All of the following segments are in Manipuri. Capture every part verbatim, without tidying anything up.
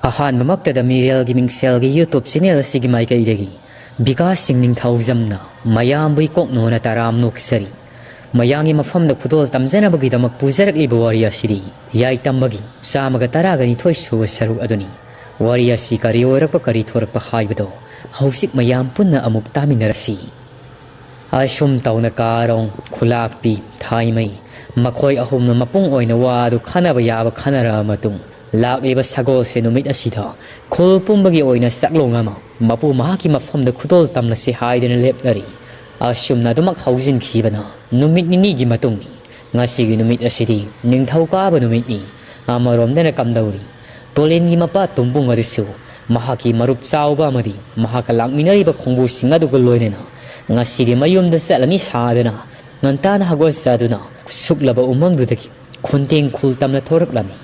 ꯑꯍꯥꯟꯕꯃꯛꯇꯗ ꯃꯤꯔꯦꯜꯒꯤ ꯃꯤꯡꯁꯦꯜꯒꯤ YouTube ꯆꯦꯅꯦꯜ ꯑꯁꯤꯒꯤ ꯃꯥꯏꯀꯩꯗꯒꯤ ꯕꯤꯀꯥꯁ ꯁꯤꯡ ꯅꯤꯡꯊꯧꯖꯝꯅ ꯃꯌꯥꯝꯕꯨ ꯏꯀꯣꯛꯅꯣꯅ ꯇꯔꯥꯝ ꯅꯣꯛꯆꯔꯤ꯫ ꯃꯌꯥꯝꯒꯤ ꯃꯐꯝꯗ ꯈꯨꯗꯣꯜ ꯇꯝꯖꯅꯕꯒꯤꯗꯃꯛ ꯄꯨꯖꯔꯛꯂꯤꯕ ꯋꯥꯔꯤ ꯑꯁꯤꯗꯤ ꯌꯥꯏꯇꯝꯕꯒꯤ ꯆꯥꯝꯃꯒ ꯇꯔꯥꯒ ꯅꯤꯊꯣꯏ ꯁꯨꯕ ꯁꯔꯨꯛ ꯑꯗꯨꯅꯤ꯫ ꯋꯥꯔꯤ ꯑꯁꯤ ꯀꯔꯤ ꯑꯣꯏꯔꯛꯄ ꯀꯔꯤ ꯊꯣꯔꯛꯄ ꯍꯥꯏꯕꯗꯣ ꯍꯧꯖꯤꯛ ꯃꯌꯥꯝ ꯄꯨꯟꯅ ꯑꯃꯨꯛ ꯇꯥꯃꯤꯟꯅꯔꯁꯤ꯫ ꯑꯁꯨꯝ ꯇꯧꯅ ꯀꯥꯔꯣꯡ, ꯈꯨꯂꯥꯛꯄꯤ, ꯊꯥꯏꯃꯩ, ꯃꯈꯣꯏ ꯑꯍꯨꯝꯅ ꯃꯄꯨꯡ ꯑꯣꯏꯅ ꯋꯥ ꯑꯗꯨ ꯈꯟꯅꯕ ꯌꯥꯕ ꯈꯟꯅꯔꯕ ꯃꯇꯨꯡ, ꯂꯥꯛꯂꯤꯕ ꯁꯒꯣꯜꯁꯦ ꯅꯨꯃꯤꯠ ꯑꯁꯤꯗ ꯈꯨꯜ ꯄꯨꯝꯕꯒꯤ ꯑꯣꯏꯅ ꯆꯥꯛꯂꯣꯡ ꯑꯃ ꯃꯄꯨ ꯃꯍꯥꯛꯀꯤ ꯃꯐꯝꯗ ꯈꯨꯗꯣꯜ ꯇꯝꯂꯁꯤ ꯍꯥꯏꯗꯨꯅ ꯂꯦꯞꯅꯔꯤ꯫ ꯑꯁꯨꯝꯅ ꯑꯗꯨꯃꯛ ꯍꯧꯖꯤꯟꯈꯤꯕꯅ ꯅꯨꯃꯤꯠ ꯅꯤꯅꯤꯒꯤ ꯃꯇꯨꯡꯅꯤ꯫ ꯉꯁꯤꯒꯤ ꯅꯨꯃꯤꯠ ꯑꯁꯤꯗꯤ ꯅꯤꯡꯊꯧꯀꯥꯕ ꯅꯨꯃꯤꯠꯅꯤ꯫ ꯑꯃꯔꯣꯝꯗꯅ ꯀꯝꯗꯧꯔꯤ? ꯇꯣꯂꯦꯟꯒꯤ ꯃꯄꯥ ꯇꯨꯝꯕꯨꯡ ꯑꯗꯨꯁꯨ ꯃꯍꯥꯛꯀꯤ ꯃꯔꯨꯞ ꯆꯥꯎꯕ ꯑꯃꯗꯤ ꯃꯍꯥꯛꯀ ꯂꯥꯛꯃꯤꯟꯅꯔꯤꯕ ꯈꯣꯡꯕꯨꯁꯤꯡ ꯑꯗꯨꯒ ꯂꯣꯏꯅꯅ ꯉꯁꯤꯗꯤ ꯃꯌꯨꯝꯗ ꯆꯠꯂꯅꯤ ꯁꯥꯗꯅ ꯉꯟꯇꯥꯅ ꯍꯧꯒꯠꯆꯗꯨꯅ ꯁꯨꯛꯂꯕ ꯎꯃꯪꯗꯨꯗꯒꯤ ꯈꯨꯟꯇꯦꯡ ꯈꯨꯜ ꯇꯝꯅ ꯊꯣꯔꯛꯂꯝꯃꯤ꯫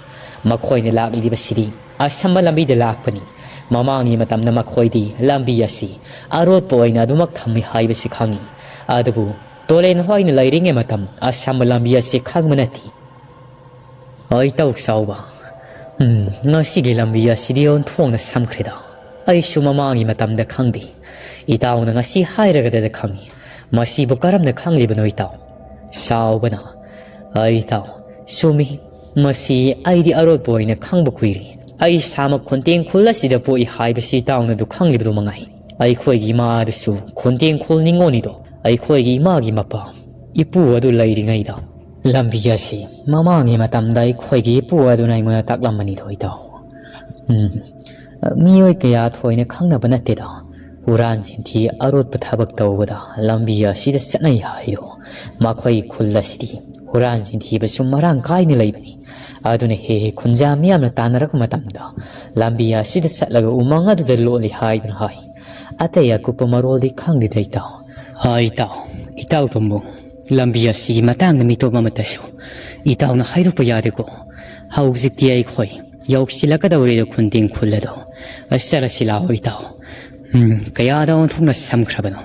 ꯃꯈꯣꯏꯅ ꯂꯥꯛꯂꯤꯕꯁꯤꯗꯤ ꯑꯁꯝꯕ ꯂꯝꯕꯤꯗ ꯂꯥꯛꯄꯅꯤ꯫ ꯃꯃꯥꯡꯒꯤ ꯃꯇꯝꯗ ꯃꯈꯣꯏꯗꯤ ꯂꯝꯕꯤ ꯑꯁꯤ ꯑꯔꯣꯠꯄ ꯑꯣꯏꯅ ꯑꯗꯨꯃꯛ ꯊꯝꯃꯤ ꯍꯥꯏꯕꯁꯤ ꯈꯪꯏ꯫ ꯑꯗꯨꯕꯨ ꯇꯣꯂꯦꯟ ꯍꯣꯏꯅ ꯂꯩꯔꯤꯉꯩ ꯃꯇꯝ ꯑꯁꯝꯕ ꯂꯝꯕꯤ ꯑꯁꯤ ꯈꯪꯕ ꯅꯠꯇꯦ꯫ ꯑꯩ ꯇꯧ ꯆꯥꯎꯕ, ꯎꯝ, ꯉꯁꯤꯒꯤ ꯂꯝꯕꯤ ꯑꯁꯤꯗꯤ ꯑꯣꯟꯊꯣꯛꯅ ꯁꯝꯈ꯭ꯔꯦꯗ꯫ ꯑꯩꯁꯨ ꯃꯃꯥꯡꯒꯤ ꯃꯇꯝꯗ ꯈꯪꯗꯦ꯫ ꯏꯇꯥꯎꯅ ꯉꯁꯤ ꯍꯥꯏꯔꯒꯗꯗ ꯈꯪꯏ꯫ ꯃꯁꯤꯕꯨ ꯀꯔꯝꯅ ꯈꯪꯂꯤꯕꯅꯣ ꯏꯇꯥꯎ? ꯆꯥꯎꯕꯅ, ꯑꯩ ꯏꯇꯥꯎ, ꯆꯨꯝꯃꯤ꯫ ꯃꯁꯤ ꯑꯩꯗꯤ ꯑꯔꯣꯠꯄ ꯑꯣꯏꯅ ꯈꯪꯕ ꯀꯨꯏꯔꯦ꯫ ꯑꯩ ꯏꯁꯥꯃꯛ ꯈꯣꯟꯇꯦꯡ ꯈꯨꯜ ꯑꯁꯤꯗ ꯄꯣꯛꯏ ꯍꯥꯏꯕꯁꯤ ꯏꯇꯥꯎꯅ ꯑꯗꯨ ꯈꯪꯂꯤꯕꯗꯨ ꯃꯉꯥꯏ꯫ ꯑꯩꯈꯣꯏꯒꯤ ꯏꯃꯥ ꯑꯗꯨꯁꯨ ꯈꯣꯟꯇꯦꯡ ꯈꯨꯜ ꯅꯤꯉꯣꯜꯅꯤꯗꯣ꯫ ꯑꯩꯈꯣꯏꯒꯤ ꯏꯃꯥꯒꯤ ꯃꯄꯥ ꯏꯄꯨ ꯑꯗꯨ ꯂꯩꯔꯤꯉꯩꯗ ꯂꯝꯕꯤ ꯑꯁꯤ ꯃꯃꯥꯡꯒꯤ ꯃꯇꯝꯗ ꯑꯩꯈꯣꯏꯒꯤ ꯏꯄꯨ ꯑꯗꯨꯅ ꯑꯩꯉꯣꯟꯗ ꯇꯥꯛꯂꯝꯕꯅꯤꯗꯣ ꯏꯇꯥꯎ꯫ ꯎꯝ, ꯃꯤꯑꯣꯏ ꯀꯌꯥ ꯊꯣꯏꯅ ꯈꯪꯅꯕ ꯅꯠꯇꯦꯗ꯫ ꯍꯨꯔꯥꯟ ꯆꯤꯟꯊꯤ ꯑꯔꯣꯠꯄ ꯊꯕꯛ ꯇꯧꯕꯗ ꯂꯝꯕꯤ ꯑꯁꯤꯗ ꯆꯠꯅꯩ ꯍꯥꯏꯌꯣ꯫ ꯃꯈꯣꯏꯒꯤ ꯈꯨꯜ ꯑꯁꯤꯗꯤ ꯍꯨꯔꯥꯟ ꯆꯤꯟꯊꯤꯕꯁꯨ ꯃꯔꯥꯡ ꯀꯥꯏꯅ ꯂꯩꯕꯅꯤ꯫ ꯑꯗꯨꯅ ꯍꯦꯛ ꯍꯦꯛ ꯈꯨꯟꯖꯥ ꯃꯤꯌꯥꯝꯅ ꯇꯥꯟꯅꯔꯛꯄ ꯃꯇꯝꯗ ꯂꯝꯕꯤ ꯑꯁꯤꯗ ꯆꯠꯂꯒ ꯎꯃꯪ ꯑꯗꯨꯗ ꯂꯣꯠꯂꯤ ꯍꯥꯏꯗꯨꯅ ꯍꯥꯏ꯫ ꯑꯇꯩ ꯑꯀꯨꯞꯄ ꯃꯔꯣꯜꯗꯤ ꯈꯪꯗꯦꯗ ꯏꯇꯥꯎ꯫ ꯑ, ꯏꯇꯥꯎ, ꯏꯇꯥꯎ ꯇꯣꯝꯕꯣ, ꯂꯝꯕꯤ ꯑꯁꯤꯒꯤ ꯃꯇꯥꯡꯗ ꯃꯤꯇꯣꯞ ꯑꯃꯠꯇꯁꯨ ꯏꯇꯥꯎꯅ ꯍꯥꯏꯗꯣꯛꯄ ꯌꯥꯗꯦꯀꯣ꯫ ꯍꯧꯖꯤꯛꯇꯤ ꯑꯩꯈꯣꯏ ꯌꯧꯁꯤꯜꯂꯛꯀꯗꯧꯔꯦꯗꯣ ꯈꯨꯟꯇꯦꯡ ꯈꯨꯜ ꯑꯗꯣ꯫ ꯑꯁ, ꯆꯠꯂꯁꯤ ꯂꯥꯛꯑꯣ ꯏꯇꯥꯎ꯫ ꯎꯝ, ꯀꯌꯥꯗ ꯑꯣꯟꯊꯣꯛꯅ ꯁꯝꯈ꯭ꯔꯕꯅꯣ꯫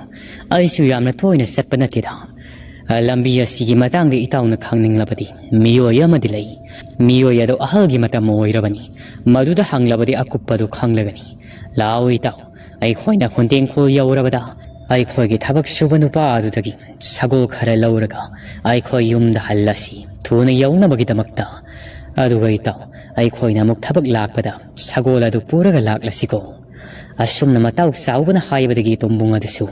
ꯑꯩꯁꯨ ꯌꯥꯝꯅ ꯇꯣꯏꯅ ꯆꯠꯄ ꯅꯠꯇꯦꯗ꯫ ꯂꯝꯕꯤ ꯑꯁꯤꯒꯤ ꯃꯇꯥꯡꯗ ꯏꯇꯥꯎꯅ ꯈꯪꯅꯤꯡꯂꯕꯗꯤ, ꯃꯤꯑꯣꯏ ꯑꯃꯗꯤ ꯂꯩ꯫ ꯃꯤꯑꯣꯏ ꯑꯗꯨ ꯑꯍꯜꯒꯤ ꯃꯇꯝ ꯑꯣꯏꯔꯕꯅꯤ꯫ ꯃꯗꯨꯗ ꯍꯪꯂꯕꯗꯤ ꯑꯀꯨꯞꯄꯗꯨ ꯈꯪꯂꯒꯅꯤ꯫ ꯂꯥꯛꯑꯣ ꯏꯇꯥꯎ, ꯑꯩꯈꯣꯏꯅ ꯈꯨꯟꯇꯦꯡꯈꯣꯜ ꯌꯧꯔꯕꯗ ꯑꯩꯈꯣꯏꯒꯤ ꯊꯕꯛ ꯁꯨꯕ ꯅꯨꯄꯥ ꯑꯗꯨꯗꯒꯤ ꯁꯒꯣꯜ ꯈꯔ ꯂꯧꯔꯒ ꯑꯩꯈꯣꯏ ꯌꯨꯝꯗ ꯍꯜꯂꯁꯤ, ꯊꯨꯅ ꯌꯧꯅꯕꯒꯤꯗꯃꯛꯇ꯫ ꯑꯗꯨꯒ ꯏꯇꯥꯎ, ꯑꯩꯈꯣꯏꯅ ꯑꯃꯨꯛ ꯊꯕꯛ ꯂꯥꯛꯄꯗ ꯁꯒꯣꯜ ꯑꯗꯨ ꯄꯨꯔꯒ ꯂꯥꯛꯂꯁꯤꯀꯣ꯫ ꯑꯁꯨꯝꯅ ꯃꯇꯥꯎ ꯆꯥꯎꯕꯅ ꯍꯥꯏꯕꯗꯒꯤ ꯇꯣꯝꯕꯨꯡ ꯑꯗꯨꯁꯨ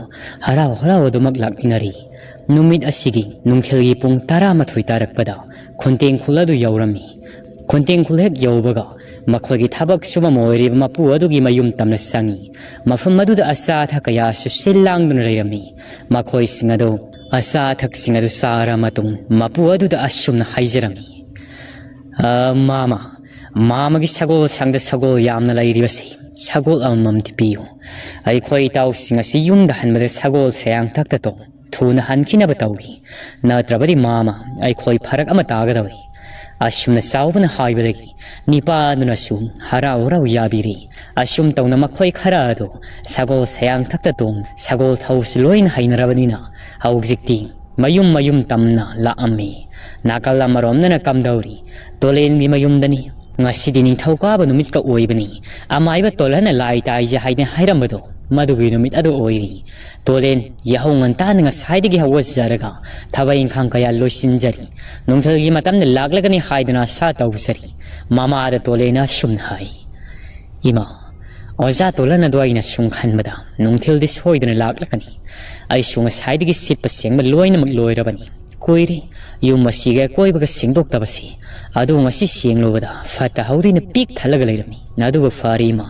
ꯍꯔꯥꯎ ꯍꯔꯥꯎ ꯑꯗꯨꯃꯛ ꯂꯥꯛꯃꯤꯟꯅꯔꯤ꯫ ꯅꯨꯃꯤꯠ ꯑꯁꯤꯒꯤ ꯅꯨꯡꯊꯤꯜꯒꯤ ꯄꯨꯡ ꯇꯔꯥꯃꯥꯊꯣꯏ ꯇꯥꯔꯛꯄꯗ ꯈꯨꯟꯇꯦꯡꯈꯣꯜ ꯑꯗꯨ ꯌꯧꯔꯝꯃꯤ꯫ ꯈꯨꯟꯇꯦꯡꯈꯣꯜ ꯍꯦꯛ ꯌꯧꯕꯒ ꯃꯈꯣꯏꯒꯤ ꯊꯕꯛ ꯁꯨꯐꯝ ꯑꯣꯏꯔꯤꯕ ꯃꯄꯨ ꯑꯗꯨꯒꯤ ꯃꯌꯨꯝ ꯇꯝꯅ ꯆꯪꯉꯤ꯫ ꯃꯐꯝ ꯑꯗꯨꯗ ꯑꯆꯥ ꯑꯊꯛ ꯀꯌꯥꯁꯨ ꯁꯤꯜ ꯂꯥꯡꯗꯨꯅ ꯂꯩꯔꯝꯃꯤ꯫ ꯃꯈꯣꯏꯁꯤꯡ ꯑꯗꯨ, ꯑꯆꯥ ꯑꯊꯛꯁꯤꯡ ꯑꯗꯨ ꯆꯥꯔ ꯃꯇꯨꯡ ꯃꯄꯨ ꯑꯗꯨꯗ ꯑꯁꯨꯝꯅ ꯍꯥꯏꯖꯔꯝꯃꯤ, "ꯑ, ꯃꯥꯃ, ꯃꯥꯃꯒꯤ ꯁꯒꯣꯜ ꯁꯪꯗ ꯁꯒꯣꯜ ꯌꯥꯝꯅ ꯂꯩꯔꯤꯕꯁꯤ ꯁꯒꯣꯜ ꯑꯃꯃꯝꯗꯤ ꯄꯤꯌꯨ꯫ ꯑꯩꯈꯣꯏ ꯏꯇꯥꯎꯁꯤꯡ ꯑꯁꯤ ꯌꯨꯝꯗ ꯍꯟꯕꯗ ꯁꯒꯣꯜ ꯁꯌꯥꯡꯊꯛꯇ ꯇꯣꯡ ꯊꯨꯅ ꯍꯟꯈꯤꯅꯕ ꯇꯧꯏ꯫ ꯅꯠꯇ꯭ꯔꯕꯗꯤ ꯃꯥꯃ, ꯑꯩꯈꯣꯏ ꯐꯔꯛ ꯑꯃ ꯇꯥꯒꯗꯧꯔꯤ"꯫ ꯑꯁꯨꯝꯅ ꯆꯥꯎꯕꯅ ꯍꯥꯏꯕꯗꯒꯤ ꯅꯤꯄꯥ ꯑꯗꯨꯅꯁꯨ ꯍꯔꯥꯎ ꯍꯔꯥꯎ ꯌꯥꯕꯤꯔꯤ꯫ ꯑꯁꯨꯝ ꯇꯧꯅ ꯃꯈꯣꯏ ꯈꯔ ꯑꯗꯨ ꯁꯒꯣꯜ ꯁꯌꯥꯡꯊꯛꯇ ꯇꯣꯡ ꯁꯒꯣꯜ ꯊꯧꯕꯁꯨ ꯂꯣꯏꯅ ꯍꯩꯅꯔꯕꯅꯤꯅ ꯍꯧꯖꯤꯛꯇꯤ ꯃꯌꯨꯝ ꯃꯌꯨꯝ ꯇꯝꯅ ꯂꯥꯛꯑꯝꯃꯤ꯫ ꯅꯥꯀꯜ ꯑꯃꯔꯣꯝꯗꯅ ꯀꯝꯗꯧꯔꯤ? ꯇꯣꯂꯦꯟꯒꯤ ꯃꯌꯨꯝꯗꯅꯤ꯫ ꯉꯁꯤꯗꯤ ꯅꯤꯡꯊꯧꯀꯥꯕ ꯅꯨꯃꯤꯠꯀ ꯑꯣꯏꯕꯅꯤ꯫ ꯑꯃꯥꯏꯕ ꯇꯣꯜꯍꯟꯅ ꯂꯥꯏ ꯇꯥꯏꯁꯦ ꯍꯥꯏꯅ ꯍꯥꯏꯔꯝꯕꯗꯣ ꯃꯗꯨꯒꯤ ꯅꯨꯃꯤꯠ ꯑꯗꯨ ꯑꯣꯏꯔꯤ꯫ ꯇꯣꯂꯦꯟ ꯌꯥꯍꯧ ꯉꯟꯇꯥꯅ ꯉꯁꯥꯏꯗꯒꯤ ꯍꯧꯒꯠꯆꯔꯒ ꯊꯕꯛ ꯏꯪꯈꯥꯡ ꯀꯌꯥ ꯂꯣꯏꯁꯤꯟꯖꯔꯤ꯫ ꯅꯨꯡꯊꯤꯜꯒꯤ ꯃꯇꯝꯗ ꯂꯥꯛꯂꯒꯅꯤ ꯍꯥꯏꯗꯨꯅ ꯑꯁꯥ ꯇꯧꯖꯔꯤ꯫ ꯃꯃꯥꯗ ꯇꯣꯂꯦꯟꯅ ꯑꯁꯨꯝꯅ ꯍꯥꯏ, "ꯏꯃꯥ, ꯑꯣꯖꯥ ꯇꯣꯜꯍꯟ ꯑꯗꯣ ꯑꯩꯅ ꯁꯨꯝ ꯈꯟꯕꯗ ꯅꯨꯡꯊꯤꯜꯗꯤ ꯁꯣꯏꯗꯅ ꯂꯥꯛꯂꯒꯅꯤ꯫ ꯑꯩꯁꯨ ꯉꯁꯥꯏꯗꯒꯤ ꯁꯤꯠꯄ ꯁꯦꯡꯕ ꯂꯣꯏꯅꯃꯛ ꯂꯣꯏꯔꯕꯅꯤ꯫ ꯀꯨꯏꯔꯦ ꯌꯨꯝ ꯑꯁꯤꯒꯤ ꯑꯀꯣꯏꯕꯒ ꯁꯦꯡꯗꯣꯛꯇꯕꯁꯤ꯫ ꯑꯗꯨ ꯉꯁꯤ ꯁꯦꯡꯂꯨꯕꯗ ꯐꯠꯇ ꯍꯥꯎꯗꯤꯅ ꯄꯤꯛ ꯊꯜꯂꯒ ꯂꯩꯔꯝꯃꯤ꯫ ꯑꯗꯨꯕꯨ ꯐꯔꯦ ꯏꯃꯥ,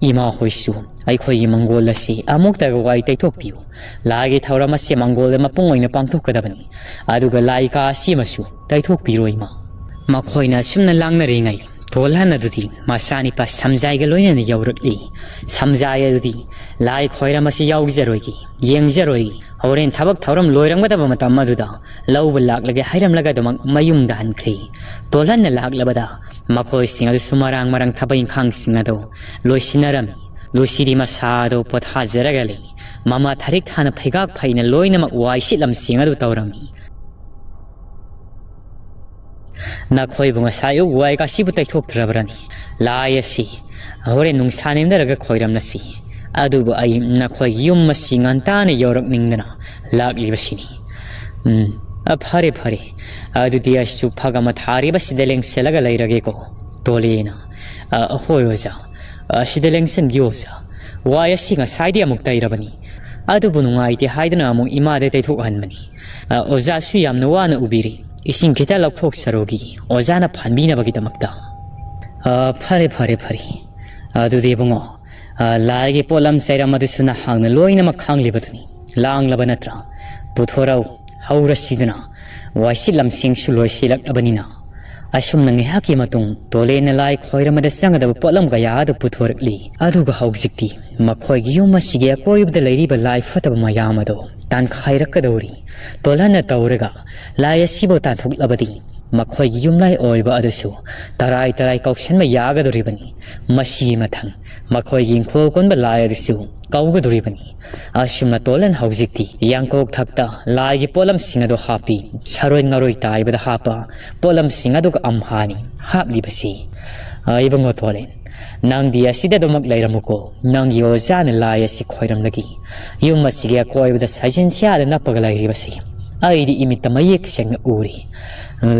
ꯏꯃꯥ ꯍꯣꯏꯁꯨ ꯑꯩꯈꯣꯏꯒꯤ ꯃꯪꯒꯣꯜ ꯑꯁꯤ ꯑꯃꯨꯛꯇꯒ ꯋꯥꯏ ꯇꯩꯊꯣꯛꯄꯤꯌꯨ꯫ ꯂꯥꯏꯒꯤ ꯊꯧꯔꯝ ꯑꯁꯤ ꯃꯪꯒꯣꯜꯗ ꯃꯄꯨꯡ ꯑꯣꯏꯅ ꯄꯥꯡꯊꯣꯛꯀꯗꯕꯅꯤ꯫ ꯑꯗꯨꯒ ꯂꯥꯏ ꯀꯥ ꯑꯁꯤ ꯑꯃꯁꯨ ꯇꯩꯊꯣꯛꯄꯤꯔꯣ ꯏꯃꯥ"꯫ ꯃꯈꯣꯏꯅ ꯑꯁꯨꯝꯅ ꯂꯥꯡꯅꯔꯤꯉꯩ ꯇꯣꯜꯍꯟ ꯑꯗꯨꯗꯤ ꯃꯆꯥꯅꯤꯄꯥ ꯁꯝꯖꯥꯏꯒ ꯂꯣꯏꯅꯅ ꯌꯧꯔꯛꯂꯤ꯫ ꯁꯝꯖꯥꯏ ꯑꯗꯨꯗꯤ, "ꯂꯥꯏ ꯈꯣꯏꯔꯝ ꯑꯁꯤ ꯌꯥꯎꯖꯔꯣꯏꯒꯦ, ꯌꯦꯡꯖꯔꯣꯏꯒꯦ꯫ ꯍꯣꯔꯦꯟ ꯊꯕꯛ ꯊꯧꯔꯝ ꯂꯣꯏꯔꯝꯒꯗꯕ ꯃꯇꯝ ꯑꯗꯨꯗ ꯂꯧꯕ ꯂꯥꯛꯂꯒꯦ" ꯍꯥꯏꯔꯝꯂꯒ ꯑꯗꯨꯃꯛ ꯃꯌꯨꯝꯗ ꯍꯟꯈ꯭ꯔꯦ꯫ ꯇꯣꯜꯍꯟꯅ ꯂꯥꯛꯂꯕꯗ ꯃꯈꯣꯏꯁꯤꯡ ꯑꯗꯨꯁꯨ ꯃꯔꯥꯡ ꯃꯔꯥꯡ ꯊꯕꯛ ꯏꯪꯈꯥꯡꯁꯤꯡ ꯑꯗꯨ ꯂꯣꯏꯁꯤꯟꯅꯔꯝꯃꯤ꯫ ꯂꯨꯁꯤꯗꯤ ꯃꯁꯥꯗꯨ ꯄꯣꯊꯥꯖꯔꯒ ꯂꯩ꯫ ꯃꯃꯥ ꯊꯥꯔꯤꯛ ꯊꯥꯅ ꯐꯩꯒꯥꯛ ꯐꯩꯅ ꯂꯣꯏꯅꯃꯛ ꯋꯥꯏ ꯁꯤꯠꯂꯝ ꯁꯦꯡ ꯑꯗꯨ ꯇꯧꯔꯝꯃꯤ꯫ "ꯅꯈꯣꯏꯕꯨ ꯉꯁꯥꯏ ꯎ ꯋꯥꯏꯒ ꯑꯁꯤꯕꯨ ꯇꯩꯊꯣꯛꯇ꯭ꯔꯕ꯭ꯔꯅꯤ? ꯂꯥꯏ ꯑꯁꯤ ꯍꯣꯔꯦꯟ ꯅꯨꯡꯁꯥ ꯅꯦꯝꯅꯔꯒ ꯈꯣꯏꯔꯝꯂꯁꯤ꯫ ꯑꯗꯨꯕꯨ ꯑꯩ ꯅꯈꯣꯏꯒꯤ ꯌꯨꯝ ꯑꯁꯤ ꯉꯟꯇꯥꯅ ꯌꯧꯔꯛꯅꯤꯡꯗꯅ ꯂꯥꯛꯂꯤꯕꯁꯤꯅꯤ꯫" "ꯎꯝ, ꯑ, ꯐꯔꯦ, ꯐꯔꯦ꯫ ꯑꯗꯨꯗꯤ ꯑꯩꯁꯨ ꯐꯛ ꯑꯃ ꯊꯥꯔꯤꯕꯁꯤꯗ ꯂꯦꯡꯁꯤꯜꯂꯒ ꯂꯩꯔꯒꯦꯀꯣ꯫" ꯇꯣꯂꯦꯅ, "ꯑ, ꯍꯣꯏ ꯑꯣꯖꯥ꯫ ꯑ, ꯁꯤꯗ ꯂꯦꯡꯁꯤꯟꯕꯤꯌꯨ ꯑꯣꯖꯥ꯫ ꯋꯥꯏ ꯑꯁꯤ ꯉꯁꯥꯏꯗꯤ ꯑꯃꯨꯛ ꯇꯩꯔꯕꯅꯤ꯫ ꯑꯗꯨꯕꯨ ꯅꯨꯡꯉꯥꯏꯇꯦ ꯍꯥꯏꯗꯨꯅ ꯑꯃꯨꯛ ꯏꯃꯥꯗ ꯇꯩꯊꯣꯛꯍꯟꯕꯅꯤ꯫ ꯑ, ꯑꯣꯖꯥꯁꯨ ꯌꯥꯝꯅ ꯋꯥꯅ ꯎꯕꯤꯔꯤ꯫ ꯏꯁꯤꯡ ꯈꯤꯇ ꯂꯧꯊꯣꯛꯆꯔꯨꯒꯤ ꯑꯣꯖꯥꯅ ꯐꯥꯟꯕꯤꯅꯕꯒꯤꯗꯃꯛꯇ꯫" "ꯑ, ꯐꯔꯦ, ꯐꯔꯦ, ꯐꯔꯦ꯫ ꯑꯗꯨꯗꯤ ꯏꯕꯨꯡꯉꯣ, ꯑ, ꯂꯥꯏꯒꯤ ꯄꯣꯠꯂꯝ ꯆꯩꯔꯝ ꯑꯗꯨꯁꯨ ꯅꯍꯥꯛꯅ ꯂꯣꯏꯅꯃꯛ ꯈꯪꯂꯤꯕꯗꯨꯅꯤ꯫ ꯂꯥꯡꯂꯕ ꯅꯠꯇ꯭ꯔꯥ? ꯄꯨꯊꯣꯔꯛꯎ, ꯍꯧꯔꯁꯤꯗꯅ꯫ ꯋꯥꯏꯁꯤꯠ ꯂꯝꯁꯤꯡꯁꯨ ꯂꯣꯏꯁꯤꯜꯂꯛꯂꯕꯅꯤꯅ꯫" ꯑꯁꯨꯝꯅ ꯉꯥꯏꯍꯥꯛꯀꯤ ꯃꯇꯨꯡ ꯇꯣꯂꯦꯟꯅ ꯂꯥꯏ ꯈꯣꯏꯔꯝꯕꯗ ꯆꯪꯒꯗꯕ ꯄꯣꯠꯂꯝ ꯀꯌꯥ ꯑꯗꯨ ꯄꯨꯊꯣꯔꯛꯂꯤ꯫ ꯑꯗꯨꯒ ꯍꯧꯖꯤꯛꯇꯤ ꯃꯈꯣꯏꯒꯤ ꯌꯨꯝ ꯑꯁꯤꯒꯤ ꯑꯀꯣꯏꯕꯗ ꯂꯩꯔꯤꯕ ꯂꯥꯏ ꯐꯠꯇꯕ ꯃꯌꯥꯝ ꯑꯗꯨ ꯇꯥꯟꯈꯥꯏꯔꯛꯀꯗꯧꯔꯤ꯫ ꯇꯣꯜꯍꯟꯅ ꯇꯧꯔꯒ ꯂꯥꯏ ꯑꯁꯤꯕꯨ ꯇꯥꯟꯊꯣꯛꯂꯕꯗꯤ ꯃꯈꯣꯏꯒꯤ ꯌꯨꯝꯂꯥꯏ ꯑꯣꯏꯕ ꯑꯗꯨꯁꯨ ꯇꯔꯥꯏ ꯇꯔꯥꯏ ꯀꯧꯁꯟꯕ ꯌꯥꯒꯗꯧꯔꯤꯕꯅꯤ꯫ ꯃꯁꯤꯒꯤ ꯃꯊꯪ ꯃꯈꯣꯏꯒꯤ ꯏꯪꯈꯣꯜ ꯀꯣꯟꯕ ꯂꯥꯏ ꯑꯗꯨꯁꯨ ꯀꯧꯒꯗꯧꯔꯤꯕꯅꯤ꯫ ꯑꯁꯨꯝꯅ ꯇꯣꯜꯍꯟ ꯍꯧꯖꯤꯛꯇꯤ ꯌꯥꯡꯀꯣꯛ ꯊꯛꯇ ꯂꯥꯏꯒꯤ ꯄꯣꯠꯂꯝꯁꯤꯡ ꯑꯗꯨ ꯍꯥꯞꯄꯤ꯫ ꯁꯔꯣꯏ ꯉꯔꯣꯏ ꯇꯥꯏꯕꯗ ꯍꯥꯞꯄ ꯄꯣꯠꯂꯝꯁꯤꯡ ꯑꯗꯨꯒ ꯑꯝꯍꯥꯅꯤ ꯍꯥꯞꯂꯤꯕꯁꯤ꯫ ꯑ, ꯏꯕꯨꯡꯉꯣ ꯇꯣꯂꯦꯟ, ꯅꯪꯗꯤ ꯑꯁꯤꯗ ꯑꯗꯨꯃꯛ ꯂꯩꯔꯝꯃꯨꯀꯣ꯫ ꯅꯪꯒꯤ ꯑꯣꯖꯥꯅ ꯂꯥꯏ ꯑꯁꯤ ꯈꯣꯏꯔꯝꯂꯒꯦ꯫ ꯌꯨꯝ ꯑꯁꯤꯒꯤ ꯑꯀꯣꯏꯕꯗ ꯁꯥꯏꯖꯤꯟ ꯁꯤꯌꯥꯗ ꯅꯞꯄꯒ ꯂꯩꯔꯤꯕꯁꯤ ꯑꯩꯗꯤ ꯏꯃꯤꯠꯇ ꯃꯌꯦꯛ ꯁꯦꯡꯅ ꯎꯔꯤ꯫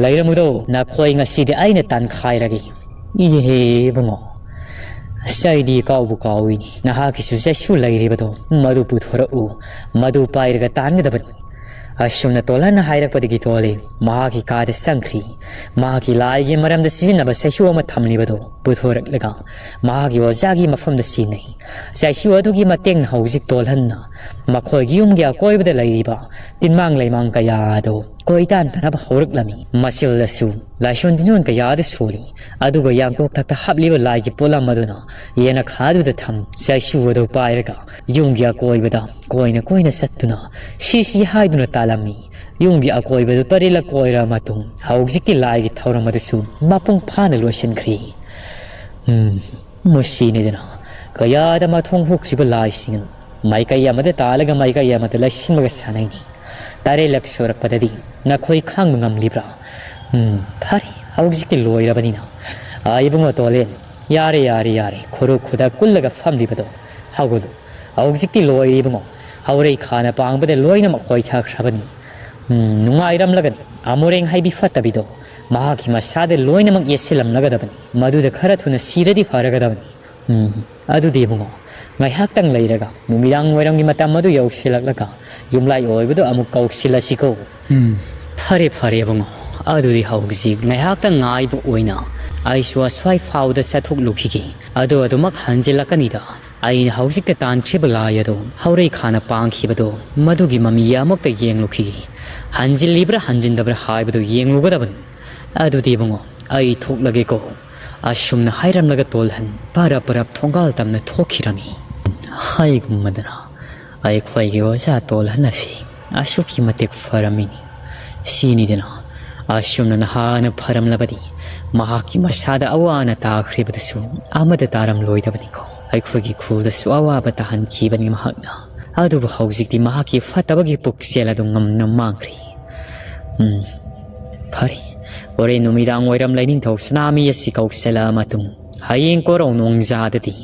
ꯂꯩꯔꯝꯃꯨꯗꯣ, ꯅꯈꯣꯏ ꯉꯁꯤꯗꯤ ꯑꯩꯅ ꯇꯥꯟꯈꯥꯏꯔꯒꯦ꯫ ꯏꯍꯦ, ꯏꯕꯨꯡꯉꯣ, ꯑꯁ, ꯑꯩꯗꯤ ꯀꯥꯎꯕꯨ ꯀꯥꯎꯏꯅꯤ꯫ ꯅꯍꯥꯛꯀꯤꯁꯨ ꯆꯩꯁꯨ ꯂꯩꯔꯤꯕꯗꯣ, ꯃꯗꯨ ꯄꯨꯊꯣꯔꯛꯎ꯫ ꯃꯗꯨ ꯄꯥꯏꯔꯒ ꯇꯥꯟꯒꯗꯕꯅꯤ꯫ ꯑꯁꯨꯝꯅ ꯇꯣꯜꯍꯟꯅ ꯍꯥꯏꯔꯛꯄꯗꯒꯤ ꯇꯣꯂꯦꯟ ꯃꯍꯥꯛꯀꯤ ꯀꯥꯗ ꯆꯪꯈ꯭ꯔꯤ꯫ ꯃꯍꯥꯛꯀꯤ ꯂꯥꯏꯒꯤ ꯃꯔꯝꯗ ꯁꯤꯖꯤꯟꯅꯕ ꯆꯩꯁꯨ ꯑꯃ ꯊꯝꯂꯤꯕꯗꯨ ꯄꯨꯊꯣꯔꯛꯂꯒ ꯃꯍꯥꯛꯀꯤ ꯑꯣꯖꯥꯒꯤ ꯃꯐꯝꯗ ꯁꯤꯟꯅꯩ꯫ ꯆꯩꯁꯨ ꯑꯗꯨꯒꯤ ꯃꯇꯦꯡꯅ ꯍꯧꯖꯤꯛ ꯇꯣꯜꯍꯟꯅ ꯃꯈꯣꯏꯒꯤ ꯌꯨꯝꯒꯤ ꯑꯀꯣꯏꯕꯗ ꯂꯩꯔꯤꯕ ꯇꯤꯟꯃꯥꯡ ꯂꯩꯃꯥꯡ ꯀꯌꯥ ꯑꯗꯨ ꯀꯣꯏꯇꯥꯟ ꯇꯥꯟꯅꯕ ꯍꯧꯔꯛꯂꯝꯃꯤ꯫ ꯃꯁꯤꯗꯁꯨ ꯂꯥꯏꯁꯣꯟ ꯇꯤꯟꯖꯣꯟ ꯀꯌꯥ ꯑꯗꯨ ꯁꯣꯜꯂꯤ꯫ ꯑꯗꯨꯒ ꯌꯥꯡꯀꯣꯛ ꯊꯛꯇ ꯍꯥꯞꯂꯤꯕ ꯂꯥꯏꯒꯤ ꯄꯣꯠꯂꯝ ꯑꯗꯨꯅ ꯌꯦꯅꯈꯥꯗꯨꯗ ꯊꯝ ꯆꯩꯁꯨ ꯑꯗꯨ ꯄꯥꯏꯔꯒ ꯌꯨꯝꯒꯤ ꯑꯀꯣꯏꯕꯗ ꯀꯣꯏꯅ ꯀꯣꯏꯅ ꯆꯠꯇꯨꯅ ꯁꯤ ꯁꯤ ꯍꯥꯏꯗꯨꯅ ꯇꯥꯜꯂꯝꯃꯤ꯫ ꯌꯨꯝꯒꯤ ꯑꯀꯣꯏꯕꯗꯨ ꯇꯔꯦꯠꯂꯛ ꯀꯣꯏꯔꯕ ꯃꯇꯨꯡ ꯍꯧꯖꯤꯛꯀꯤ ꯂꯥꯏꯒꯤ ꯊꯧꯔꯝ ꯑꯗꯨꯁꯨ ꯃꯄꯨꯡ ꯐꯥꯅ ꯂꯣꯏꯁꯤꯟꯈ꯭ꯔꯤ꯫ ꯎꯝ, ꯃꯁꯤꯅꯤꯗꯅ ꯀꯌꯥꯗ ꯃꯊꯣꯡ ꯍꯨꯛꯈ꯭ꯔꯤꯕ ꯂꯥꯏꯁꯤꯡ ꯑꯗꯨ꯫ ꯃꯥꯏꯀꯩ ꯑꯃꯗ ꯇꯥꯜꯂꯒ ꯃꯥꯏꯀꯩ ꯑꯃꯗ ꯂꯩꯁꯤꯟꯕꯒ ꯁꯥꯟꯅꯩꯅꯤ꯫ ꯇꯔꯦꯠꯂꯛ ꯁꯨꯔꯛꯄꯗꯗꯤ ꯅꯈꯣꯏ ꯈꯥꯡꯕ ꯉꯝꯂꯤꯕ꯭ꯔꯥ? ꯎꯝ, ꯐꯔꯦ, ꯍꯧꯖꯤꯛꯇꯤ ꯂꯣꯏꯔꯕꯅꯤꯅ꯫ ꯑꯥ, ꯏꯕꯨꯡꯉꯣ ꯇꯣꯂꯦꯟ, ꯌꯥꯔꯦ, ꯌꯥꯔꯦ, ꯌꯥꯔꯦ, ꯈꯨꯔꯨ ꯈꯨꯗ ꯀꯨꯜꯂꯒ ꯐꯝꯂꯤꯕꯗꯣ ꯍꯧꯒꯠꯂꯨ꯫ ꯍꯧꯖꯤꯛꯇꯤ ꯂꯣꯏꯔꯦ ꯏꯕꯨꯡꯉꯣ, ꯍꯧꯔꯩ ꯈꯥꯅ ꯄꯥꯡꯕꯗ ꯂꯣꯏꯅꯃꯛ ꯍꯣꯏꯊꯈ꯭ꯔꯕꯅꯤ꯫ ꯎꯝ, ꯅꯨꯡꯉꯥꯏꯔꯝꯂꯒꯅꯤ꯫ ꯑꯃꯨꯔꯦꯡ ꯍꯥꯏꯕꯤ ꯐꯠꯇꯕꯤꯗꯣ ꯃꯍꯥꯛꯀꯤ ꯃꯁꯥꯗ ꯂꯣꯏꯅꯃꯛ ꯌꯦꯠꯁꯤꯜꯂꯝꯂꯒꯗꯕꯅꯤ꯫ ꯃꯗꯨꯗ ꯈꯔ ꯊꯨꯅ ꯁꯤꯔꯗꯤ ꯐꯔꯒꯗꯕꯅꯤ꯫ ꯎꯝ, ꯑꯗꯨꯗꯤ ꯏꯕꯨꯡꯉꯣ, ꯉꯥꯏꯍꯥꯛꯇꯪ ꯂꯩꯔꯒ ꯅꯨꯃꯤꯗꯥꯡ ꯋꯥꯏꯔꯝꯒꯤ ꯃꯇꯝ ꯑꯗꯨ ꯌꯧꯁꯤꯜꯂꯛꯂꯒ ꯌꯨꯝꯂꯥꯏ ꯑꯣꯏꯕꯗꯨ ꯑꯃꯨꯛ ꯀꯧꯁꯤꯜꯂꯁꯤꯀꯣ꯫ ꯎꯝ, ꯐꯔꯦ, ꯐꯔꯦ ꯏꯕꯨꯡꯉꯣ, ꯑꯗꯨꯗꯤ ꯍꯧꯖꯤꯛ ꯉꯥꯏꯍꯥꯛꯇꯪ ꯉꯥꯏꯕ ꯑꯣꯏꯅ ꯑꯩꯁꯨ ꯑꯁ꯭ꯋꯥꯏ ꯐꯥꯎꯗ ꯆꯠꯊꯣꯛꯂꯨꯈꯤꯒꯦ꯫ ꯑꯗꯨ ꯑꯗꯨꯃꯛ ꯍꯟꯖꯤꯜꯂꯛꯀꯅꯤꯗ꯫ ꯑꯩꯅ ꯍꯧꯖꯤꯛꯇ ꯇꯥꯟꯈꯤꯕ ꯂꯥꯏ ꯑꯗꯨ ꯍꯧꯔꯩ ꯈꯥꯅ ꯄꯥꯡꯈꯤꯕꯗꯣ, ꯃꯗꯨꯒꯤ ꯃꯃꯤ ꯑꯃꯨꯛꯇ ꯌꯦꯡꯂꯨꯈꯤꯒꯦ꯫ ꯍꯟꯖꯤꯜꯂꯤꯕ꯭ꯔꯥ ꯍꯟꯖꯤꯟꯗꯕ꯭ꯔꯥ ꯍꯥꯏꯕꯗꯨ ꯌꯦꯡꯂꯨꯒꯗꯕꯅꯤ꯫ ꯑꯗꯨꯗꯤ ꯏꯕꯨꯡꯉꯣ, ꯑꯩ ꯊꯣꯛꯂꯒꯦꯀꯣ꯫ ꯑꯁꯨꯝꯅ ꯍꯥꯏꯔꯝꯂꯒ ꯇꯣꯜꯍꯟ ꯄꯔꯞ ꯄꯔꯞ ꯊꯣꯡꯒꯥꯜ ꯇꯝꯅ ꯊꯣꯛꯈꯤꯔꯝꯃꯤ꯫ ꯍꯥꯏꯒꯨꯝꯕꯗꯅ ꯑꯩꯈꯣꯏꯒꯤ ꯑꯣꯖꯥ ꯇꯣꯜꯍꯟ ꯑꯁꯤ ꯑꯁꯨꯛꯀꯤ ꯃꯇꯤꯛ ꯐꯔꯝꯃꯤꯅꯤ꯫ ꯁꯤꯅꯤꯗꯅ, ꯑꯁꯨꯝꯅ ꯅꯍꯥꯅ ꯐꯔꯝꯂꯕꯗꯤ ꯃꯍꯥꯛꯀꯤ ꯃꯁꯥꯗ ꯑꯋꯥ ꯑꯅꯥ ꯇꯥꯈ꯭ꯔꯤꯕꯗꯨꯁꯨ ꯑꯃꯠꯇ ꯇꯥꯔꯝꯂꯣꯏꯗꯕꯅꯤꯀꯣ꯫ ꯑꯩꯈꯣꯏꯒꯤ ꯈꯨꯜꯗꯁꯨ ꯑꯋꯥꯕ ꯇꯥꯍꯟꯈꯤꯕꯅꯤ ꯃꯍꯥꯛꯅ꯫ ꯑꯗꯨꯕꯨ ꯍꯧꯖꯤꯛꯇꯤ ꯃꯍꯥꯛꯀꯤ ꯐꯠꯇꯕꯒꯤ ꯄꯨꯛꯆꯦꯜ ꯑꯗꯨ ꯉꯝꯅ ꯃꯥꯡꯈ꯭ꯔꯦ꯫ ꯎꯝ, ꯐꯔꯦ꯫ ꯍꯣꯔꯦꯟ ꯅꯨꯃꯤꯗꯥꯡ ꯋꯥꯏꯔꯝ ꯂꯩꯅꯤꯡꯊꯧ ꯁꯅꯥꯃꯤ ꯑꯁꯤ ꯀꯧꯁꯜꯂꯛꯑ ꯃꯇꯨꯡ, ꯍꯌꯦꯡ ꯀꯣꯔꯧ ꯅꯣꯡꯖꯥꯗꯗꯤ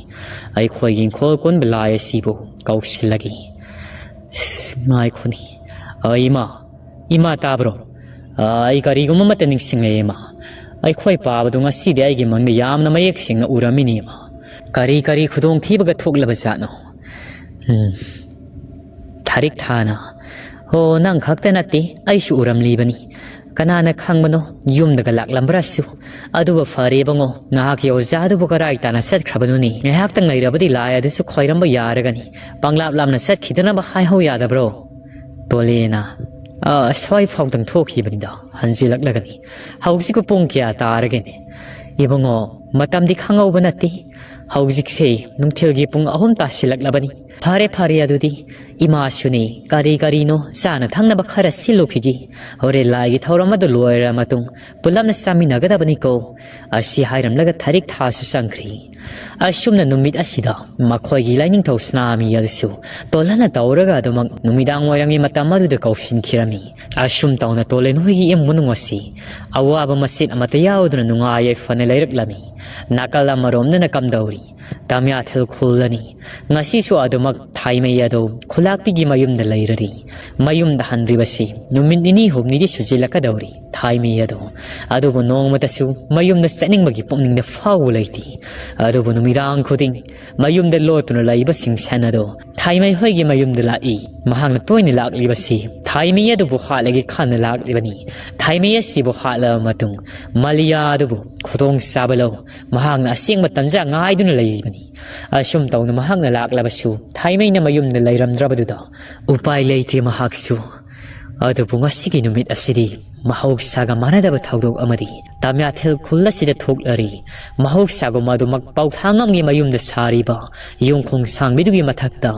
ꯑꯩꯈꯣꯏꯒꯤ ꯏꯪꯈꯣꯜ ꯀꯣꯟꯕ ꯂꯥꯏ ꯑꯁꯤꯕꯨ ꯀꯧꯁꯤꯜꯂꯒꯦ꯫ ꯑꯁ, ꯉꯥꯏꯈꯣꯅꯦ꯫ ꯑ, ꯏꯃꯥ, ꯏꯃꯥ ꯇꯥꯕ꯭ꯔꯣ? ꯑ, ꯑꯩ ꯀꯔꯤꯒꯨꯝꯕ ꯑꯃꯠꯇ ꯅꯤꯡꯁꯤꯡꯂꯛꯑꯦ, ꯏꯃꯥ꯫ ꯑꯩꯈꯣꯏ ꯄꯥꯕꯗꯨ ꯉꯁꯤꯗꯤ ꯑꯩꯒꯤ ꯃꯪꯗ ꯌꯥꯝꯅ ꯃꯌꯦꯛ ꯁꯦꯡꯅ ꯎꯔꯝꯃꯤꯅꯦ, ꯏꯃꯥ꯫ ꯀꯔꯤ ꯀꯔꯤ ꯈꯨꯗꯣꯡꯊꯤꯕꯒ ꯊꯣꯛꯂꯕ ꯖꯥꯠꯅꯣ? ꯎꯝ꯫ ꯊꯥꯔꯤꯛ ꯊꯥꯅ, "ꯍꯣ, ꯅꯪ ꯈꯛꯇ ꯅꯠꯇꯦ, ꯑꯩꯁꯨ ꯎꯔꯝꯂꯤꯕꯅꯤ꯫ ꯀꯅꯥꯅ ꯈꯪꯕꯅꯣ, ꯌꯨꯝꯗꯒ ꯂꯥꯛꯂꯝꯕ꯭ꯔꯥꯁꯨ꯫ ꯑꯗꯨꯕꯨ ꯐꯔꯦ ꯏꯕꯨꯡꯉꯣ, ꯅꯍꯥꯛꯀꯤ ꯑꯣꯖꯥꯗꯨꯕꯨ ꯀꯔꯥꯏ ꯇꯥꯅ ꯆꯠꯈ꯭ꯔꯕꯅꯣꯅꯦ? ꯉꯥꯏꯍꯥꯛꯇꯪ ꯂꯩꯔꯕꯗꯤ ꯂꯥꯏ ꯑꯗꯨꯁꯨ ꯈꯣꯏꯔꯝꯕ ꯌꯥꯔꯒꯅꯤ꯫ ꯄꯪꯂꯥꯞ ꯂꯥꯞꯅ ꯆꯠꯈꯤꯗꯅꯕ ꯍꯥꯏꯍꯧ ꯌꯥꯗꯕ꯭ꯔꯣ?" ꯇꯣꯂꯦꯅ, "ꯑ, ꯑꯁ꯭ꯋꯥꯏ ꯐꯥꯎꯗꯪ ꯊꯣꯛꯈꯤꯕꯅꯤꯗ, ꯍꯟꯖꯤꯜꯂꯛꯂꯒꯅꯤ꯫ ꯍꯧꯖꯤꯛꯄꯨ ꯄꯨꯡ ꯀꯌꯥ ꯇꯥꯔꯒꯦꯅꯦ?" "ꯏꯕꯨꯡꯉꯣ, ꯃꯇꯝꯗꯤ ꯈꯪꯍꯧꯕ ꯅꯠꯇꯦ꯫ ꯍꯧꯖꯤꯛꯁꯦ ꯅꯨꯡꯊꯤꯜꯒꯤ ꯄꯨꯡ ꯑꯍꯨꯝ ꯇꯥꯁꯤꯜꯂꯛꯂꯕꯅꯤ꯫ "ꯐꯔꯦ, ꯐꯔꯦ, ꯑꯗꯨꯗꯤ ꯏꯃꯥꯁꯨꯅꯤ, ꯀꯔꯤ ꯀꯔꯤꯅꯣ ꯆꯥꯅ ꯊꯛꯅꯕ ꯈꯔ ꯁꯤꯜꯂꯨꯈꯤꯒꯦ꯫ ꯍꯣꯔꯦꯟ ꯂꯥꯏꯒꯤ ꯊꯧꯔꯝ ꯑꯗꯨ ꯂꯣꯏꯔ ꯃꯇꯨꯡ ꯄꯨꯂꯞꯅ ꯆꯥꯃꯤꯟꯅꯒꯗꯕꯅꯤꯀꯣ", ꯑꯁꯤ ꯍꯥꯏꯔꯝꯂꯒ ꯊꯔꯤꯛ ꯊꯥꯁꯨ ꯆꯪꯈ꯭ꯔꯤ꯫ ꯑꯁꯨꯝꯅ ꯅꯨꯃꯤꯠ ꯑꯁꯤꯗ ꯃꯈꯣꯏꯒꯤ ꯂꯥꯏꯅꯤꯡꯊꯧ ꯁꯅꯥꯃꯍꯤ ꯑꯗꯨꯁꯨ ꯇꯣꯜꯍꯟꯅ ꯇꯧꯔꯒ ꯑꯗꯨꯃꯛ ꯅꯨꯃꯤꯗꯥꯡ ꯋꯥꯏꯔꯝꯒꯤ ꯃꯇꯝ ꯑꯗꯨꯗ ꯀꯧꯁꯤꯟꯈꯤꯔꯝꯃꯤ꯫ ꯑꯁꯨꯝ ꯇꯧꯅ ꯇꯣꯂꯦꯟ ꯍꯣꯏꯒꯤ ꯏꯃꯨꯡ ꯃꯅꯨꯡ ꯑꯁꯤ ꯑꯋꯥꯕ ꯃꯆꯦꯠ ꯑꯃꯠꯇ ꯌꯥꯎꯗꯅ ꯅꯨꯡꯉꯥꯏ ꯌꯥꯏꯐꯅ ꯂꯩꯔꯛꯂꯝꯃꯤ꯫ ꯅꯥꯀꯜ ꯑꯃꯔꯣꯝꯗꯅ ꯀꯝꯗꯧꯔꯤ? ꯇꯥꯃꯤꯌꯥꯊꯦꯜ ꯈꯨꯜ ꯑꯅꯤ ꯉꯁꯤꯁꯨ ꯑꯗꯨꯃꯛ ꯊꯥꯏꯃꯩ ꯑꯗꯣ ꯈꯨꯂꯥꯛꯄꯤꯒꯤ ꯃꯌꯨꯝꯗ ꯂꯩꯔꯔꯤ꯫ ꯃꯌꯨꯝꯗ ꯍꯟꯗ꯭ꯔꯤꯕꯁꯤ ꯅꯨꯃꯤꯠ ꯅꯤꯅꯤ ꯍꯨꯝꯅꯤꯗꯤ ꯁꯨꯖꯤꯜꯂꯛꯀꯗꯧꯔꯤ꯫ ꯊꯥꯏꯃꯩ ꯑꯗꯣ, ꯑꯗꯨꯕꯨ ꯅꯣꯡꯃꯇꯁꯨ ꯃꯌꯨꯝꯗ ꯆꯠꯅꯤꯡꯕꯒꯤ ꯄꯨꯛꯅꯤꯡꯗ ꯐꯥꯎꯕ ꯂꯩꯇꯦ꯫ ꯑꯗꯨꯕꯨ ꯅꯨꯃꯤꯗꯥꯡ ꯈꯨꯗꯤꯡ ꯃꯌꯨꯝꯗ ꯂꯣꯠꯇꯨꯅ ꯂꯩꯕꯁꯤꯡ ꯁꯟ ꯑꯗꯣ ꯊꯥꯏꯃꯩ ꯍꯣꯏꯒꯤ ꯃꯌꯨꯝꯗ ꯂꯥꯛꯏ꯫ ꯃꯍꯥꯛꯅ ꯇꯣꯏꯅ ꯂꯥꯛꯂꯤꯕꯁꯤ ꯊꯥꯏꯃꯩ ꯑꯗꯨꯕꯨ ꯍꯥꯠꯂꯒꯦ ꯈꯟꯅ ꯂꯥꯛꯂꯤꯕꯅꯤ꯫ ꯊꯥꯏꯃꯩ ꯑꯁꯤꯕꯨ ꯍꯥꯠꯂꯕ ꯃꯇꯨꯡ ꯃꯂꯤꯌꯥ ꯑꯗꯨꯕꯨ ꯈꯨꯗꯣꯡ ꯆꯥꯕ ꯂꯧ꯫ ꯃꯍꯥꯛꯅ ꯑꯁꯦꯡꯕ ꯇꯟꯖꯥ ꯉꯥꯏꯗꯨꯅ ꯂꯩꯔꯤꯕꯅꯤ꯫ ꯑꯁꯨꯝ ꯇꯧꯅ ꯃꯍꯥꯛꯅ ꯂꯥꯛꯂꯕꯁꯨ ꯊꯥꯏꯃꯩꯅ ꯃꯌꯨꯝꯗ ꯂꯩꯔꯝꯗ꯭ꯔꯕꯗꯨꯗ ꯎꯄꯥꯏ ꯂꯩꯇ꯭ꯔꯦ ꯃꯍꯥꯛꯁꯨ꯫ ꯑꯗꯨꯕꯨ ꯉꯁꯤꯒꯤ ꯅꯨꯃꯤꯠ ꯑꯁꯤꯗꯤ ꯃꯍꯧꯁꯥꯒ ꯃꯥꯟꯅꯗꯕ ꯊꯧꯗꯣꯛ ꯑꯃꯗꯤ ꯇꯥꯃꯤꯌꯥꯊꯦꯜ ꯈꯨꯜ ꯑꯁꯤꯗ ꯊꯣꯛꯂꯔꯤ꯫ ꯃꯍꯧꯁꯥꯒꯨꯝ ꯑꯗꯨꯃꯛ ꯄꯥꯎꯊꯥꯡꯉꯝꯒꯤ ꯃꯌꯨꯝꯗ ꯁꯥꯔꯤꯕ ꯌꯨꯝꯈꯣꯡ ꯁꯥꯡꯕꯤꯗꯨꯒꯤ ꯃꯊꯛꯇ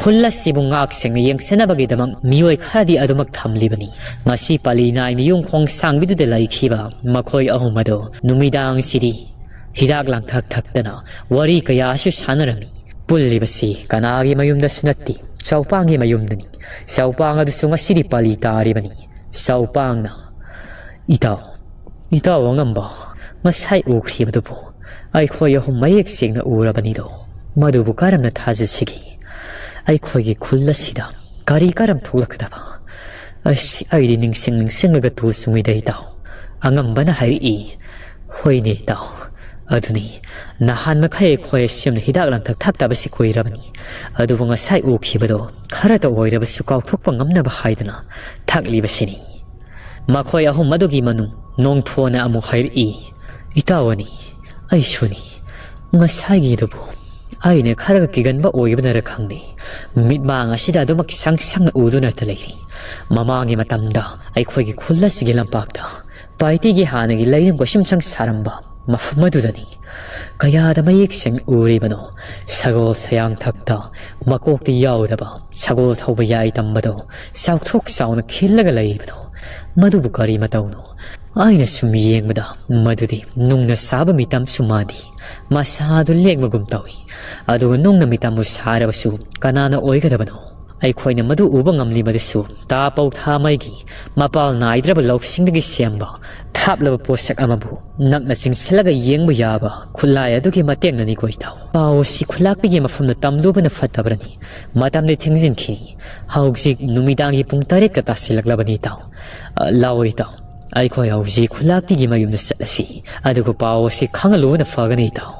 ꯈꯨꯜ ꯑꯁꯤꯕꯨ ꯉꯥꯛ ꯁꯦꯡꯅ ꯌꯦꯡꯁꯤꯟꯅꯕꯒꯤꯗꯃꯛ ꯃꯤꯑꯣꯏ ꯈꯔꯗꯤ ꯑꯗꯨꯃꯛ ꯊꯝꯂꯤꯕꯅꯤ꯫ ꯉꯁꯤ ꯄꯥꯂꯤ ꯅꯥꯏꯅ ꯌꯨꯝꯈꯣꯡ ꯁꯥꯡꯕꯤꯗꯨꯗ ꯂꯩꯈꯤꯕ ꯃꯈꯣꯏ ꯑꯍꯨꯝ ꯑꯗꯨ ꯅꯨꯃꯤꯗꯥꯡꯁꯤꯗꯤ ꯍꯤꯗꯥꯛ ꯂꯥꯡꯊꯛ ꯊꯛꯇꯅ ꯋꯥꯔꯤ ꯀꯌꯥꯁꯨ ꯁꯥꯟꯅꯔꯝꯃꯤ꯫ ꯄꯨꯜꯂꯤꯕꯁꯤ ꯀꯅꯥꯒꯤ ꯃꯌꯨꯝꯗꯁꯨ ꯅꯠꯇꯦ, ꯆꯥꯎꯄꯥꯡꯒꯤ ꯃꯌꯨꯝꯗꯅꯤ꯫ ꯆꯥꯎꯄꯥꯡ ꯑꯗꯨꯁꯨ ꯉꯁꯤꯗꯤ ꯄꯥꯂꯤ ꯇꯥꯔꯤꯕꯅꯤ꯫ ꯆꯥꯎꯄꯥꯡꯅ, "ꯏꯇꯥꯎ, ꯏꯇꯥꯎ ꯑꯉꯝꯕ, ꯉꯁꯥꯏ ꯎꯈꯤꯕꯗꯨꯕꯨ ꯑꯩꯈꯣꯏ ꯑꯍꯨꯝ ꯃꯌꯦꯛ ꯁꯦꯡꯅ ꯎꯔꯕꯅꯤꯗꯣ, ꯃꯗꯨꯕꯨ ꯀꯔꯝꯅ ꯊꯥꯖꯁꯤꯒꯦ? ꯑꯩꯈꯣꯏꯒꯤ ꯈꯨꯜ ꯑꯁꯤꯗ ꯀꯔꯤ ꯀꯔꯝ ꯊꯣꯛꯂꯛꯀꯗꯕ? ꯑꯁ, ꯑꯩꯗꯤ ꯅꯤꯡꯁꯤꯡ ꯅꯤꯡꯁꯤꯡꯂꯒ ꯇꯨ ꯆꯨꯡꯉꯤꯗ ꯏꯇꯥꯎ", ꯑꯉꯝꯕꯅ ꯍꯥꯏꯔꯛꯏ꯫ "ꯍꯣꯏꯅꯦ ꯏꯇꯥꯎ, ꯑꯗꯨꯅꯤ, ꯅꯍꯥꯟ ꯃꯈꯩ ꯑꯩꯈꯣꯏ ꯑꯁꯨꯝꯅ ꯍꯤꯗꯥꯛ ꯂꯥꯡꯊꯛ ꯊꯛꯇꯕꯁꯤ ꯀꯨꯏꯔꯕꯅꯤ꯫ ꯑꯗꯨꯕꯨ ꯉꯁꯥꯏ ꯎꯈꯤꯕꯗꯣ ꯈꯔꯇ ꯑꯣꯏꯔꯕꯁꯨ ꯀꯥꯎꯊꯣꯛꯄ ꯉꯝꯅꯕ ꯍꯥꯏꯗꯅ ꯊꯛꯂꯤꯕꯁꯤꯅꯤ"꯫ ꯃꯈꯣꯏ ꯑꯍꯨꯝ ꯑꯗꯨꯒꯤ ꯃꯅꯨꯡ ꯅꯣꯡꯊꯣꯟꯅ ꯑꯃꯨꯛ ꯍꯥꯏꯔꯛꯏ, "ꯏꯇꯥꯎ ꯑꯅꯤ, ꯑꯩꯁꯨꯅꯤ꯫ ꯉꯁꯥꯏꯒꯤꯗꯨꯕꯨ ꯑꯩꯅ ꯈꯔꯒ ꯀꯤꯒꯟꯕ ꯑꯣꯏꯕꯅꯔ ꯈꯪꯗꯦ, ꯃꯤꯠꯃꯥꯡ ꯑꯁꯤꯗ ꯑꯗꯨꯃꯛ ꯁꯪ ꯁꯪꯅ ꯎꯗꯨꯅꯇ ꯂꯩꯔꯤ꯫ ꯃꯃꯥꯡꯒꯤ ꯃꯇꯝꯗ ꯑꯩꯈꯣꯏꯒꯤ ꯈꯨꯜ ꯑꯁꯤꯒꯤ ꯂꯝꯄꯥꯛꯇ ꯄꯥꯏꯇꯤꯒꯤ ꯍꯥꯟꯅꯒꯤ ꯂꯩꯔꯝ ꯀꯣꯏꯁꯨꯝꯁꯪ ꯁꯥꯔꯝꯕ ꯃꯐꯝ ꯑꯗꯨꯗꯅꯤ꯫ ꯀꯌꯥꯗ ꯃꯌꯦꯛ ꯁꯦꯡ ꯎꯔꯤꯕꯅꯣ! ꯁꯒꯣꯜ ꯁꯌꯥꯡꯊꯛꯇ ꯃꯀꯣꯛꯇꯤ ꯌꯥꯎꯗꯕ, ꯁꯒꯣꯜ ꯊꯧꯕ ꯌꯥꯏ ꯇꯝꯕꯗꯣ ꯆꯥꯎꯊꯣꯛ ꯆꯥꯎꯅ ꯈꯤꯜꯂꯒ ꯂꯩꯔꯤꯕꯗꯣ, ꯃꯗꯨꯕꯨ ꯀꯔꯤ ꯃꯇꯧꯅꯣ? ꯑꯩꯅ ꯁꯨꯝ ꯌꯦꯡꯕꯗ ꯃꯗꯨꯗꯤ ꯅꯨꯡꯅ ꯁꯥꯕ ꯃꯤꯇꯝꯁꯨ ꯃꯥꯟꯗꯦ꯫ ꯃꯁꯥꯗꯨ ꯂꯦꯡꯕꯒꯨꯝ ꯇꯧꯏ꯫ ꯑꯗꯨꯒ ꯅꯨꯡꯅ ꯃꯤꯇꯝꯕꯨ ꯁꯥꯔꯕꯁꯨ ꯀꯅꯥꯅ ꯑꯣꯏꯒꯗꯕꯅꯣ? ꯑꯩꯈꯣꯏꯅ ꯃꯗꯨ ꯎꯕ ꯉꯝꯂꯤꯕꯗꯨꯁꯨ ꯇꯥ ꯄꯧꯊꯥꯃꯩꯒꯤ ꯃꯄꯥꯜ ꯅꯥꯏꯗ꯭ꯔꯕ ꯂꯧꯁꯤꯡꯗꯒꯤ ꯁꯦꯝꯕ ꯊꯥꯞꯂꯕ ꯄꯣꯠꯁꯛ ꯑꯃꯕꯨ ꯅꯛꯅ ꯆꯤꯡꯁꯤꯜꯂꯒ ꯌꯦꯡꯕ ꯌꯥꯕ ꯈꯨꯠꯂꯥꯏ ꯑꯗꯨꯒꯤ ꯃꯇꯦꯡꯅꯅꯤꯀꯣ ꯏꯇꯥꯎ꯫ ꯄꯥꯎ ꯑꯁꯤ ꯈꯨꯂꯥꯛꯄꯤꯒꯤ ꯃꯐꯝꯗ ꯇꯝꯂꯨꯕꯅ ꯐꯠꯇꯕ꯭ꯔꯅꯤ? ꯃꯇꯝꯗꯤ ꯊꯦꯡꯖꯤꯟꯈꯤꯅꯤ꯫ ꯍꯧꯖꯤꯛ ꯅꯨꯃꯤꯗꯥꯡꯒꯤ ꯄꯨꯡ ꯇꯔꯦꯠꯀ ꯇꯥꯁꯤꯜꯂꯛꯂꯕꯅꯤ ꯏꯇꯥꯎ꯫ ꯑ, ꯂꯥꯛꯑꯣ ꯏꯇꯥꯎ, ꯑꯩꯈꯣꯏ ꯍꯧꯖꯤꯛ ꯈꯨꯂꯥꯛꯄꯤꯒꯤ ꯃꯌꯨꯝꯗ ꯆꯠꯂꯁꯤ, ꯑꯗꯨꯒ ꯄꯥꯎ ꯑꯁꯤ ꯈꯪꯍꯜꯂꯨꯕꯅ ꯐꯒꯅꯤ ꯏꯇꯥꯎ꯫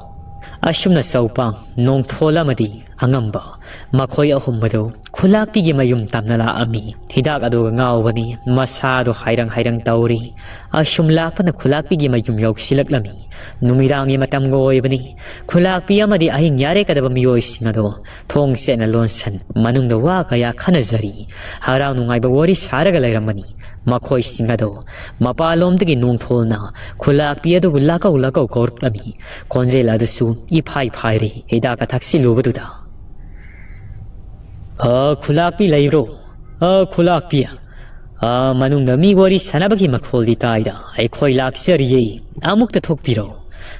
ꯑꯁꯨꯝꯅ ꯆꯧꯄꯥꯡ, ꯅꯣꯡꯊꯣꯜ ꯑꯃꯗꯤ ꯑꯉꯝꯕ, ꯃꯈꯣꯏ ꯑꯍꯨꯝ ꯑꯗꯨ ꯈꯨꯂꯥꯛꯄꯤꯒꯤ ꯃꯌꯨꯝ ꯇꯝꯅ ꯂꯥꯛꯑꯝꯃꯤ꯫ ꯍꯤꯗꯥꯛ ꯑꯗꯨꯒ ꯉꯥꯎꯕꯅꯤ, ꯃꯁꯥꯗꯣ ꯍꯥꯏꯔꯪ ꯍꯥꯏꯔꯪ ꯇꯧꯔꯤ꯫ ꯑꯁꯨꯝ ꯂꯥꯛꯄꯅ ꯈꯨꯂꯥꯛꯄꯤꯒꯤ ꯃꯌꯨꯝ ꯌꯧꯁꯤꯜꯂꯛꯂꯝꯃꯤ꯫ ꯅꯨꯃꯤꯗꯥꯡꯒꯤ ꯃꯇꯝꯒ ꯑꯣꯏꯕꯅꯤ꯫ ꯈꯨꯂꯥꯛꯄꯤ ꯑꯃꯗꯤ ꯑꯍꯤꯡ ꯌꯥꯔꯦꯀꯗꯕ ꯃꯤꯑꯣꯏꯁꯤꯡ ꯑꯗꯣ ꯊꯣꯡ ꯆꯦꯠꯅ ꯂꯣꯟꯁꯟ, ꯃꯅꯨꯡꯗ ꯋꯥ ꯀꯌꯥ ꯈꯟꯅꯖꯔꯤ꯫ ꯍꯔꯥꯎ ꯅꯨꯡꯉꯥꯏꯕ ꯋꯥꯔꯤ ꯁꯥꯔꯒ ꯂꯩꯔꯝꯕꯅꯤ꯫ ꯃꯈꯣꯏꯁꯤꯡ ꯑꯗꯣ ꯃꯄꯥꯟꯂꯣꯝꯗꯒꯤ ꯅꯣꯡꯊꯣꯜꯅ ꯈꯨꯂꯥꯛꯄꯤ ꯑꯗꯨꯕꯨ ꯂꯥꯛꯀꯧ ꯂꯥꯛꯀꯧ ꯀꯧꯔꯛꯂꯝꯃꯤ꯫ ꯈꯣꯟꯖꯦꯜ ꯑꯗꯨꯁꯨ ꯏꯐꯥꯏ ꯐꯥꯏꯔꯤ꯫ ꯍꯤꯗꯥꯛꯀ ꯊꯛꯆꯤꯜꯂꯨꯕꯗꯨꯗ, "ꯑ, ꯈꯨꯂꯥꯛꯄꯤ ꯂꯩꯕ꯭ꯔꯣ? ꯑ, ꯈꯨꯂꯥꯛꯄꯤ꯫ ꯑ, ꯃꯅꯨꯡꯗ ꯃꯤ ꯋꯥꯔꯤ ꯁꯥꯟꯅꯕꯒꯤ ꯃꯈꯣꯜꯗꯤ ꯇꯥꯏꯗ꯫ ꯑꯩꯈꯣꯏ ꯂꯥꯛꯆꯔꯤꯌꯦ꯫ ꯑꯃꯨꯛꯇ ꯊꯣꯛꯄꯤꯔꯣ꯫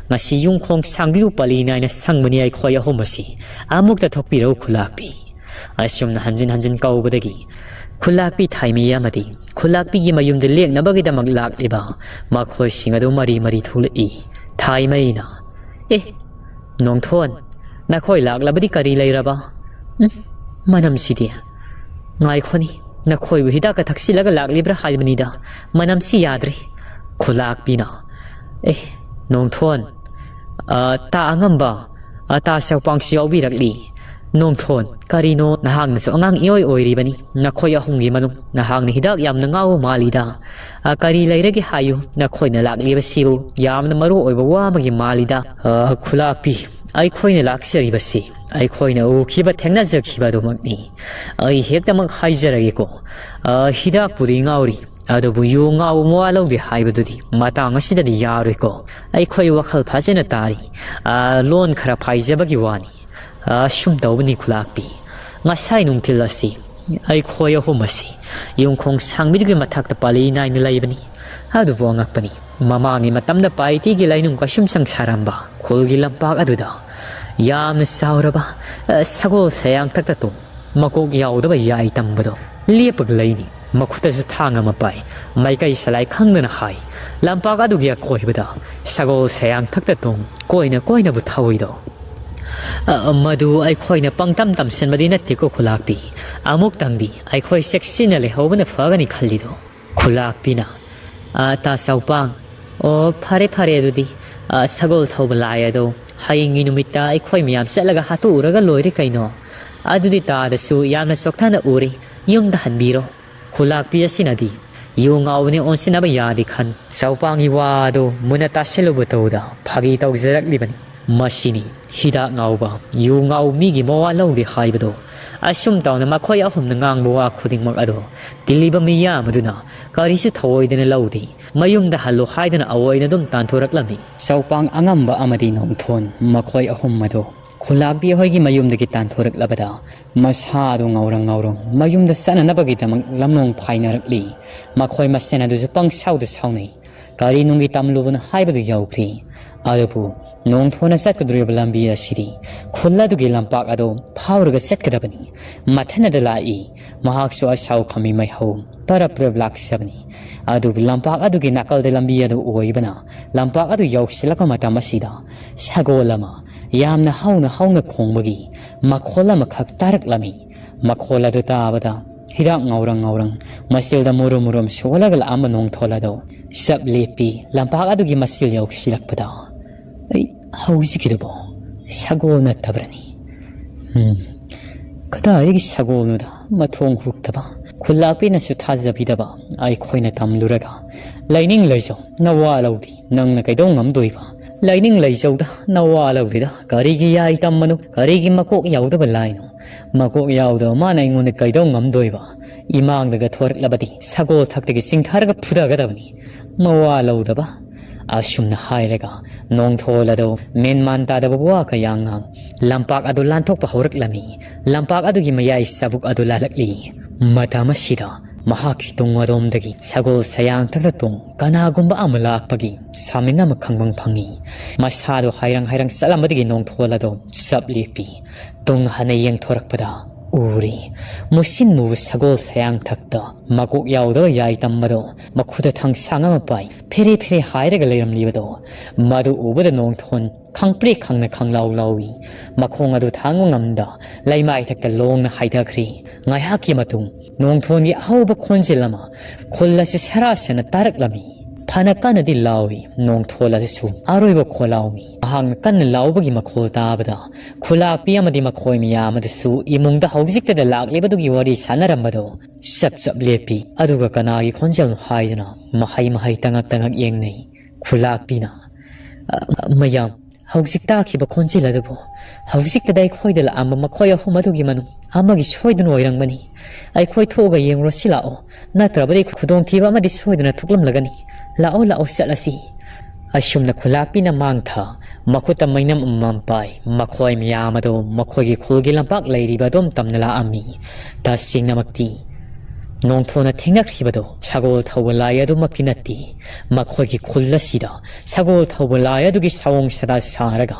ꯉꯁꯤ ꯌꯨꯝꯈꯣꯡ ꯁꯥꯡꯕꯤꯌꯨ ꯄꯜꯂꯤ ꯅꯥꯏꯅ ꯁꯪꯕꯅꯤ ꯑꯩꯈꯣꯏ ꯑꯍꯨꯝ ꯑꯁꯤ꯫ ꯑꯃꯨꯛꯇ ꯊꯣꯛꯄꯤꯔꯣ ꯈꯨꯂꯥꯛꯄꯤ"꯫ ꯑꯁꯨꯝꯅ ꯍꯟꯖꯤꯟ ꯍꯟꯖꯤꯟ ꯀꯧꯕꯗꯒꯤ ꯈꯨꯂꯥꯛꯄꯤ ꯊꯥꯏꯃꯩ ꯑꯃꯗꯤ ꯈꯨꯂꯥꯛꯄꯤꯒꯤ ꯃꯌꯨꯝꯗ ꯂꯦꯛꯅꯕꯒꯤꯗꯃꯛ ꯂꯥꯛꯂꯤꯕ ꯃꯈꯣꯏꯁꯤꯡ ꯑꯗꯨ ꯃꯔꯤ ꯃꯔꯤ ꯊꯣꯛꯂꯛꯏ꯫ ꯊꯥꯏꯃꯩꯅ, "ꯑꯦ, ꯅꯣꯡꯊꯣꯟ, ꯅꯈꯣꯏ ꯂꯥꯛꯂꯕꯗꯤ ꯀꯔꯤ ꯂꯩꯔꯕ? ꯎꯝ, ꯃꯅꯝꯁꯤꯗꯤ꯫ ꯉꯥꯏꯈꯣꯅꯤ, ꯅꯈꯣꯏꯕꯨ ꯍꯤꯗꯥꯛꯀ ꯊꯛꯆꯤꯜꯂꯒ ꯂꯥꯛꯂꯤꯕ꯭ꯔꯥ ꯍꯥꯏꯕꯅꯤꯗ, ꯃꯅꯝꯁꯤ ꯌꯥꯗ꯭ꯔꯦ"꯫ ꯈꯨꯂꯥꯛꯄꯤꯅ, "ꯑꯦ, ꯅꯣꯡꯊꯣꯟ, ꯑ, ꯇꯥ ꯑꯉꯝꯕ, ꯑ, ꯇꯥ ꯆꯧꯄꯥꯡꯁꯨ ꯌꯥꯎꯕꯤꯔꯛꯂꯤ꯫ ꯅꯣꯡꯊꯣꯟ, ꯀꯔꯤꯅꯣ ꯅꯍꯥꯛꯅꯁꯨ ꯑꯉꯥꯡ ꯏꯑꯣꯏ ꯑꯣꯏꯔꯤꯕꯅꯤ꯫ ꯅꯈꯣꯏ ꯑꯍꯨꯝꯒꯤ ꯃꯅꯨꯡ ꯅꯍꯥꯛꯅ ꯍꯤꯗꯥꯛ ꯌꯥꯝꯅ ꯉꯥꯎꯕ ꯃꯥꯜꯂꯤꯗ꯫ ꯑ, ꯀꯔꯤ ꯂꯩꯔꯒꯦ ꯍꯥꯏꯌꯨ? ꯅꯈꯣꯏꯅ ꯂꯥꯛꯂꯤꯕꯁꯤꯕꯨ ꯌꯥꯝꯅ ꯃꯔꯨ ꯑꯣꯏꯕ ꯋꯥ ꯑꯃꯒꯤ ꯃꯥꯜꯂꯤꯗ"꯫ "ꯑ, ꯈꯨꯂꯥꯛꯄꯤ, ꯑꯩꯈꯣꯏꯅ ꯂꯥꯛꯆꯔꯤꯕꯁꯤ ꯑꯩꯈꯣꯏꯅ ꯎꯈꯤꯕ ꯊꯦꯡꯅꯖꯈꯤꯕ ꯑꯗꯨꯃꯛꯅꯤ꯫ ꯑꯩ ꯍꯦꯛꯇꯃꯛ ꯍꯥꯏꯖꯔꯒꯦꯀꯣ꯫ ꯑ, ꯍꯤꯗꯥꯛꯄꯨꯗꯤ ꯉꯥꯎꯔꯤ, ꯑꯗꯨꯕꯨ ꯌꯨ ꯉꯥꯎꯕ ꯃꯋꯥ ꯂꯧꯗꯦ ꯍꯥꯏꯕꯗꯨꯗꯤ ꯃꯇꯥꯡ ꯑꯁꯤꯗꯗꯤ ꯌꯥꯔꯣꯏꯀꯣ꯫ ꯑꯩꯈꯣꯏ ꯋꯥꯈꯜ ꯐꯖꯅ ꯇꯥꯔꯤ꯫ ꯑ, ꯂꯣꯟ ꯈꯔ ꯐꯥꯏꯖꯕꯒꯤ ꯋꯥꯅꯤ꯫ ꯑ, ꯁꯨꯝ ꯇꯧꯕꯅꯤ ꯈꯨꯂꯥꯛꯄꯤ꯫ ꯉꯁꯥꯏ ꯅꯨꯡꯊꯤꯜ ꯑꯁꯤ ꯑꯩꯈꯣꯏ ꯑꯍꯨꯝ ꯑꯁꯤ ꯌꯨꯝꯈꯣꯡ ꯁꯥꯡꯕꯤꯗꯨꯒꯤ ꯃꯊꯛꯇ ꯄꯥꯂꯤ ꯅꯥꯏꯅ ꯂꯩꯕꯅꯤ꯫ ꯑꯗꯨꯕꯨ ꯑꯉꯛꯄꯅꯤ, ꯃꯃꯥꯡꯒꯤ ꯃꯇꯝꯗ ꯄꯥꯏꯇꯤꯒꯤ ꯂꯩꯅꯨꯡ ꯀꯩꯁꯨꯝꯁꯪ ꯁꯥꯔꯝꯕ ꯈꯨꯜꯒꯤ ꯂꯝꯄꯥꯛ ꯑꯗꯨꯗ ꯌꯥꯝꯅ ꯆꯥꯎꯔꯕ, ꯑ, ꯁꯒꯣꯜ ꯁꯌꯥꯡꯊꯛꯇ ꯇꯣꯡ ꯃꯀꯣꯛ ꯌꯥꯎꯗꯕ ꯌꯥꯏ ꯇꯝꯕꯗꯣ ꯂꯦꯞꯄꯒ ꯂꯩꯅꯤ꯫ ꯃꯈꯨꯠꯇꯁꯨ ꯊꯥꯡ ꯑꯃ ꯄꯥꯏ꯫ ꯃꯥꯏꯀꯩ ꯁꯂꯥꯏ ꯈꯪꯗꯅ ꯍꯥꯏ, ꯂꯝꯄꯥꯛ ꯑꯗꯨꯒꯤ ꯑꯀꯣꯏꯕꯗ ꯁꯒꯣꯜ ꯁꯌꯥꯡꯊꯛꯇ ꯇꯣꯡ ꯀꯣꯏꯅ ꯀꯣꯏꯅꯕꯨ ꯊꯧꯏꯗꯣ꯫ ꯑ, ꯃꯗꯨ ꯑꯩꯈꯣꯏꯅ ꯄꯪꯇꯝ ꯇꯝꯁꯤꯟꯕꯗꯤ ꯅꯠꯇꯦꯀꯣ ꯈꯨꯂꯥꯛꯄꯤ꯫ ꯑꯃꯨꯛꯇꯪꯗꯤ ꯑꯩꯈꯣꯏ ꯆꯦꯛꯁꯤꯟꯅ ꯂꯩꯍꯧꯕꯅ ꯐꯒꯅꯤ ꯈꯜꯂꯤꯗꯣ꯫ ꯈꯨꯂꯥꯛꯄꯤꯅ, "ꯑ, ꯇꯥ ꯆꯥꯎꯄꯥꯡ, ꯑꯣ, ꯐꯔꯦ, ꯐꯔꯦ, ꯑꯗꯨꯗꯤ, ꯑ, ꯁꯒꯣꯜ ꯊꯧꯕ ꯂꯥꯏ ꯑꯗꯣ ꯍꯌꯦꯡꯒꯤ ꯅꯨꯃꯤꯠꯇ ꯑꯩꯈꯣꯏ ꯃꯌꯥꯝ ꯆꯠꯂꯒ ꯍꯥꯠꯇꯣꯛꯎꯔꯒ ꯂꯣꯏꯔꯦ ꯀꯩꯅꯣ꯫ ꯑꯗꯨꯗꯤ ꯇꯥꯗꯁꯨ ꯌꯥꯝꯅ ꯆꯣꯛꯊꯅ ꯎꯔꯦ, ꯌꯨꯝꯗ ꯍꯟꯕꯤꯔꯣ꯫" ꯈꯨꯂꯥꯛꯄꯤ ꯑꯁꯤꯅꯗꯤ ꯌꯨ ꯉꯥꯎꯕꯅꯤ ꯑꯣꯟꯁꯤꯟꯅꯕ ꯌꯥꯗꯦ ꯈꯟ, ꯆꯥꯎꯄꯥꯡꯒꯤ ꯋꯥꯗꯨ ꯃꯨꯟꯅ ꯇꯥꯁꯤꯜꯂꯨꯕ ꯇꯧꯗ ꯐꯥꯒꯤ ꯇꯧꯖꯔꯛꯂꯤꯕꯅꯤ꯫ ꯃꯁꯤꯅꯤ ꯍꯤꯗꯥꯛ ꯉꯥꯎꯕ, ꯌꯨ ꯉꯥꯎꯕ ꯃꯤꯒꯤ ꯃꯋꯥ ꯂꯧꯗꯦ ꯍꯥꯏꯕꯗꯣ꯫ ꯑꯁꯨꯝ ꯇꯧꯅ ꯃꯈꯣꯏ ꯑꯍꯨꯝꯅ ꯉꯥꯡꯕ ꯋꯥ ꯈꯨꯗꯤꯡꯃꯛ ꯑꯗꯣ ꯇꯤꯜꯂꯤꯕ ꯃꯤꯌꯥꯝ ꯑꯗꯨꯅ ꯀꯔꯤꯁꯨ ꯊꯧꯑꯣꯏꯗꯅ ꯂꯧꯗꯦ꯫ ꯃꯌꯨꯝꯗ ꯍꯜꯂꯣ ꯍꯥꯏꯗꯅ ꯑꯑꯣꯏꯅ ꯑꯗꯨꯝ ꯇꯥꯟꯊꯣꯔꯛꯂꯝꯃꯤ꯫ ꯆꯥꯎꯄꯥꯡ ꯑꯉꯝꯕ ꯑꯃꯗꯤ ꯅꯣꯡꯊꯣꯟ ꯃꯈꯣꯏ ꯑꯍꯨꯝ ꯑꯗꯣ ꯈꯨꯂꯥꯛꯄꯤ ꯍꯣꯏꯒꯤ ꯃꯌꯨꯝꯗꯒꯤ ꯇꯥꯟꯊꯣꯔꯛꯂꯕꯗ ꯃꯁꯥ ꯑꯗꯨ ꯉꯧꯔꯪ ꯉꯧꯔꯪ ꯃꯌꯨꯝꯗ ꯆꯠꯅꯅꯕꯒꯤꯗꯃꯛ ꯂꯝꯂꯣꯡ ꯐꯥꯏꯅꯔꯛꯂꯤ꯫ ꯃꯈꯣꯏ ꯃꯁꯦꯟ ꯑꯗꯨꯁꯨ ꯄꯪꯁꯥꯎꯗ ꯁꯥꯎꯅꯩ꯫ ꯀꯔꯤ ꯅꯨꯡꯒꯤ ꯇꯝꯂꯨꯕꯅꯣ ꯍꯥꯏꯕꯗꯨ ꯌꯧꯈ꯭ꯔꯤ꯫ ꯑꯗꯨꯕꯨ ꯅꯣꯡꯊꯣꯟꯅ ꯆꯠꯀꯗꯧꯔꯤꯕ ꯂꯝꯕꯤ ꯑꯁꯤꯗꯤ ꯈꯨꯜ ꯑꯗꯨꯒꯤ ꯂꯝꯄꯥꯛ ꯑꯗꯨ ꯐꯥꯎꯔꯒ ꯆꯠꯀꯗꯕꯅꯤ꯫ ꯃꯊꯟꯅꯗ ꯂꯥꯛꯏ꯫ ꯃꯍꯥꯛꯁꯨ ꯑꯁꯥꯎ ꯈꯥꯃꯤ ꯃꯩꯍꯧ ꯄꯔꯞ ꯄꯔꯞ ꯂꯥꯛꯆꯕꯅꯤ꯫ ꯑꯗꯨꯕꯨ ꯂꯝꯄꯥꯛ ꯑꯗꯨꯒꯤ ꯅꯥꯀꯜꯗ ꯂꯝꯕꯤ ꯑꯗꯨ ꯑꯣꯏꯕꯅ ꯂꯝꯄꯥꯛ ꯑꯗꯨ ꯌꯧꯁꯤꯜꯂꯛꯄ ꯃꯇꯝ ꯑꯁꯤꯗ ꯁꯒꯣꯜ ꯑꯃ ꯌꯥꯝꯅ ꯍꯧꯅ ꯍꯧꯅ ꯈꯣꯡꯕꯒꯤ ꯃꯈꯣꯜ ꯑꯃꯈꯛ ꯇꯥꯔꯛꯂꯝꯃꯤ꯫ ꯃꯈꯣꯜ ꯑꯗꯨ ꯇꯥꯕꯗ ꯍꯤꯗꯥꯛ ꯉꯧꯔꯪ ꯉꯧꯔꯪ ꯃꯆꯤꯜꯗ ꯃꯨꯔꯨꯝ ꯃꯨꯔꯨꯝ ꯁꯣꯜꯂꯒ ꯂꯥꯛꯑꯝꯕ ꯅꯣꯡꯊꯣꯜ ꯑꯗꯣ ꯆꯞ ꯂꯦꯞꯄꯤ꯫ ꯂꯝꯄꯥꯛ ꯑꯗꯨꯒꯤ ꯃꯆꯤꯜ ꯌꯧꯁꯤꯜꯂꯛꯄꯗ, "ꯑꯩ ꯍꯧꯖꯤꯛꯀꯤꯗꯨꯕꯨ ꯁꯒꯣꯜ ꯅꯠꯇꯕ꯭ꯔꯅꯤ?" ꯎꯝ, ꯀꯗꯥꯏꯗꯒꯤ ꯁꯒꯣꯜꯅꯣꯗ, ꯃꯊꯣꯡ ꯍꯨꯛꯇꯕ꯫ ꯈꯨꯜꯂꯥꯛꯄꯤꯅꯁꯨ ꯊꯥꯖꯕꯤꯗꯕ꯫ ꯑꯩꯈꯣꯏꯅ ꯇꯝꯂꯨꯔꯒ ꯂꯩꯅꯤꯡ ꯂꯩꯖꯧ, ꯅꯋꯥ ꯂꯧꯗꯦ, ꯅꯪꯅ ꯀꯩꯗꯧ ꯉꯝꯗꯣꯏꯕ? "ꯂꯩꯅꯤꯡ ꯂꯩꯖꯧꯗ, ꯅꯋꯥ ꯂꯧꯗꯦꯗ, ꯀꯔꯤꯒꯤ ꯌꯥꯏ ꯇꯝꯕꯅꯣ, ꯀꯔꯤꯒꯤ ꯃꯀꯣꯛ ꯌꯥꯎꯗꯕ ꯂꯥꯏꯅꯣ? ꯃꯀꯣꯛ ꯌꯥꯎꯗꯕ ꯃꯥꯅ ꯑꯩꯉꯣꯟꯗ ꯀꯩꯗꯧ ꯉꯝꯗꯣꯏꯕ? ꯏꯃꯥꯡꯗꯒ ꯊꯣꯔꯛꯂꯕꯗꯤ ꯁꯒꯣꯜ ꯊꯛꯇꯒꯤ ꯆꯤꯡꯊꯔꯒ ꯐꯨꯊꯒꯗꯕꯅꯤ, ꯃꯋꯥ ꯂꯧꯗꯕ"꯫ ꯑꯁꯨꯝꯅ ꯍꯥꯏꯔꯒ ꯅꯣꯡꯊꯣꯜ ꯑꯗꯨ ꯃꯦꯟꯃꯥꯟ ꯇꯥꯗꯕ ꯋꯥ ꯀꯌꯥ ꯉꯥꯡ ꯂꯝꯄꯥꯛ ꯑꯗꯨ ꯂꯥꯟꯊꯣꯛꯄ ꯍꯧꯔꯛꯂꯝꯃꯤ꯫ ꯂꯝꯄꯥꯛ ꯑꯗꯨꯒꯤ ꯃꯌꯥꯏ ꯆꯕꯨꯛ ꯑꯗꯨ ꯂꯥꯜꯂꯛꯂꯤ꯫ ꯃꯇꯝ ꯑꯁꯤꯗ ꯃꯍꯥꯛꯀꯤ ꯇꯨꯡ ꯑꯗꯣꯝꯗꯒꯤ ꯁꯒꯣꯜ ꯁꯌꯥꯡꯊꯛꯇ ꯇꯣꯡ ꯀꯅꯥꯒꯨꯝꯕ ꯑꯃ ꯂꯥꯛꯄꯒꯤ ꯁꯥꯃꯤꯟ ꯑꯃ ꯈꯪꯕꯪ ꯐꯪꯉꯤ꯫ ꯃꯁꯥꯗꯣ ꯍꯥꯏꯔꯪ ꯍꯥꯏꯔꯪ ꯆꯠꯂꯝꯕꯗꯒꯤ ꯅꯣꯡꯊꯣꯜ ꯑꯗꯣ ꯆꯞ ꯂꯦꯞꯄꯤ꯫ ꯇꯨꯡ ꯍꯟꯅ ꯌꯦꯡꯊꯣꯔꯛꯄꯗ ꯎꯔꯤ꯫ ꯃꯨꯁꯤꯟ ꯃꯨꯕ ꯁꯒꯣꯜ ꯁꯌꯥꯡꯊꯛꯇ ꯃꯀꯣꯛ ꯌꯥꯎꯗꯕ ꯌꯥꯏ ꯇꯝꯕꯗꯣ ꯃꯈꯨꯠꯇ ꯊꯥꯡꯁꯥꯡ ꯑꯃ ꯄꯥꯏ ꯐꯦꯔꯦ ꯐꯦꯔꯦ ꯍꯥꯏꯔꯒ ꯂꯩꯔꯝꯂꯤꯕꯗꯣ, ꯃꯗꯨ ꯎꯕꯗ ꯅꯣꯡꯊꯣꯟ ꯈꯪꯄ꯭ꯔꯦꯛ ꯈꯪꯅ ꯈꯪꯂꯥꯎ ꯂꯥꯎꯏ꯫ ꯃꯈꯣꯡ ꯑꯗꯨ ꯊꯥꯡꯕ ꯉꯝꯗ ꯂꯩꯃꯥꯏꯊꯛꯇ ꯂꯣꯡꯅ ꯍꯥꯏꯊꯈ꯭ꯔꯦ꯫ ꯉꯥꯏꯍꯥꯛꯀꯤ ꯃꯇꯨꯡ ꯅꯣꯡꯊꯣꯟꯒꯤ ꯑꯍꯧꯕ ꯈꯣꯟꯖꯦꯜ ꯑꯃ ꯈꯨꯜ ꯑꯁꯤ ꯁꯔꯥ ꯁꯦꯟꯅ ꯇꯥꯔꯛꯂꯝꯃꯤ꯫ ꯐꯅ ꯀꯟꯅꯗꯤ ꯂꯥꯎꯏ ꯅꯣꯡꯊꯣꯜ ꯑꯗꯨꯁꯨ꯫ ꯑꯔꯣꯏꯕ ꯈꯣꯜꯂꯥꯎꯅꯤ꯫ ꯃꯍꯥꯛꯅ ꯀꯟꯅ ꯂꯥꯎꯕꯒꯤ ꯃꯈꯣꯜ ꯇꯥꯕꯗ ꯈꯨꯂꯥꯛꯄꯤ ꯑꯃꯗꯤ ꯃꯈꯣꯏ ꯃꯌꯥꯝ ꯑꯗꯨꯁꯨ ꯏꯃꯨꯡꯗ ꯍꯧꯖꯤꯛꯇꯗ ꯂꯥꯛꯂꯤꯕꯗꯨꯒꯤ ꯋꯥꯔꯤ ꯁꯥꯟꯅꯔꯝꯕꯗꯣ ꯆꯞ ꯆꯞ ꯂꯦꯞꯄꯤ꯫ ꯑꯗꯨꯒ ꯀꯅꯥꯒꯤ ꯈꯣꯟꯖꯦꯜꯅꯣ ꯍꯥꯏꯗꯨꯅ ꯃꯍꯩ ꯃꯍꯩ ꯇꯉꯛ ꯇꯉꯛ ꯌꯦꯡꯅꯩ꯫ ꯈꯨꯂꯥꯛꯄꯤꯅ, "ꯑ, ꯃꯌꯥꯝ, ꯍꯧꯖꯤꯛ ꯇꯥꯈꯤꯕ ꯈꯣꯟꯖꯦꯜ ꯑꯗꯨꯕꯨ ꯍꯧꯖꯤꯛꯇꯗ ꯑꯩꯈꯣꯏꯗ ꯂꯥꯛꯑꯝꯕ ꯃꯈꯣꯏ ꯑꯍꯨꯝ ꯑꯗꯨꯒꯤ ꯃꯅꯨꯡ ꯑꯃꯒꯤ ꯁꯣꯏꯗꯅ ꯑꯣꯏꯔꯝꯒꯅꯤ꯫ ꯑꯩꯈꯣꯏ ꯊꯣꯛꯑꯒ ꯌꯦꯡꯂꯨꯔꯁꯤ ꯂꯥꯛꯑꯣ, ꯅꯠꯇ꯭ꯔꯕꯗꯤ ꯈꯨꯗꯣꯡꯊꯤꯕ ꯑꯃꯗꯤ ꯁꯣꯏꯗꯅ ꯊꯣꯛꯂꯝꯂꯒꯅꯤ꯫ ꯂꯥꯛꯑꯣ, ꯂꯥꯛꯑꯣ, ꯆꯠꯂꯁꯤ"꯫ ꯑꯁꯨꯝꯅ ꯈꯨꯂꯥꯛꯄꯤꯅ ꯃꯥꯡꯊ ꯃꯈꯨꯠꯇ ꯃꯩꯅꯝ ꯑꯃꯃꯝ ꯄꯥꯏ꯫ ꯃꯈꯣꯏ ꯃꯌꯥꯝ ꯑꯗꯨ ꯃꯈꯣꯏꯒꯤ ꯈꯨꯜꯒꯤ ꯂꯝꯄꯥꯛ ꯂꯩꯔꯤꯕ ꯑꯗꯣꯝ ꯇꯝꯅ ꯂꯥꯛꯑꯝꯃꯤ꯫ ꯇꯁꯦꯡꯅꯃꯛꯇꯤ ꯅꯣꯡꯊꯣꯟꯅ ꯊꯦꯡꯅꯈꯤꯕꯗꯣ ꯁꯒꯣꯜ ꯊꯧꯕ ꯂꯥꯏ ꯑꯗꯨꯃꯛꯇꯤ ꯅꯠꯇꯦ꯫ ꯃꯈꯣꯏꯒꯤ ꯈꯨꯜ ꯑꯁꯤꯗ ꯁꯒꯣꯜ ꯊꯧꯕ ꯂꯥꯏ ꯑꯗꯨꯒꯤ ꯁꯑꯣꯡ ꯁꯥꯗꯥ ꯁꯥꯔꯒ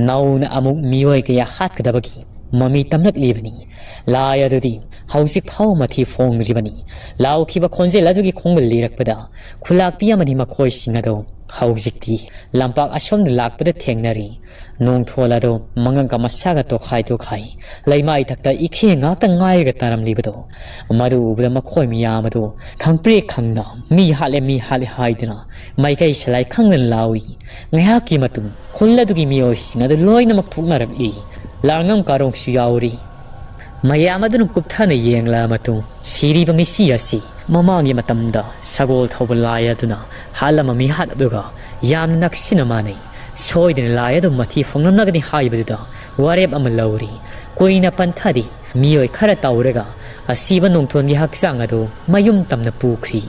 ꯅꯧꯅ ꯑꯃꯨꯛ ꯃꯤꯑꯣꯏ ꯀꯌꯥ ꯍꯥꯠꯀꯗꯕꯒꯤ ꯃꯃꯤ ꯇꯝꯂꯛꯂꯤꯕꯅꯤ꯫ ꯂꯥꯏ ꯑꯗꯨꯗꯤ ꯍꯧꯖꯤꯛ ꯐꯥꯎ ꯃꯊꯤ ꯐꯣꯡꯗ꯭ꯔꯤꯕꯅꯤ꯫ ꯂꯥꯎꯈꯤꯕ ꯈꯣꯟꯖꯦꯜ ꯑꯗꯨꯒꯤ ꯈꯣꯡꯒꯨꯜ ꯂꯤꯔꯛꯄꯗ ꯈꯨꯂꯥꯛꯄꯤ ꯑꯃꯗꯤ ꯃꯈꯣꯏꯁꯤꯡ ꯑꯗꯨ ꯍꯧꯖꯤꯛꯇꯤ ꯂꯝꯄꯥꯛ ꯑꯁꯣꯝꯗ ꯂꯥꯛꯄꯗ ꯊꯦꯡꯅꯔꯤ꯫ ꯅꯣꯡꯊꯣꯜ ꯑꯗꯨ ꯃꯉꯛꯀ ꯃꯁꯥꯒ ꯇꯣꯈꯥꯏ ꯇꯣꯈꯥꯏ ꯂꯩꯃꯥꯏꯊꯛꯇ ꯏꯈꯦ ꯉꯥꯛꯇ ꯉꯥꯏꯔꯒ ꯇꯥꯔꯝꯂꯤꯕꯗꯣ, ꯃꯗꯨ ꯎꯕꯗ ꯃꯈꯣꯏ ꯃꯌꯥꯝ ꯑꯗꯨ ꯈꯪꯄ꯭ꯔꯦꯛ ꯈꯪꯅ "ꯃꯤ ꯍꯥꯠꯂꯦ, ꯃꯤ ꯍꯥꯠꯂꯦ" ꯍꯥꯏꯗꯨꯅ ꯃꯥꯏꯀꯩ ꯁꯂꯥꯏ ꯈꯪꯗꯅ ꯂꯥꯎꯏ꯫ ꯉꯥꯏꯍꯥꯛꯀꯤ ꯃꯇꯨꯡ ꯈꯨꯜ ꯑꯗꯨꯒꯤ ꯃꯤꯑꯣꯏꯁꯤꯡ ꯑꯗꯨ ꯂꯣꯏꯅꯃꯛ ꯊꯣꯛꯅꯔꯛꯏ꯫ ꯂꯥꯡꯉꯝ ꯀꯥꯔꯣꯡꯁꯨ ꯌꯥꯎꯔꯤ꯫ ꯃꯌꯥꯝ ꯑꯗꯨꯅ ꯀꯨꯞꯊꯅ ꯌꯦꯡꯂꯕ ꯃꯇꯨꯡ ꯁꯤꯔꯤꯕ ꯃꯤꯁꯤ ꯑꯁꯤ ꯃꯃꯥꯡꯒꯤ ꯃꯇꯝꯗ ꯁꯒꯣꯜ ꯊꯧꯕ ꯂꯥꯏ ꯑꯗꯨꯅ ꯍꯥꯠꯂꯝꯕ ꯃꯤꯍꯥꯠ ꯑꯗꯨꯒ ꯌꯥꯝꯅ ꯅꯛꯁꯤꯟꯅ ꯃꯥꯟꯅꯩ꯫ ꯁꯣꯏꯗꯅ ꯂꯥꯏ ꯑꯗꯨ ꯃꯊꯤ ꯐꯣꯡꯂꯝꯂꯒꯅꯤ ꯍꯥꯏꯕꯗꯨꯗ ꯋꯥꯔꯦꯞ ꯑꯃ ꯂꯧꯔꯤ꯫ ꯀꯨꯏꯅ ꯄꯟꯊꯗꯦ꯫ ꯃꯤꯑꯣꯏ ꯈꯔ ꯇꯧꯔꯒ ꯑꯁꯤꯕ ꯅꯣꯡꯊꯣꯟꯒꯤ ꯍꯛꯆꯥꯡ ꯑꯗꯨ ꯃꯌꯨꯝ ꯇꯝꯅ ꯄꯨꯈ꯭ꯔꯤ꯫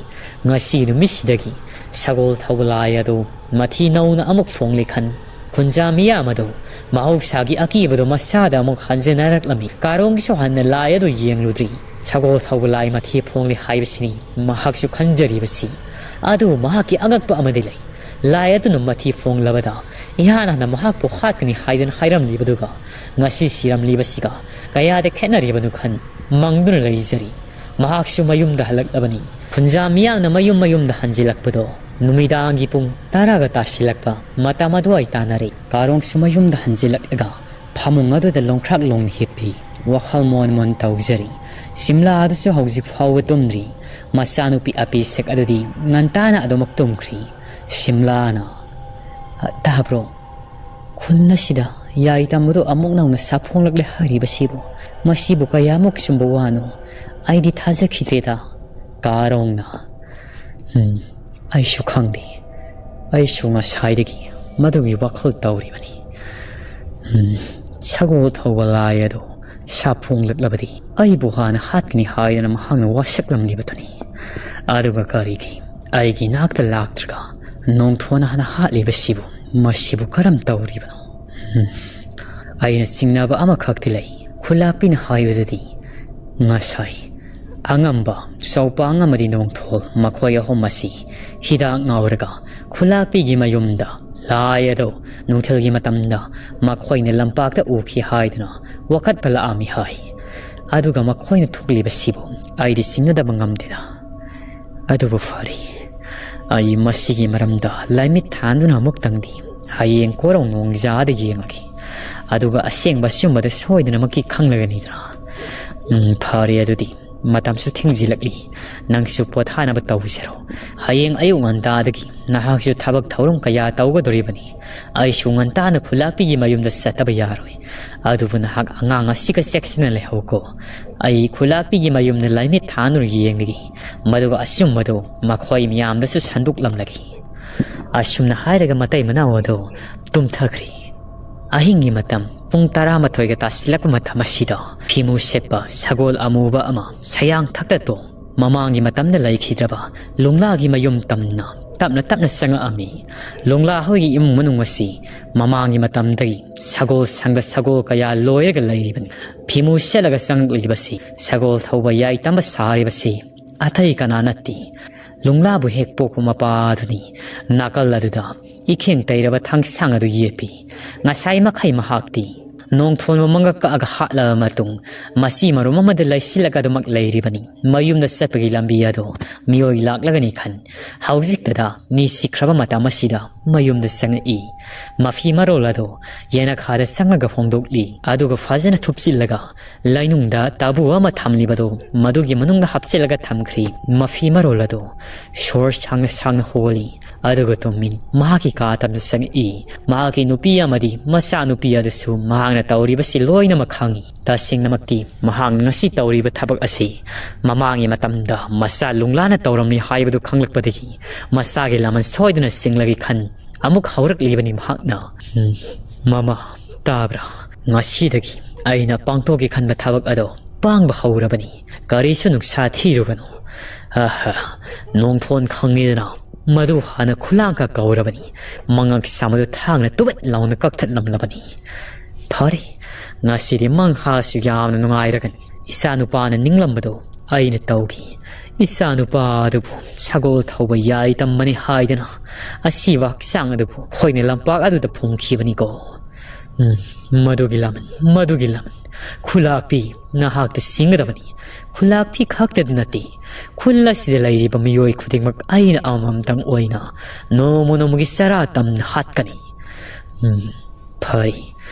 ꯉꯁꯤ ꯅꯨꯃꯤꯠꯁꯤꯗꯒꯤ ꯁꯒꯣꯜ ꯊꯧꯕ ꯂꯥꯏ ꯑꯗꯨ ꯃꯊꯤ ꯅꯧꯅ ꯑꯃꯨꯛ ꯐꯣꯡꯂꯤ ꯈꯟ꯫ ꯈꯨꯟꯖꯥ ꯃꯤꯌꯥꯝ ꯑꯗꯨ ꯃꯍꯧꯁꯥꯒꯤ ꯑꯀꯤꯕꯗꯨ ꯃꯁꯥꯗ ꯑꯃꯨꯛ ꯍꯟꯖꯤꯟꯅꯔꯛꯂꯝꯃꯤ꯫ ꯀꯥꯔꯣꯡꯒꯤꯁꯨ ꯍꯟꯅ ꯂꯥꯏ ꯑꯗꯨ ꯌꯦꯡꯂꯨꯗ꯭ꯔꯤ꯫ ꯁꯒꯣꯜ ꯊꯧꯕ ꯂꯥꯏ ꯃꯊꯤ ꯐꯣꯡꯂꯤ ꯍꯥꯏꯕꯁꯤꯅꯤ ꯃꯍꯥꯛꯁꯨ ꯈꯟꯖꯔꯤꯕꯁꯤ꯫ ꯑꯗꯨꯕꯨ ꯃꯍꯥꯛꯀꯤ ꯑꯉꯛꯄ ꯑꯃꯗꯤ ꯂꯩ꯫ ꯂꯥꯏ ꯑꯗꯨꯅ ꯃꯊꯤ ꯐꯣꯡꯂꯕꯗ ꯏꯍꯥꯟ ꯍꯥꯟꯅ ꯃꯍꯥꯛꯄꯨ ꯍꯥꯠꯀꯅꯤ ꯍꯥꯏꯗꯨꯅ ꯍꯥꯏꯔꯝꯂꯤꯕꯗꯨꯒ ꯉꯁꯤ ꯁꯤꯔꯝꯂꯤꯕꯁꯤꯒ ꯀꯌꯥꯗ ꯈꯦꯠꯅꯔꯤꯕꯅꯣ ꯈꯟ ꯃꯪꯗꯨꯅ ꯂꯩꯖꯔꯤ꯫ ꯃꯍꯥꯛꯁꯨ ꯃꯌꯨꯝꯗ ꯍꯜꯂꯛꯂꯕꯅꯤ꯫ ꯈꯨꯟꯖꯥ ꯃꯤꯌꯥꯝꯅ ꯃꯌꯨꯝ ꯃꯌꯨꯝꯗ ꯍꯟꯖꯤꯜꯂꯛꯄꯗꯣ ꯅꯨꯃꯤꯗꯥꯡꯒꯤ ꯄꯨꯡ ꯇꯔꯥꯒ ꯇꯥꯁꯤꯜꯂꯛꯄ ꯃꯇꯝ ꯑꯗꯨꯋꯥꯏ ꯇꯥꯅꯔꯦ꯫ ꯀꯥꯔꯣꯡꯁꯨ ꯃꯌꯨꯝꯗ ꯍꯟꯖꯤꯜꯂꯛꯂꯒ ꯐꯃꯨꯡ ꯑꯗꯨꯗ ꯂꯣꯡꯈ꯭ꯔꯥꯛ ꯂꯣꯡꯅ ꯍꯤꯞꯄꯤ꯫ ꯋꯥꯈꯜ ꯃꯣꯟ ꯃꯣꯟ ꯇꯧꯖꯔꯤ꯫ ꯁꯤꯝꯂꯥ ꯑꯗꯨꯁꯨ ꯍꯧꯖꯤꯛ ꯐꯥꯎꯕ ꯇꯨꯝꯗ꯭ꯔꯤ꯫ ꯃꯆꯥꯅꯨꯄꯤ ꯑꯄꯤꯁꯛ ꯑꯗꯨꯗꯤ ꯉꯟꯇꯥꯅ ꯑꯗꯨꯃꯛ ꯇꯨꯝꯈ꯭ꯔꯤ꯫ ꯁꯤꯝꯂꯥꯅ, "ꯑ, ꯇꯥꯕ꯭ꯔꯣ? ꯈꯨꯜ ꯑꯁꯤꯗ ꯌꯥꯏ ꯇꯝꯕꯗꯨ ꯑꯃꯨꯛ ꯅꯧꯅ ꯁꯥꯐꯣꯡꯂꯛꯂꯦ ꯍꯥꯏꯔꯤꯕꯁꯤꯕꯨ, ꯃꯁꯤꯕꯨ ꯀꯌꯥꯃꯨꯛ ꯆꯨꯝꯕ ꯋꯥꯅꯣ? ꯑꯩꯗꯤ ꯊꯥꯖꯈꯤꯗ꯭ꯔꯦꯗ"꯫ ꯀꯥꯔꯣꯡꯅ, "ꯎꯝ, ꯑꯩꯁꯨ ꯈꯪꯗꯦ꯫ ꯑꯩꯁꯨ ꯉꯁꯥꯏꯗꯒꯤ ꯃꯗꯨꯒꯤ ꯋꯥꯈꯜ ꯇꯧꯔꯤꯕꯅꯤ꯫ ꯎꯝ, ꯁꯒꯣꯜ ꯊꯧꯕ ꯂꯥꯏ ꯑꯗꯨ ꯁꯥꯐꯣꯡꯂꯛꯂꯕꯗꯤ ꯑꯩꯕꯨ ꯍꯥꯟꯅ ꯍꯥꯠꯀꯅꯤ ꯍꯥꯏꯗꯅ ꯃꯍꯥꯛꯅ ꯋꯥꯁꯛꯂꯝꯂꯤꯕꯗꯨꯅꯤ꯫ ꯑꯗꯨꯒ ꯀꯔꯤꯒꯤ ꯑꯩꯒꯤ ꯅꯥꯛꯇ ꯂꯥꯛꯇ꯭ꯔꯒ ꯅꯣꯡꯊꯣꯟ ꯍꯥꯟꯅ ꯍꯥꯠꯂꯤꯕꯁꯤꯕꯨ, ꯃꯁꯤꯕꯨ ꯀꯔꯝ ꯇꯧꯔꯤꯕꯅꯣ?" ꯎꯝ, ꯑꯩꯅ ꯆꯤꯡꯅꯕ ꯑꯃꯈꯛꯇꯤ ꯂꯩ꯫ ꯈꯨꯂꯥꯛꯄꯤꯅ ꯍꯥꯏꯕꯗꯗꯤ ꯉꯁꯥꯏ ꯑꯉꯝꯕ ꯆꯧꯄꯥꯡ ꯑꯃꯗꯤ ꯅꯣꯡꯊꯣꯜ ꯃꯈꯣꯏ ꯑꯍꯨꯝ ꯑꯁꯤ ꯍꯤꯗꯥꯛ ꯉꯥꯎꯔꯒ ꯈꯨꯂꯥꯛꯄꯤꯒꯤ ꯃꯌꯨꯝꯗ ꯂꯥꯏ ꯑꯗꯨ ꯅꯨꯡꯊꯤꯜꯒꯤ ꯃꯇꯝꯗ ꯃꯈꯣꯏꯅ ꯂꯝꯄꯥꯛꯇ ꯎꯈꯤ ꯍꯥꯏꯗꯨꯅ ꯋꯥꯀꯠꯄ ꯂꯥꯛꯑꯝꯃꯤ ꯍꯥꯏ꯫ ꯑꯗꯨꯒ ꯃꯈꯣꯏꯅ ꯊꯣꯛꯂꯤꯕꯁꯤꯕꯨ ꯑꯩꯗꯤ ꯆꯤꯡꯅꯗꯕ ꯉꯝꯗꯦꯗ꯫ ꯑꯗꯨꯕꯨ ꯐꯔꯦ, ꯑꯩ ꯃꯁꯤꯒꯤ ꯃꯔꯝꯗ ꯂꯥꯏꯃꯤꯠ ꯊꯥꯟꯗꯨꯅ ꯑꯃꯨꯛꯇꯪꯗꯤ ꯍꯌꯦꯡ ꯀꯣꯔꯧ ꯅꯣꯡꯖꯥꯗ ꯌꯦꯡꯂꯒꯦ꯫ ꯑꯗꯨꯒ ꯑꯁꯦꯡꯕ ꯑꯆꯨꯝꯕꯗ ꯁꯣꯏꯗꯅꯃꯛꯀꯤ ꯈꯪꯂꯒꯅꯤꯗꯅ꯫ ꯎꯝ, ꯐꯔꯦ ꯑꯗꯨꯗꯤ꯫ ꯃꯇꯝꯁꯨ ꯊꯦꯡꯖꯤꯜꯂꯛꯂꯤ꯫ ꯅꯪꯁꯨ ꯄꯣꯊꯥꯅꯕ ꯇꯧꯖꯔꯣ꯫ ꯍꯌꯦꯡ ꯑꯌꯨꯛ ꯉꯟꯇꯥꯗꯒꯤ ꯅꯍꯥꯛꯁꯨ ꯊꯕꯛ ꯊꯧꯔꯝ ꯀꯌꯥ ꯇꯧꯒꯗꯧꯔꯤꯕꯅꯤ꯫ ꯑꯩꯁꯨ ꯉꯟꯇꯥꯅ ꯈꯨꯂꯥꯛꯄꯤꯒꯤ ꯃꯌꯨꯝꯗ ꯆꯠꯇꯕ ꯌꯥꯔꯣꯏ꯫ ꯑꯗꯨꯕꯨ ꯅꯍꯥꯛ ꯑꯉꯥꯡ ꯑꯁꯤꯒ ꯆꯦꯛꯁꯤꯟꯅ ꯂꯩꯍꯧꯀꯣ꯫ ꯑꯩ ꯈꯨꯂꯥꯛꯄꯤꯒꯤ ꯃꯌꯨꯝꯗ ꯂꯥꯏꯃꯤꯠ ꯊꯥꯟꯗꯨꯅ ꯌꯦꯡꯂꯒꯦ꯫ ꯃꯗꯨꯒ ꯑꯆꯨꯝꯕꯗꯨ ꯃꯈꯣꯏ ꯃꯌꯥꯝꯗꯁꯨ ꯁꯟꯗꯣꯛꯂꯝꯂꯒꯦ꯫ ꯑꯁꯨꯝꯅ ꯍꯥꯏꯔꯒ ꯃꯇꯩ ꯃꯅꯥꯎ ꯑꯗꯨ ꯇꯨꯝꯊꯈ꯭ꯔꯤ꯫ ꯑꯍꯤꯡꯒꯤ ꯃꯇꯝ ꯄꯨꯡ ꯇꯔꯥꯃꯥꯊꯣꯏꯒ ꯇꯥꯁꯤꯜꯂꯛꯄ ꯃꯇꯝ ꯑꯁꯤꯗ ꯐꯤꯃꯨ ꯁꯦꯠꯄ ꯁꯒꯣꯜ ꯑꯃꯨꯕ ꯑꯃ ꯁꯌꯥꯡ ꯊꯛꯇ ꯇꯣꯡ ꯃꯃꯥꯡꯒꯤ ꯃꯇꯝꯗ ꯂꯩꯈꯤꯗ꯭ꯔꯕ ꯂꯨꯡꯂꯥꯒꯤ ꯃꯌꯨꯝ ꯇꯝꯅ ꯇꯞꯅ ꯇꯞꯅ ꯆꯪꯉꯛꯑꯝꯃꯤ꯫ ꯂꯨꯡꯂꯥ ꯍꯣꯏꯒꯤ ꯏꯃꯨꯡ ꯃꯅꯨꯡ ꯑꯁꯤ ꯃꯃꯥꯡꯒꯤ ꯃꯇꯝꯗꯒꯤ ꯁꯒꯣꯜ ꯁꯪꯒ ꯁꯒꯣꯜ ꯀꯌꯥ ꯂꯣꯏꯔꯒ ꯂꯩꯔꯤꯕꯅꯤ꯫ ꯐꯤꯃꯨ ꯁꯦꯠꯂꯒ ꯆꯪꯂꯛꯂꯤꯕꯁꯤ, ꯁꯒꯣꯜ ꯊꯧꯕ ꯌꯥꯏ ꯇꯝꯕ ꯁꯥꯔꯤꯕꯁꯤ ꯑꯇꯩ ꯀꯅꯥ ꯅꯠꯇꯦ, ꯂꯨꯡꯂꯥꯕꯨ ꯍꯦꯛ ꯄꯣꯛꯄ ꯃꯄꯥꯗꯨꯅꯤ꯫ ꯅꯥꯀꯜ ꯑꯗꯨꯗ ꯏꯈꯦꯡ ꯇꯩꯔꯕ ꯊꯥꯡꯁꯥꯡ ꯑꯗꯨ ꯌꯦꯞꯄꯤ꯫ ꯉꯁꯥꯏ ꯃꯈꯩ ꯃꯍꯥꯛꯇꯤ ꯅꯣꯡꯊꯣꯟꯕ ꯃꯪꯒ ꯀꯛꯑꯒ ꯍꯥꯠꯂꯕ ꯃꯇꯨꯡ, ꯃꯆꯤ ꯃꯔꯨꯝ ꯑꯃꯗ ꯂꯩꯁꯤꯜꯂꯒ ꯑꯗꯨꯃꯛ ꯂꯩꯔꯤꯕꯅꯤ꯫ ꯃꯌꯨꯝꯗ ꯆꯠꯄꯒꯤ ꯂꯝꯕꯤ ꯑꯗꯣ ꯃꯤꯑꯣꯏ ꯂꯥꯛꯂꯒꯅꯤ ꯈꯟ, ꯍꯧꯖꯤꯛꯇꯗ ꯅꯤꯡꯁꯤꯡꯈ꯭ꯔꯕ ꯃꯇꯝ ꯑꯁꯤꯗ ꯃꯌꯨꯝꯗ ꯆꯪꯉꯛꯏ꯫ ꯃꯐꯤ ꯃꯔꯣꯜ ꯑꯗꯣ ꯌꯦꯅꯈꯥꯗ ꯆꯪꯂꯒ ꯍꯣꯡꯗꯣꯛꯂꯤ꯫ ꯑꯗꯨꯒ ꯐꯖꯅ ꯊꯨꯞꯆꯤꯜꯂꯒ ꯂꯩꯅꯨꯡꯗ ꯇꯥꯕꯨ ꯑꯃ ꯊꯝꯂꯤꯕꯗꯨ ꯃꯗꯨꯒꯤ ꯃꯅꯨꯡꯗ ꯍꯥꯞꯆꯤꯜꯂꯒ ꯊꯝꯈ꯭ꯔꯤ꯫ ꯃꯐꯤ ꯃꯔꯣꯜ ꯑꯗꯨ ꯁꯣꯔ ꯁꯥꯡꯅ ꯁꯥꯡꯅ ꯍꯣꯜꯂꯤ꯫ ꯑꯗꯨꯒ ꯇꯨꯃꯤꯟ ꯃꯍꯥꯛꯀꯤ ꯀꯥ ꯇꯝꯅ ꯆꯪꯉꯛꯏ꯫ ꯃꯍꯥꯛꯀꯤ ꯅꯨꯄꯤ ꯑꯃꯗꯤ ꯃꯆꯥꯅꯨꯄꯤ ꯑꯗꯨꯁꯨ ꯃꯍꯥꯛꯅ ꯇꯧꯔꯤꯕꯁꯤ ꯂꯣꯏꯅꯃꯛ ꯈꯪꯏ꯫ ꯇꯁꯦꯡꯅꯃꯛꯇꯤ ꯃꯍꯥꯛꯅ ꯉꯁꯤ ꯇꯧꯔꯤꯕ ꯊꯕꯛ ꯑꯁꯤ ꯃꯃꯥꯡꯒꯤ ꯃꯇꯝꯗ ꯃꯆꯥ ꯂꯨꯡꯂꯥꯅ ꯇꯧꯔꯝꯃꯤ ꯍꯥꯏꯕꯗꯨ ꯈꯪꯂꯛꯄꯗꯒꯤ ꯃꯆꯥꯒꯤ ꯂꯃꯟ ꯁꯣꯏꯗꯅ ꯆꯤꯡꯂꯒꯦ ꯈꯟ ꯑꯃꯨꯛ ꯍꯧꯔꯛꯂꯤꯕꯅꯤ ꯃꯍꯥꯛꯅ꯫ "ꯎꯝ, ꯃꯃꯥ, ꯇꯥꯕ꯭ꯔꯥ? ꯉꯁꯤꯗꯒꯤ ꯑꯩꯅ ꯄꯥꯡꯊꯣꯛꯀꯦ ꯈꯟꯕ ꯊꯕꯛ ꯑꯗꯣ ꯄꯥꯡꯕ ꯍꯧꯔꯕꯅꯤ꯫ ꯀꯔꯤꯁꯨ ꯅꯨꯡꯁꯥ ꯊꯤꯔꯨꯒꯅꯨ꯫ ꯑꯍ, ꯅꯣꯡꯊꯣꯟ ꯈꯪꯉꯤꯗꯅ, ꯃꯗꯨ ꯍꯥꯟꯅ ꯈꯨꯂꯥꯡꯀ ꯀꯧꯔꯕꯅꯤ꯫ ꯃꯉꯛ ꯁꯥꯃꯗꯨ ꯊꯥꯡꯅ ꯇꯨꯕꯠ ꯂꯥꯎꯅ ꯀꯛꯊꯠꯂꯝꯂꯕꯅꯤ꯫ ꯐꯔꯦ, ꯉꯁꯤꯗꯤ ꯃꯪꯍꯥꯁꯨ ꯌꯥꯝꯅ ꯅꯨꯡꯉꯥꯏꯔꯒꯅꯤ꯫ ꯏꯆꯥ ꯅꯨꯄꯥꯅ ꯅꯤꯡꯂꯝꯕꯗꯣ ꯑꯩꯅ ꯇꯧꯈꯤ꯫ ꯏꯆꯥ ꯅꯨꯄꯥ ꯑꯗꯨꯕꯨ ꯁꯒꯣꯜ ꯊꯧꯕ ꯌꯥꯏ ꯇꯝꯕꯅꯤ ꯍꯥꯏꯗꯅ ꯑꯁꯤꯕ ꯍꯛꯆꯥꯡ ꯑꯗꯨꯕꯨ ꯍꯣꯏꯅ ꯂꯝꯄꯥꯛ ꯑꯗꯨꯗ ꯐꯨꯝꯈꯤꯕꯅꯤꯀꯣ꯫ ꯎꯝ, ꯃꯗꯨꯒꯤ ꯂꯃꯟ, ꯃꯗꯨꯒꯤ ꯂꯃꯟ꯫ ꯈꯨꯂꯥꯛꯄꯤ, ꯅꯍꯥꯛꯇ ꯁꯤꯡꯒꯗꯕꯅꯤ꯫ ꯈꯨꯂꯥꯛꯄꯤ ꯈꯛꯇꯗ ꯅꯠꯇꯦ, ꯈꯨꯜ ꯑꯁꯤꯗ ꯂꯩꯔꯤꯕ ꯃꯤꯑꯣꯏ ꯈꯨꯗꯤꯡꯃꯛ ꯑꯩꯅ ꯑꯃꯃꯝꯇꯪ ꯑꯣꯏꯅ ꯅꯣꯡꯃ ꯅꯣꯡꯃꯒꯤ ꯆꯔꯥ ꯇꯝꯅ ꯍꯥꯠꯀꯅꯤ꯫ ꯎꯝ, ꯐꯔꯦ,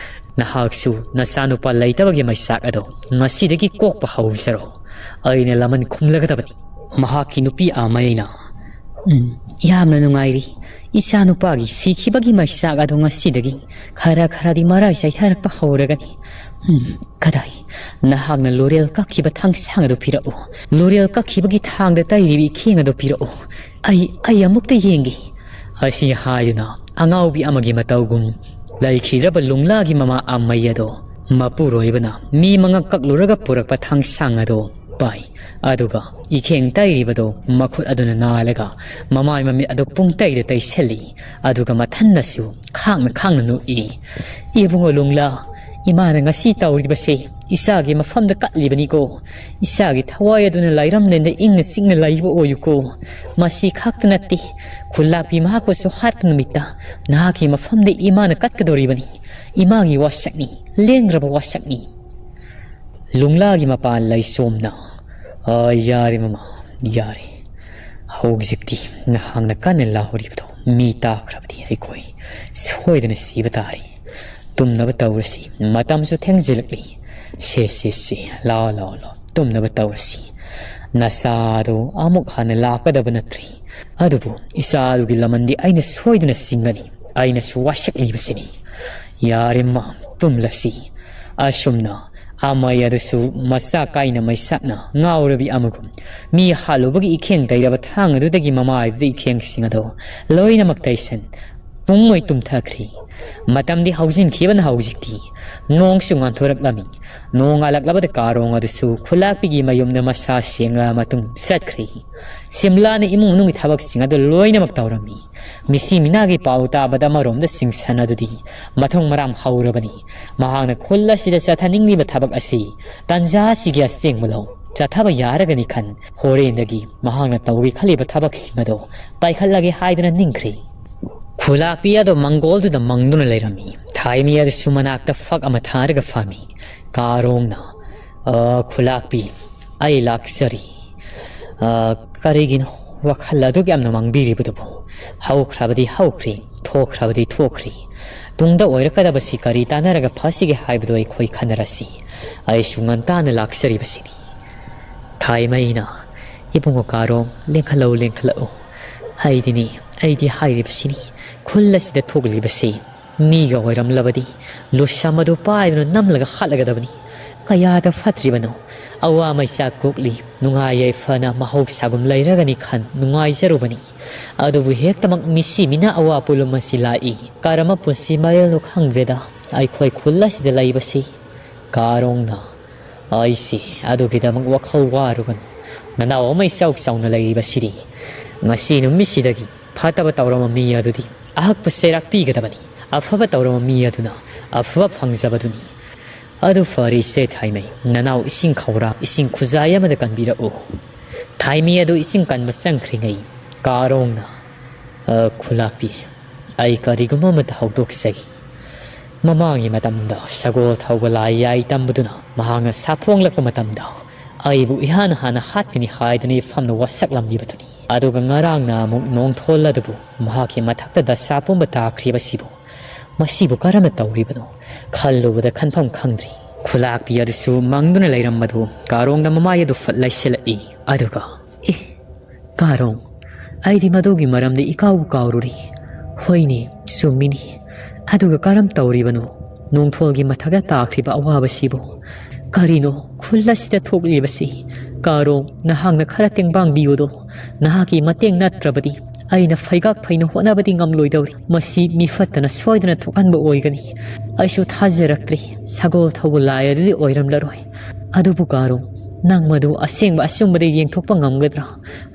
ꯅꯍꯥꯛꯁꯨ ꯅꯆꯥꯅꯨꯄꯥ ꯂꯩꯇꯕꯒꯤ ꯃꯩꯆꯥꯛ ꯑꯗꯣ ꯉꯁꯤꯗꯒꯤ ꯀꯣꯛꯄ ꯍꯧꯖꯔꯣ꯫ ꯑꯩꯅ ꯂꯃꯟ ꯈꯨꯝꯂꯒꯗꯕꯅꯤ꯫" ꯃꯍꯥꯛꯀꯤ ꯅꯨꯄꯤ ꯑꯃꯩꯅ, "ꯎꯝ, ꯌꯥꯝꯅ ꯅꯨꯡꯉꯥꯏꯔꯤ꯫ ꯏꯆꯥ ꯅꯨꯄꯥꯒꯤ ꯁꯤꯈꯤꯕꯒꯤ ꯃꯩꯆꯥꯛ ꯑꯗꯣ ꯉꯁꯤꯗꯒꯤ ꯈꯔ ꯈꯔꯗꯤ ꯃꯔꯥꯏ ꯆꯥꯏꯊꯔꯛꯄ ꯍꯧꯔꯒꯅꯤ꯫ ꯎꯝ, ꯀꯗꯥꯏ? ꯅꯍꯥꯛꯅ ꯂꯣꯔꯦꯜ ꯀꯛꯈꯤꯕ ꯊꯥꯡꯁꯥꯡ ꯑꯗꯨ ꯄꯤꯔꯛꯎ꯫ ꯂꯣꯔꯦꯜ ꯀꯛꯈꯤꯕꯒꯤ ꯊꯥꯡꯗ ꯇꯩꯔꯤꯕ ꯏꯈꯦꯡ ꯑꯗꯨ ꯄꯤꯔꯛꯎ꯫ ꯑꯩ, ꯑꯩ ꯑꯃꯨꯛꯇ ꯌꯦꯡꯒꯦ꯫" ꯑꯁꯤ ꯍꯥꯏꯗꯨꯅ ꯑꯉꯥꯎꯕꯤ ꯑꯃꯒꯤ ꯃꯇꯧꯒꯨꯝ ꯂꯩꯈꯤꯗ꯭ꯔꯕ ꯂꯨꯡꯂꯥꯒꯤ ꯃꯃꯥ ꯑꯃꯩ ꯑꯗꯣ ꯃꯄꯨꯔꯣꯏꯕꯅ ꯃꯤ ꯃꯉꯛ ꯀꯛꯂꯨꯔꯒ ꯄꯨꯔꯛꯄ ꯊꯥꯡꯁꯥꯡ ꯑꯗꯣ ꯄꯥꯏ꯫ ꯑꯗꯨꯒ ꯏꯈꯦꯡ ꯇꯩꯔꯤꯕꯗꯣ ꯃꯈꯨꯠ ꯑꯗꯨꯅ ꯅꯥꯜꯂꯒ ꯃꯃꯥꯏ ꯃꯃꯤꯠ ꯑꯗꯨ ꯄꯨꯡ ꯇꯩꯗ ꯇꯩꯁꯜꯂꯤ꯫ ꯑꯗꯨꯒ ꯃꯊꯟꯅꯁꯨ ꯈꯥꯡꯅ ꯈꯥꯡꯅ ꯅꯣꯛꯏ꯫ "ꯏꯕꯨꯡꯉꯣ ꯂꯨꯡꯂꯥ, ꯏꯃꯥꯅ ꯉꯁꯤ ꯇꯧꯔꯤꯕꯁꯦ ꯏꯆꯥꯒꯤ ꯃꯐꯝꯗ ꯀꯠꯂꯤꯕꯅꯤꯀꯣ꯫ ꯏꯆꯥꯒꯤ ꯊꯋꯥꯏ ꯑꯗꯨꯅ ꯂꯥꯏꯔꯝꯂꯦꯟꯗ ꯏꯪꯅ ꯆꯤꯛꯅ ꯂꯩꯕ ꯑꯣꯏꯌꯨꯀꯣ꯫ ꯃꯁꯤ ꯈꯛꯇ ꯅꯠꯇꯦ, ꯈꯨꯜꯂꯥꯛꯄꯤ ꯃꯍꯥꯛꯄꯨꯁꯨ ꯍꯥꯠꯄ ꯅꯨꯃꯤꯠꯇ ꯅꯍꯥꯛꯀꯤ ꯃꯐꯝꯗ ꯏꯃꯥꯅ ꯀꯠꯀꯗꯧꯔꯤꯕꯅꯤ꯫ ꯏꯃꯥꯒꯤ ꯋꯥꯁꯛꯅꯤ, ꯂꯦꯡꯗ꯭ꯔꯕ ꯋꯥꯁꯛꯅꯤ꯫" ꯂꯨꯡꯂꯥꯒꯤ ꯃꯄꯥ ꯂꯩꯁꯣꯝꯅ, "ꯑ, ꯌꯥꯔꯦ ꯃꯃꯥ, ꯌꯥꯔꯦ꯫ ꯍꯧꯖꯤꯛꯇꯤ ꯅꯍꯥꯛꯅ ꯀꯟꯅ ꯂꯥꯎꯔꯤꯕꯗꯣ ꯃꯤ ꯇꯥꯈ꯭ꯔꯕꯗꯤ ꯑꯩꯈꯣꯏ ꯁꯣꯏꯗꯅ ꯁꯤꯕ ꯇꯥꯔꯦ꯫ ꯇꯨꯝꯅꯕ ꯇꯧꯔꯁꯤ, ꯃꯇꯝꯁꯨ ꯊꯦꯡꯖꯤꯜꯂꯛꯂꯤ꯫ ꯁꯦ, ꯁꯦ, ꯁꯦ, ꯂꯥꯎ, ꯂꯥꯎ, ꯂꯥꯎ, ꯇꯨꯝꯅꯕ ꯇꯧꯔꯁꯤ꯫ ꯅꯆꯥꯗꯣ ꯑꯃꯨꯛ ꯍꯟꯅ ꯂꯥꯛꯀꯗꯕ ꯅꯠꯇ꯭ꯔꯤ꯫ ꯑꯗꯨꯕꯨ ꯏꯆꯥꯗꯨꯒꯤ ꯂꯃꯟꯗꯤ ꯑꯩꯅ ꯁꯣꯏꯗꯅ ꯆꯤꯡꯒꯅꯤ꯫ ꯑꯩꯅꯁꯨ ꯋꯥꯁꯛꯂꯤꯕꯁꯤꯅꯤ꯫ ꯌꯥꯔꯦ ꯃꯥ, ꯇꯨꯝꯂꯁꯤ꯫" ꯑꯁꯨꯝꯅ ꯑꯃꯩ ꯑꯗꯨꯁꯨ ꯃꯆꯥ ꯀꯥꯏꯅ ꯃꯩꯁꯥꯛꯅ ꯉꯥꯎꯔꯕꯤ ꯑꯃꯒꯨꯝ ꯃꯤ ꯍꯥꯠꯂꯨꯕꯒꯤ ꯏꯈꯦꯡ ꯇꯩꯔꯕ ꯊꯥꯡ ꯑꯗꯨꯗꯒꯤ ꯃꯃꯥꯏꯗꯨꯗ ꯏꯈꯦꯡꯁꯤꯡ ꯑꯗꯣ ꯂꯣꯏꯅꯃꯛ ꯇꯩꯁꯟ ꯄꯨꯡꯃꯣꯏ ꯇꯨꯝꯊꯈ꯭ꯔꯤ꯫ ꯃꯇꯝꯗꯤ ꯍꯧꯖꯤꯟꯈꯤꯕꯅ ꯍꯧꯖꯤꯛꯇꯤ ꯅꯣꯡꯁꯨ ꯉꯥꯟꯊꯣꯔꯛꯂꯝꯃꯤ꯫ ꯅꯣꯡ ꯉꯥꯜꯂꯛꯂꯕꯗ ꯀꯥꯔꯣꯡ ꯑꯗꯨꯁꯨ ꯈꯨꯂꯥꯛꯄꯤꯒꯤ ꯃꯌꯨꯝꯗ ꯃꯁꯥ ꯁꯦꯡꯂ ꯃꯇꯨꯡ ꯆꯠꯈ꯭ꯔꯦ꯫ ꯁꯤꯝꯂꯥꯅ ꯏꯃꯨꯡ ꯃꯅꯨꯡꯒꯤ ꯊꯕꯛꯁꯤꯡ ꯑꯗꯨ ꯂꯣꯏꯅꯃꯛ ꯇꯧꯔꯝꯃꯤ꯫ ꯃꯤꯁꯤ ꯃꯤꯅꯥꯒꯤ ꯄꯥꯎ ꯇꯥꯕꯗ ꯑꯃꯔꯣꯝꯗ ꯁꯤꯡꯁꯟ ꯑꯗꯨꯗꯤ ꯃꯊꯣꯡ ꯃꯔꯥꯡ ꯍꯧꯔꯕꯅꯤ꯫ ꯃꯍꯥꯛꯅ ꯈꯨꯜ ꯑꯁꯤꯗ ꯆꯠꯊꯅꯤꯡꯂꯤꯕ ꯊꯕꯛ ꯑꯁꯤ ꯇꯥꯟꯖꯥ ꯑꯁꯤꯒꯤ ꯑꯁꯦꯡꯕ ꯂꯧ꯫ ꯆꯠꯊꯕ ꯌꯥꯔꯒꯅꯤ ꯈꯟ ꯍꯣꯔꯦꯟꯗꯒꯤ ꯃꯍꯥꯛꯅ ꯇꯧꯒꯦ ꯈꯜꯂꯤꯕ ꯊꯕꯛꯁꯤꯡ ꯑꯗꯨ ꯄꯥꯏꯈꯠꯂꯒꯦ ꯍꯥꯏꯗꯨꯅ ꯅꯤꯡꯈ꯭ꯔꯦ꯫ ꯈꯨꯂꯥꯛꯄꯤ ꯑꯗꯨ ꯃꯪꯒꯣꯜꯗꯨꯗ ꯃꯪꯗꯨꯅ ꯂꯩꯔꯝꯃꯤ꯫ ꯊꯥꯏꯃꯤ ꯑꯗꯨꯁꯨ ꯃꯅꯥꯛꯇ ꯐꯛ ꯑꯃ ꯊꯥꯔꯒ ꯐꯝꯃꯤ꯫ ꯀꯥꯔꯣꯡꯅ, "ꯑ, ꯈꯨꯂꯥꯛꯄꯤ, ꯑꯩ ꯂꯥꯛꯆꯔꯤ꯫ ꯑ, ꯀꯔꯤꯒꯤꯅꯣ ꯋꯥꯈꯜ ꯑꯗꯨꯛ ꯌꯥꯝꯅ ꯃꯥꯡꯕꯤꯔꯤꯕꯗꯨꯕꯨ? ꯍꯧꯈ꯭ꯔꯕꯗꯤ ꯍꯧꯈ꯭ꯔꯦ, ꯊꯣꯛꯈ꯭ꯔꯕꯗꯤ ꯊꯣꯛꯈ꯭ꯔꯦ꯫ ꯇꯨꯡꯗ ꯑꯣꯏꯔꯛꯀꯗꯕꯁꯤ ꯀꯔꯤ ꯇꯥꯟꯅꯔꯒ ꯐꯁꯤꯒꯦ ꯍꯥꯏꯕꯗꯨ ꯑꯩꯈꯣꯏ ꯈꯟꯅꯔꯁꯤ꯫ ꯑꯩꯁꯨ ꯉꯟꯇꯥꯅ ꯂꯥꯛꯆꯔꯤꯕꯁꯤꯅꯤ꯫" ꯊꯥꯏꯃꯩꯅ, "ꯏꯕꯨꯡꯉꯣ ꯀꯥꯔꯣꯡ, ꯂꯦꯡꯈꯠꯂꯛꯎ, ꯂꯦꯡꯈꯠꯂꯛꯎ꯫ ꯑꯩꯗꯤꯅꯤ, ꯑꯩꯗꯤ ꯍꯥꯏꯔꯤꯕꯁꯤꯅꯤ, ꯈꯨꯜ ꯑꯁꯤꯗ ꯊꯣꯛꯂꯤꯕꯁꯤ ꯃꯤꯒ ꯑꯣꯏꯔꯝꯂꯕꯗꯤ ꯂꯨꯁꯝ ꯑꯗꯨ ꯄꯥꯏꯗꯨꯅ ꯅꯝꯂꯒ ꯍꯥꯠꯂꯒꯗꯕꯅꯤ꯫ ꯀꯌꯥꯗ ꯐꯠꯇ꯭ꯔꯤꯕꯅꯣ꯫ ꯑꯋꯥ ꯃꯩꯆꯥꯛ ꯀꯣꯛꯂꯤ, ꯅꯨꯡꯉꯥꯏ ꯌꯥꯏꯐꯅ ꯃꯍꯧꯁꯥꯒꯨꯝ ꯂꯩꯔꯒꯅꯤ ꯈꯟ ꯅꯨꯡꯉꯥꯏꯖꯔꯨꯕꯅꯤ꯫ ꯑꯗꯨꯕꯨ ꯍꯦꯛꯇꯃꯛ ꯃꯤꯁꯤ ꯃꯤꯅ ꯑꯋꯥ ꯄꯣꯠꯂꯨꯝ ꯑꯁꯤ ꯂꯥꯛꯏ꯫ ꯀꯔꯝꯕ ꯄꯨꯟꯁꯤ ꯃꯔꯦꯜꯅꯣ ꯈꯪꯗ꯭ꯔꯦꯗ ꯑꯩꯈꯣꯏ ꯈꯨꯜ ꯑꯁꯤꯗ ꯂꯩꯕꯁꯤ꯫ ꯀꯥꯔꯣꯡꯅ, ꯑꯩꯁꯦ ꯑꯗꯨꯒꯤꯗꯃꯛ ꯋꯥꯈꯜ ꯋꯥꯔꯨꯒꯅꯨ꯫ ꯅꯅꯥꯎ ꯑꯃ ꯏꯆꯥꯎ ꯆꯥꯎꯅ ꯂꯩꯔꯤꯕꯁꯤꯗꯤ ꯉꯁꯤ ꯅꯨꯃꯤꯠꯁꯤꯗꯒꯤ ꯐꯠꯇꯕ ꯇꯧꯔꯝꯕ ꯃꯤ ꯑꯗꯨꯗꯤ ꯑꯍꯛꯄ ꯆꯩꯔꯥꯛ ꯄꯤꯒꯗꯕꯅꯤ꯫ ꯑꯐꯕ ꯇꯧꯔꯝꯕ ꯃꯤ ꯑꯗꯨꯅ ꯑꯐꯕ ꯐꯪꯖꯕꯗꯨꯅꯤ꯫ ꯑꯗꯨ ꯐꯔꯦ ꯏꯆꯦ ꯊꯥꯏꯃꯩ, ꯅꯅꯥꯎ ꯏꯁꯤꯡ ꯈꯧꯔꯥ ꯏꯁꯤꯡ ꯈꯨꯖꯥꯏ ꯑꯃꯗ ꯀꯟꯕꯤꯔꯛꯎ꯫ ꯊꯥꯏꯃꯩ ꯑꯗꯨ ꯏꯁꯤꯡ ꯀꯟꯕ ꯆꯪꯈ꯭ꯔꯤꯉꯩ ꯀꯥꯔꯣꯡꯅ, "ꯑ, ꯈꯨꯂꯥꯛꯄꯤ, ꯑꯩ ꯀꯔꯤꯒꯨꯝꯕ ꯑꯃꯠꯇ ꯍꯧꯗꯣꯛꯆꯒꯦ꯫ ꯃꯃꯥꯡꯒꯤ ꯃꯇꯝꯗ ꯁꯒꯣꯜ ꯊꯧꯕ ꯂꯥꯏ ꯌꯥꯏ ꯇꯝꯕꯗꯨꯅ ꯃꯍꯥꯛꯅ ꯁꯥꯐꯣꯡꯂꯛꯄ ꯃꯇꯝꯗ ꯑꯩꯕꯨ ꯏꯍꯥꯟ ꯍꯥꯟꯅ ꯍꯥꯠꯀꯅꯤ ꯍꯥꯏꯗꯨꯅ ꯏꯐꯝꯗ ꯋꯥꯁꯛꯂꯝꯂꯤꯕꯗꯨꯅꯤ꯫ ꯑꯗꯨꯒ ꯉꯔꯥꯡꯅ ꯑꯃꯨꯛ ꯅꯣꯡꯊꯣꯜ ꯑꯗꯨꯕꯨ ꯃꯍꯥꯛꯀꯤ ꯃꯊꯛꯇ ꯗꯁꯥ ꯄꯨꯝꯕ ꯇꯥꯈ꯭ꯔꯤꯕꯁꯤꯕꯨ ꯃꯁꯤꯕꯨ ꯀꯔꯝꯅ ꯇꯧꯔꯤꯕꯅꯣ ꯈꯜꯂꯨꯕꯗ ꯈꯟꯐꯝ ꯈꯪꯗ꯭ꯔꯤ꯫" ꯈꯨꯂꯥꯛꯄꯤ ꯑꯗꯨꯁꯨ ꯃꯪꯗꯨꯅ ꯂꯩꯔꯝꯕꯗꯨ ꯀꯥꯔꯣꯡꯗ ꯃꯃꯥꯏ ꯑꯗꯨ ꯐꯠ ꯂꯩꯁꯤꯜꯂꯛꯏ꯫ ꯑꯗꯨꯒ, "ꯑꯦ, ꯀꯥꯔꯣꯡ, ꯑꯩꯗꯤ ꯃꯗꯨꯒꯤ ꯃꯔꯝꯗ ꯏꯀꯥꯎꯕꯨ ꯀꯥꯎꯔꯨꯔꯦ꯫ ꯍꯣꯏꯅꯦ, ꯆꯨꯝꯃꯤꯅꯦ꯫ ꯑꯗꯨꯒ ꯀꯔꯝ ꯇꯧꯔꯤꯕꯅꯣ ꯅꯣꯡꯊꯣꯜꯒꯤ ꯃꯊꯛꯇ ꯇꯥꯈ꯭ꯔꯤꯕ ꯑꯋꯥꯕꯁꯤꯕꯨ? ꯀꯔꯤꯅꯣ ꯈꯨꯜ ꯑꯁꯤꯗ ꯊꯣꯛꯂꯤꯕꯁꯤ? ꯀꯥꯔꯣꯡ, ꯅꯍꯥꯛꯅ ꯈꯔ ꯇꯦꯡꯕꯥꯡꯕꯤꯌꯨꯗꯣ꯫ ꯅꯍꯥꯛꯀꯤ ꯃꯇꯦꯡ ꯅꯠꯇ꯭ꯔꯕꯗꯤ ꯑꯩꯅ ꯐꯩꯒꯥꯛ ꯐꯩꯅ ꯍꯣꯠꯅꯕꯗꯤ ꯉꯝꯂꯣꯏꯗꯧꯔꯤ꯫ ꯃꯁꯤ ꯃꯤꯐꯠꯇꯅ ꯁꯣꯏꯗꯅ ꯊꯣꯛꯍꯟꯕ ꯑꯣꯏꯒꯅꯤ꯫ ꯑꯩꯁꯨ ꯊꯥꯖꯔꯛꯇ꯭ꯔꯦ ꯁꯒꯣꯜ ꯊꯧꯕ ꯂꯥꯏ ꯑꯗꯨꯗꯤ ꯑꯣꯏꯔꯝꯂꯔꯣꯏ꯫ ꯑꯗꯨꯕꯨ ꯀꯥꯔꯣꯡ, ꯅꯪ ꯃꯗꯨ ꯑꯁꯦꯡꯕ ꯑꯆꯨꯝꯕꯗ ꯌꯦꯡꯊꯣꯛꯄ ꯉꯝꯒꯗ꯭ꯔꯥ?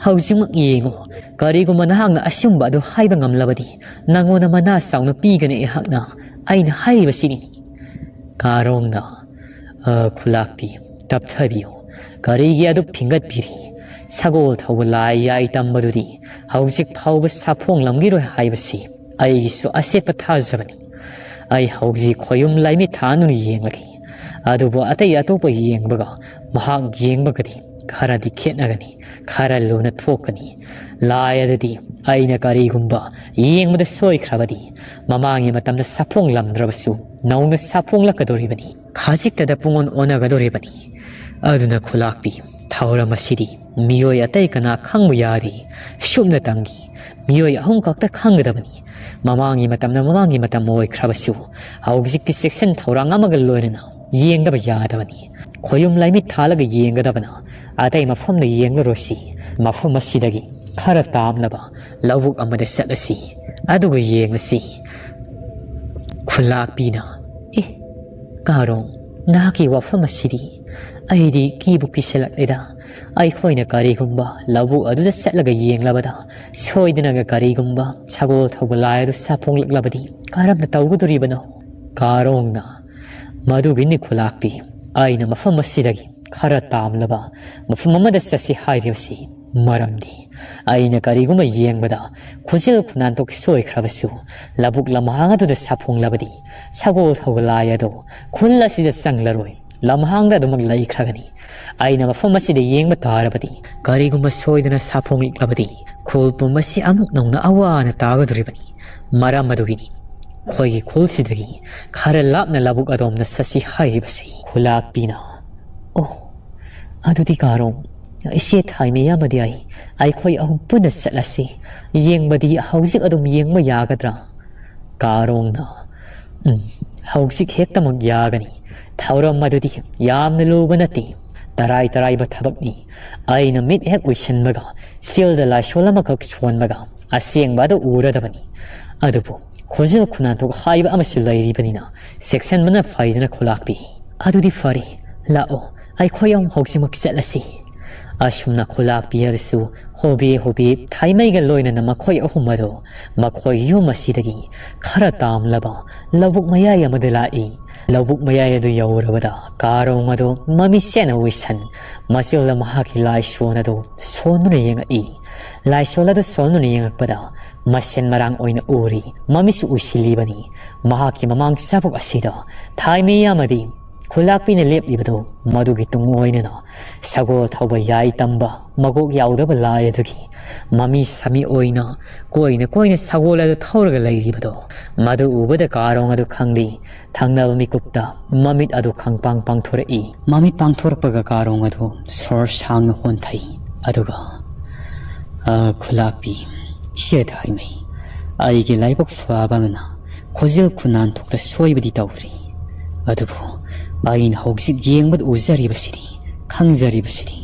ꯍꯧꯖꯤꯛꯃꯛ ꯌꯦꯡꯉꯨ꯫ ꯀꯔꯤꯒꯨꯝꯕ ꯅꯍꯥꯛꯅ ꯑꯆꯨꯝꯕ ꯑꯗꯨ ꯍꯥꯏꯕ ꯉꯝꯂꯕꯗꯤ ꯅꯪꯉꯣꯟꯗ ꯃꯅꯥ ꯆꯥꯎꯅ ꯄꯤꯒꯅꯤ ꯑꯩꯍꯥꯛꯅ꯫ ꯑꯩꯅ ꯍꯥꯏꯔꯤꯕꯁꯤꯅꯤ꯫" ꯀꯥꯔꯣꯡꯅ, "ꯑ, ꯈꯨꯂꯥꯛꯄꯤ, ꯇꯞꯊꯕꯤꯌꯨ꯫ ꯀꯔꯤꯒꯤ ꯑꯗꯨꯛ ꯐꯤꯡꯒꯠꯄꯤꯔꯤ? ꯁꯒꯣꯜ ꯊꯧꯕ ꯂꯥꯏ ꯌꯥꯏ ꯇꯝꯕꯗꯨꯗꯤ ꯍꯧꯖꯤꯛ ꯐꯥꯎꯕ ꯁꯥꯐꯣꯡꯂꯝꯈꯤꯔꯣꯏ ꯍꯥꯏꯕꯁꯤ ꯑꯩꯒꯤꯁꯨ ꯑꯆꯦꯠꯄ ꯊꯥꯖꯕꯅꯤ꯫ ꯑꯩ ꯍꯧꯖꯤꯛ ꯈꯣꯌꯨꯝ ꯂꯥꯏꯃꯤꯠ ꯊꯥꯟꯗꯨꯅ ꯌꯦꯡꯂꯒꯦ꯫ ꯑꯗꯨꯕꯨ ꯑꯇꯩ ꯑꯇꯣꯞꯄ ꯌꯦꯡꯕꯒ ꯃꯍꯥꯛ ꯌꯦꯡꯕꯒꯗꯤ ꯈꯔꯗꯤ ꯈꯦꯠꯅꯒꯅꯤ, ꯈꯔ ꯂꯨꯅ ꯊꯣꯛꯀꯅꯤ꯫ ꯂꯥꯏ ꯑꯗꯨꯗꯤ ꯑꯩꯅ ꯀꯔꯤꯒꯨꯝꯕ ꯌꯦꯡꯕꯗ ꯁꯣꯏꯈ꯭ꯔꯕꯗꯤ ꯃꯃꯥꯡꯒꯤ ꯃꯇꯝꯗ ꯁꯥꯐꯣꯡꯂꯝꯗ꯭ꯔꯕꯁꯨ ꯅꯧꯅ ꯁꯥꯐꯣꯡꯂꯛꯀꯗꯧꯔꯤꯕꯅꯤ꯫ ꯈꯖꯤꯛꯇꯗ ꯄꯨꯡꯑꯣꯟ ꯑꯣꯟꯅꯒꯗꯧꯔꯤꯕꯅꯤ꯫ ꯑꯗꯨꯅ ꯈꯨꯂꯥꯛꯄꯤ, ꯊꯧꯔꯝ ꯑꯁꯤꯗꯤ ꯃꯤꯑꯣꯏ ꯑꯇꯩ ꯀꯅꯥ ꯈꯪꯕ ꯌꯥꯔꯤ꯫ ꯁꯨꯞꯅꯇꯪꯒꯤ ꯃꯤꯑꯣꯏ ꯑꯍꯨꯝ ꯈꯛꯇ ꯈꯪꯒꯗꯕꯅꯤ꯫ ꯃꯃꯥꯡꯒꯤ ꯃꯇꯝꯅ ꯃꯃꯥꯡꯒꯤ ꯃꯇꯝ ꯑꯣꯏꯈ꯭ꯔꯕꯁꯨ ꯍꯧꯖꯤꯛꯇꯤ ꯆꯦꯛꯁꯤꯟ ꯊꯧꯔꯥꯡ ꯑꯃꯒ ꯂꯣꯏꯅꯅ ꯌꯦꯡꯗꯕ ꯌꯥꯗꯕꯅꯤ꯫ ꯈꯣꯌꯨꯝ ꯂꯥꯏꯃꯤꯠ ꯊꯥꯜꯂꯒ ꯌꯦꯡꯒꯗꯕꯅ ꯑꯇꯩ ꯃꯐꯝꯗ ꯌꯦꯡꯂꯔꯣꯏꯁꯤ꯫ ꯃꯐꯝ ꯑꯁꯤꯗꯒꯤ ꯈꯔ ꯇꯥꯝꯂꯕ ꯂꯧꯕꯨꯛ ꯑꯃꯗ ꯆꯠꯂꯁꯤ, ꯑꯗꯨꯒ ꯌꯦꯡꯂꯁꯤ꯫ ꯈꯨꯂꯥꯛꯄꯤꯅ, "ꯑꯦ, ꯀꯥꯔꯣꯡ, ꯅꯍꯥꯛꯀꯤ ꯋꯥꯐꯝ ꯑꯁꯤꯗꯤ ꯑꯩꯗꯤ ꯀꯤꯕꯨ ꯀꯤꯁꯤꯜꯂꯛꯂꯦꯗ꯫ ꯑꯩꯈꯣꯏꯅ ꯀꯔꯤꯒꯨꯝꯕ ꯂꯧꯕꯨꯛ ꯑꯗꯨꯗ ꯆꯠꯂꯒ ꯌꯦꯡꯂꯕꯗ, ꯁꯣꯏꯗꯅꯒ ꯀꯔꯤꯒꯨꯝꯕ ꯁꯒꯣꯜ ꯊꯧꯕ ꯂꯥꯏ ꯑꯗꯨ ꯁꯥꯐꯣꯡꯂꯛꯂꯕꯗꯤ ꯀꯔꯝꯅ ꯇꯧꯒꯗꯣꯔꯤꯕꯅꯣ?" ꯀꯥꯔꯣꯡꯅ, "ꯃꯗꯨꯒꯤꯅꯤ ꯈꯨꯂꯥꯛꯄꯤ, ꯑꯩꯅ ꯃꯐꯝ ꯑꯁꯤꯗꯒꯤ ꯈꯔ ꯇꯥꯝꯂꯕ ꯃꯐꯝ ꯑꯃꯗ ꯆꯠꯁꯤ ꯍꯥꯏꯔꯤꯕꯁꯤ꯫ ꯃꯔꯝꯗꯤ ꯑꯩꯅ ꯀꯔꯤꯒꯨꯝꯕ ꯌꯦꯡꯕꯗ ꯈꯨꯖꯤꯜ ꯈꯨꯅꯥꯟꯊꯣꯛ ꯁꯣꯏꯈ꯭ꯔꯕꯁꯨ, ꯂꯧꯕꯨꯛ ꯂꯝꯍꯥꯡ ꯑꯗꯨꯗ ꯁꯥꯐꯣꯡꯂꯕꯗꯤ ꯁꯒꯣꯜ ꯊꯧꯕ ꯂꯥꯏ ꯑꯗꯨ ꯈꯨꯜ ꯑꯁꯤꯗ ꯆꯪꯂꯔꯣꯏ, ꯂꯝꯍꯥꯡꯗ ꯑꯗꯨꯃꯛ ꯂꯩꯈ꯭ꯔꯒꯅꯤ꯫ ꯑꯩꯅ ꯃꯐꯝ ꯑꯁꯤꯗ ꯌꯦꯡꯕ ꯇꯥꯔꯕꯗꯤ, ꯀꯔꯤꯒꯨꯝꯕ ꯁꯣꯏꯗꯅ ꯁꯥꯐꯣꯡꯂꯛꯂꯕꯗꯤ ꯈꯨꯜ ꯄꯨꯝꯕꯁꯤ ꯑꯃꯨꯛ ꯅꯧꯅ ꯑꯋꯥ ꯑꯅꯥ ꯇꯥꯒꯗꯧꯔꯤꯕꯅꯤ꯫ ꯃꯔꯝ ꯑꯗꯨꯒꯤꯅꯤ ꯑꯩꯈꯣꯏꯒꯤ ꯈꯨꯜꯁꯤꯗꯒꯤ ꯈꯔ ꯂꯥꯞꯅ ꯂꯧꯕꯨꯛ ꯑꯗꯣꯝꯗ ꯆꯠꯁꯤ ꯍꯥꯏꯔꯤꯕꯁꯤ꯫" ꯈꯨꯂꯥꯛꯄꯤꯅ, "ꯑꯣ, ꯑꯗꯨꯗꯤ ꯀꯥꯔꯣꯡ, ꯏꯆꯦ ꯊꯥꯏꯃꯩ ꯑꯃꯗꯤ ꯑꯩ, ꯑꯩꯈꯣꯏ ꯑꯍꯨꯝ ꯄꯨꯟꯅ ꯆꯠꯂꯁꯤ꯫ ꯌꯦꯡꯕꯗꯤ ꯍꯧꯖꯤꯛ ꯑꯗꯨꯝ ꯌꯦꯡꯕ ꯌꯥꯒꯗ꯭ꯔꯥ?" ꯀꯥꯔꯣꯡꯅ, "ꯎꯝ, ꯍꯧꯖꯤꯛ ꯍꯦꯛꯇꯃꯛ ꯌꯥꯒꯅꯤ꯫ ꯊꯧꯔꯝ ꯑꯗꯨꯗꯤ ꯌꯥꯝꯅ ꯂꯨꯕ ꯅꯠꯇꯦ꯫ ꯇꯔꯥꯏ ꯇꯔꯥꯏꯕ ꯊꯕꯛꯅꯤ꯫ ꯑꯩꯅ ꯃꯤꯠ ꯍꯦꯛ ꯎꯏꯁꯤꯟꯕꯒ, ꯆꯤꯜꯗ ꯂꯥꯏꯁꯣꯟ ꯑꯃꯈꯛ ꯁꯣꯟꯕꯒ, ꯑꯁꯦꯡꯕ ꯑꯗꯨ ꯎꯔꯗꯕꯅꯤ꯫ ꯑꯗꯨꯕꯨ ꯈꯨꯖꯤꯜ ꯈꯨꯅꯥꯟꯊꯣꯛ ꯍꯥꯏꯕ ꯑꯃꯁꯨ ꯂꯩꯔꯤꯕꯅꯤꯅ, ꯆꯦꯛꯁꯤꯟꯕꯅ ꯐꯩꯗꯅ ꯈꯨꯂꯥꯛꯄꯤ꯫ ꯑꯗꯨꯗꯤ ꯐꯔꯦ, ꯂꯥꯛꯑꯣ, ꯑꯩꯈꯣꯏ ꯑꯍꯨꯝ ꯍꯧꯖꯤꯛꯃꯛ ꯆꯠꯂꯁꯤ꯫" ꯑꯁꯨꯝꯅ ꯈꯨꯂꯥꯛꯄꯤ ꯑꯗꯨꯁꯨ ꯍꯣꯕꯦ ꯍꯣꯕꯦ ꯊꯥꯏꯃꯩꯒ ꯂꯣꯏꯅꯅ ꯃꯈꯣꯏ ꯑꯍꯨꯝ ꯑꯗꯨ ꯃꯈꯣꯏ ꯌꯨꯝ ꯑꯁꯤꯗꯒꯤ ꯈꯔ ꯇꯥꯝꯂꯕ ꯂꯧꯕꯨꯛ ꯃꯌꯥꯏ ꯑꯃꯗ ꯂꯥꯛꯏ꯫ ꯂꯧꯕꯨꯛ ꯃꯌꯥꯏ ꯑꯗꯨ ꯌꯧꯔꯕꯗ ꯀꯥꯔꯣꯡ ꯑꯗꯨ ꯃꯃꯤꯠ ꯁꯦꯠꯅ ꯎꯏꯁꯟ, ꯃꯆꯤꯜꯗ ꯃꯍꯥꯛꯀꯤ ꯂꯥꯏꯁꯣꯟ ꯑꯗꯨ ꯁꯣꯟꯗꯨꯅ ꯌꯦꯡꯉꯛꯏ꯫ ꯂꯥꯏꯁꯣꯟ ꯑꯗꯨ ꯁꯣꯟꯗꯨꯅ ꯌꯦꯡꯉꯛꯄꯗ ꯃꯁꯦꯟ ꯃꯔꯥꯡ ꯑꯣꯏꯅ ꯎꯔꯤ꯫ ꯃꯃꯤꯠꯁꯨ ꯎꯏꯁꯤꯜꯂꯤꯕꯅꯤ꯫ ꯃꯍꯥꯛꯀꯤ ꯃꯃꯥꯡ ꯆꯥꯕꯨꯛ ꯑꯁꯤꯗ ꯊꯥꯏꯃꯩ ꯑꯃꯗꯤ ꯈꯨꯂꯥꯛꯄꯤꯅ ꯂꯦꯞꯂꯤꯕꯗꯨ, ꯃꯗꯨꯒꯤ ꯇꯨꯡ ꯑꯣꯏꯅꯅ ꯁꯒꯣꯜ ꯊꯧꯕ ꯌꯥꯏ ꯇꯝꯕ ꯃꯀꯣꯛ ꯌꯥꯎꯗꯕ ꯂꯥꯏ ꯑꯗꯨꯒꯤ ꯃꯃꯤ ꯁꯥꯃꯤ ꯑꯣꯏꯅ ꯀꯣꯏꯅ ꯀꯣꯏꯅ ꯁꯒꯣꯜ ꯑꯗꯨ ꯊꯧꯔꯒ ꯂꯩꯔꯤꯕꯗꯣ, ꯃꯗꯨ ꯎꯕꯗ ꯀꯥꯔꯣꯡ ꯑꯗꯨ ꯈꯪꯂꯤ꯫ ꯊꯪꯅꯕ ꯃꯤꯀꯨꯞꯇ ꯃꯃꯤꯠ ꯑꯗꯨ ꯈꯪꯄꯥꯡ ꯄꯥꯡꯊꯣꯔꯛꯏ꯫ ꯃꯃꯤꯠ ꯄꯥꯡꯊꯣꯔꯛꯄꯒ ꯀꯥꯔꯣꯡ ꯑꯗꯨ ꯁꯣꯔ ꯁꯥꯡꯅ ꯍꯣꯟꯊꯩ꯫ ꯑꯗꯨꯒ, "ꯑ, ꯈꯨꯂꯥꯛꯄꯤ, ꯏꯆꯦ ꯊꯥꯏꯃꯩ, ꯑꯩꯒꯤ ꯂꯥꯏꯕꯛ ꯐꯕ ꯑꯃꯅ ꯈꯨꯖꯤꯜ ꯈꯨꯅꯥꯟꯊꯣꯛꯇ ꯁꯣꯏꯕꯗꯤ ꯇꯧꯗ꯭ꯔꯤ꯫ ꯑꯗꯨꯕꯨ ꯑꯩꯅ ꯍꯧꯖꯤꯛ ꯌꯦꯡꯕꯗ ꯎꯖꯔꯤꯕꯁꯤꯗꯤ, ꯈꯪꯖꯔꯤꯕꯁꯤꯗꯤ,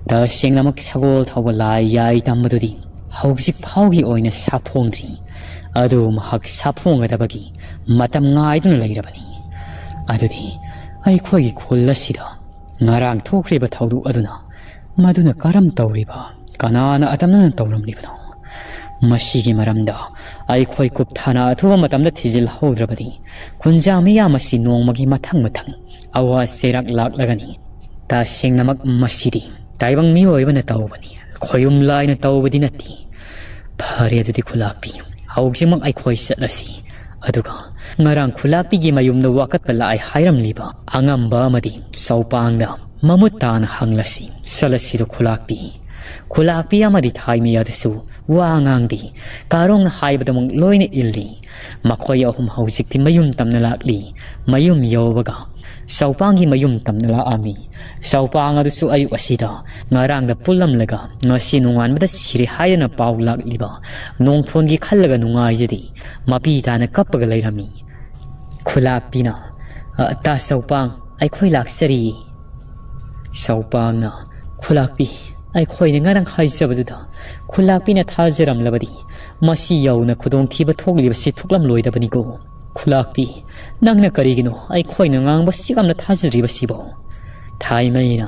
ꯇꯁꯦꯡꯅꯃꯛ ꯁꯒꯣꯜ ꯊꯧꯕ ꯂꯥꯏ ꯌꯥꯏ ꯇꯝꯕꯗꯨꯗꯤ ꯍꯧꯖꯤꯛ ꯐꯥꯎꯒꯤ ꯑꯣꯏꯅ ꯁꯥꯐꯣꯡꯗ꯭ꯔꯤ꯫ ꯑꯗꯨ ꯃꯍꯥꯛ ꯁꯥꯐꯣꯡꯒꯗꯕꯒꯤ ꯃꯇꯝ ꯉꯥꯏꯗꯨꯅ ꯂꯩꯔꯕꯅꯤ꯫ ꯑꯗꯨꯗꯤ ꯑꯩꯈꯣꯏꯒꯤ ꯈꯨꯜ ꯑꯁꯤꯗ ꯉꯔꯥꯡ ꯊꯣꯛꯈ꯭ꯔꯤꯕ ꯊꯧꯗꯣꯛ ꯑꯗꯨꯅ, ꯃꯗꯨꯅ ꯀꯔꯝ ꯇꯧꯔꯤꯕ, ꯀꯅꯥꯅ ꯑꯇꯝꯅꯅ ꯇꯧꯔꯝꯂꯤꯕꯅꯣ? ꯃꯁꯤꯒꯤ ꯃꯔꯝꯗ ꯑꯩꯈꯣꯏ ꯀꯨꯞꯊꯥꯅ ꯑꯊꯨꯕ ꯃꯇꯝꯗ ꯊꯤꯖꯤꯜꯍꯧꯗ꯭ꯔꯕꯗꯤ ꯈꯨꯟꯖꯥ ꯃꯤꯌꯥꯝ ꯑꯁꯤ ꯅꯣꯡꯃꯒꯤ ꯃꯊꯪ ꯃꯊꯪ ꯑꯋꯥ ꯆꯩꯔꯥꯛ ꯂꯥꯛꯂꯒꯅꯤ꯫ ꯇꯁꯦꯡꯅꯃꯛ ꯃꯁꯤꯗꯤ ꯇꯥꯏꯕꯪ ꯃꯤꯑꯣꯏꯕꯅ ꯇꯧꯕꯅꯤ, ꯈꯣꯌꯨꯝ ꯂꯥꯏꯅ ꯇꯧꯕꯗꯤ ꯅꯠꯇꯦ꯫ ꯐꯔꯦ, ꯑꯗꯨꯗꯤ ꯈꯨꯂꯥꯛꯄꯤ, ꯍꯧꯖꯤꯛꯃꯛ ꯑꯩꯈꯣꯏ ꯆꯠꯂꯁꯤ꯫ ꯑꯗꯨꯒ ꯉꯔꯥꯡ ꯈꯨꯂꯥꯛꯄꯤꯒꯤ ꯃꯌꯨꯝꯗ ꯋꯥꯀꯠꯄ ꯂꯥꯛꯑꯦ ꯍꯥꯏꯔꯝꯂꯤꯕ ꯑꯉꯝꯕ ꯑꯃꯗꯤ ꯆꯧꯄꯥꯡꯗ ꯃꯃꯨꯠ ꯇꯥꯅ ꯍꯪꯂꯁꯤ꯫ ꯆꯠꯂꯁꯤꯗꯣ ꯈꯨꯂꯥꯛꯄꯤ꯫ ꯈꯨꯂꯥꯛꯄꯤ ꯑꯃꯗꯤ ꯊꯥꯏꯃꯩ ꯑꯗꯨꯁꯨ ꯋꯥ ꯉꯥꯡꯗꯦ꯫ ꯀꯥꯔꯣꯡꯅ ꯍꯥꯏꯕꯗꯃꯛ ꯂꯣꯏꯅ ꯏꯜꯂꯤ꯫ ꯃꯈꯣꯏ ꯑꯍꯨꯝ ꯍꯧꯖꯤꯛꯇꯤ ꯃꯌꯨꯝ ꯇꯝꯅ ꯂꯥꯛꯂꯤ꯫ ꯃꯌꯨꯝ ꯌꯧꯕꯒ ꯆꯧꯄꯥꯡꯒꯤ ꯃꯌꯨꯝ ꯇꯝꯅ ꯂꯥꯛꯑꯝꯃꯤ꯫ ꯆꯧꯄꯥꯡ ꯑꯗꯨꯁꯨ ꯑꯌꯨꯛ ꯑꯁꯤꯗ ꯉꯔꯥꯡꯗ ꯄꯨꯜꯂꯝꯂꯒ ꯉꯁꯤ ꯅꯣꯡꯉꯥꯟꯕꯗ ꯁꯤꯔꯦ ꯍꯥꯏꯗꯅ ꯄꯥꯎ ꯂꯥꯛꯂꯤꯕ ꯅꯣꯡꯊꯣꯟꯒꯤ ꯈꯜꯂꯒ ꯅꯨꯡꯉꯥꯏꯖꯗꯦ꯫ ꯃꯄꯤ ꯇꯥꯅ ꯀꯞꯄꯒ ꯂꯩꯔꯝꯃꯤ꯫ ꯈꯨꯂꯥꯛꯄꯤꯅ, "ꯑ, ꯇꯥ ꯆꯧꯄꯥꯡ, ꯑꯩꯈꯣꯏ ꯂꯥꯛꯆꯔꯤ꯫" ꯆꯧꯄꯥꯡꯅ, "ꯈꯨꯂꯥꯛꯄꯤ, ꯑꯩꯈꯣꯏꯅ ꯉꯔꯥꯡ ꯍꯥꯏꯖꯕꯗꯨꯗ ꯈꯨꯂꯥꯛꯄꯤꯅ ꯊꯥꯖꯔꯝꯂꯕꯗꯤ ꯃꯁꯤ ꯌꯧꯅ ꯈꯨꯗꯣꯡꯊꯤꯕ ꯊꯣꯛꯂꯤꯕꯁꯤ ꯊꯣꯛꯂꯝꯂꯣꯏꯗꯕꯅꯤꯀꯣ꯫ ꯈꯨꯂꯥꯛꯄꯤ, ꯅꯪꯅ ꯀꯔꯤꯒꯤꯅꯣ ꯑꯩꯈꯣꯏꯅ ꯉꯥꯡꯕꯁꯤ ꯌꯥꯝꯅ ꯊꯥꯖꯗ꯭ꯔꯤꯕꯁꯤꯕꯣ?" ꯊꯥꯏꯃꯩꯅ,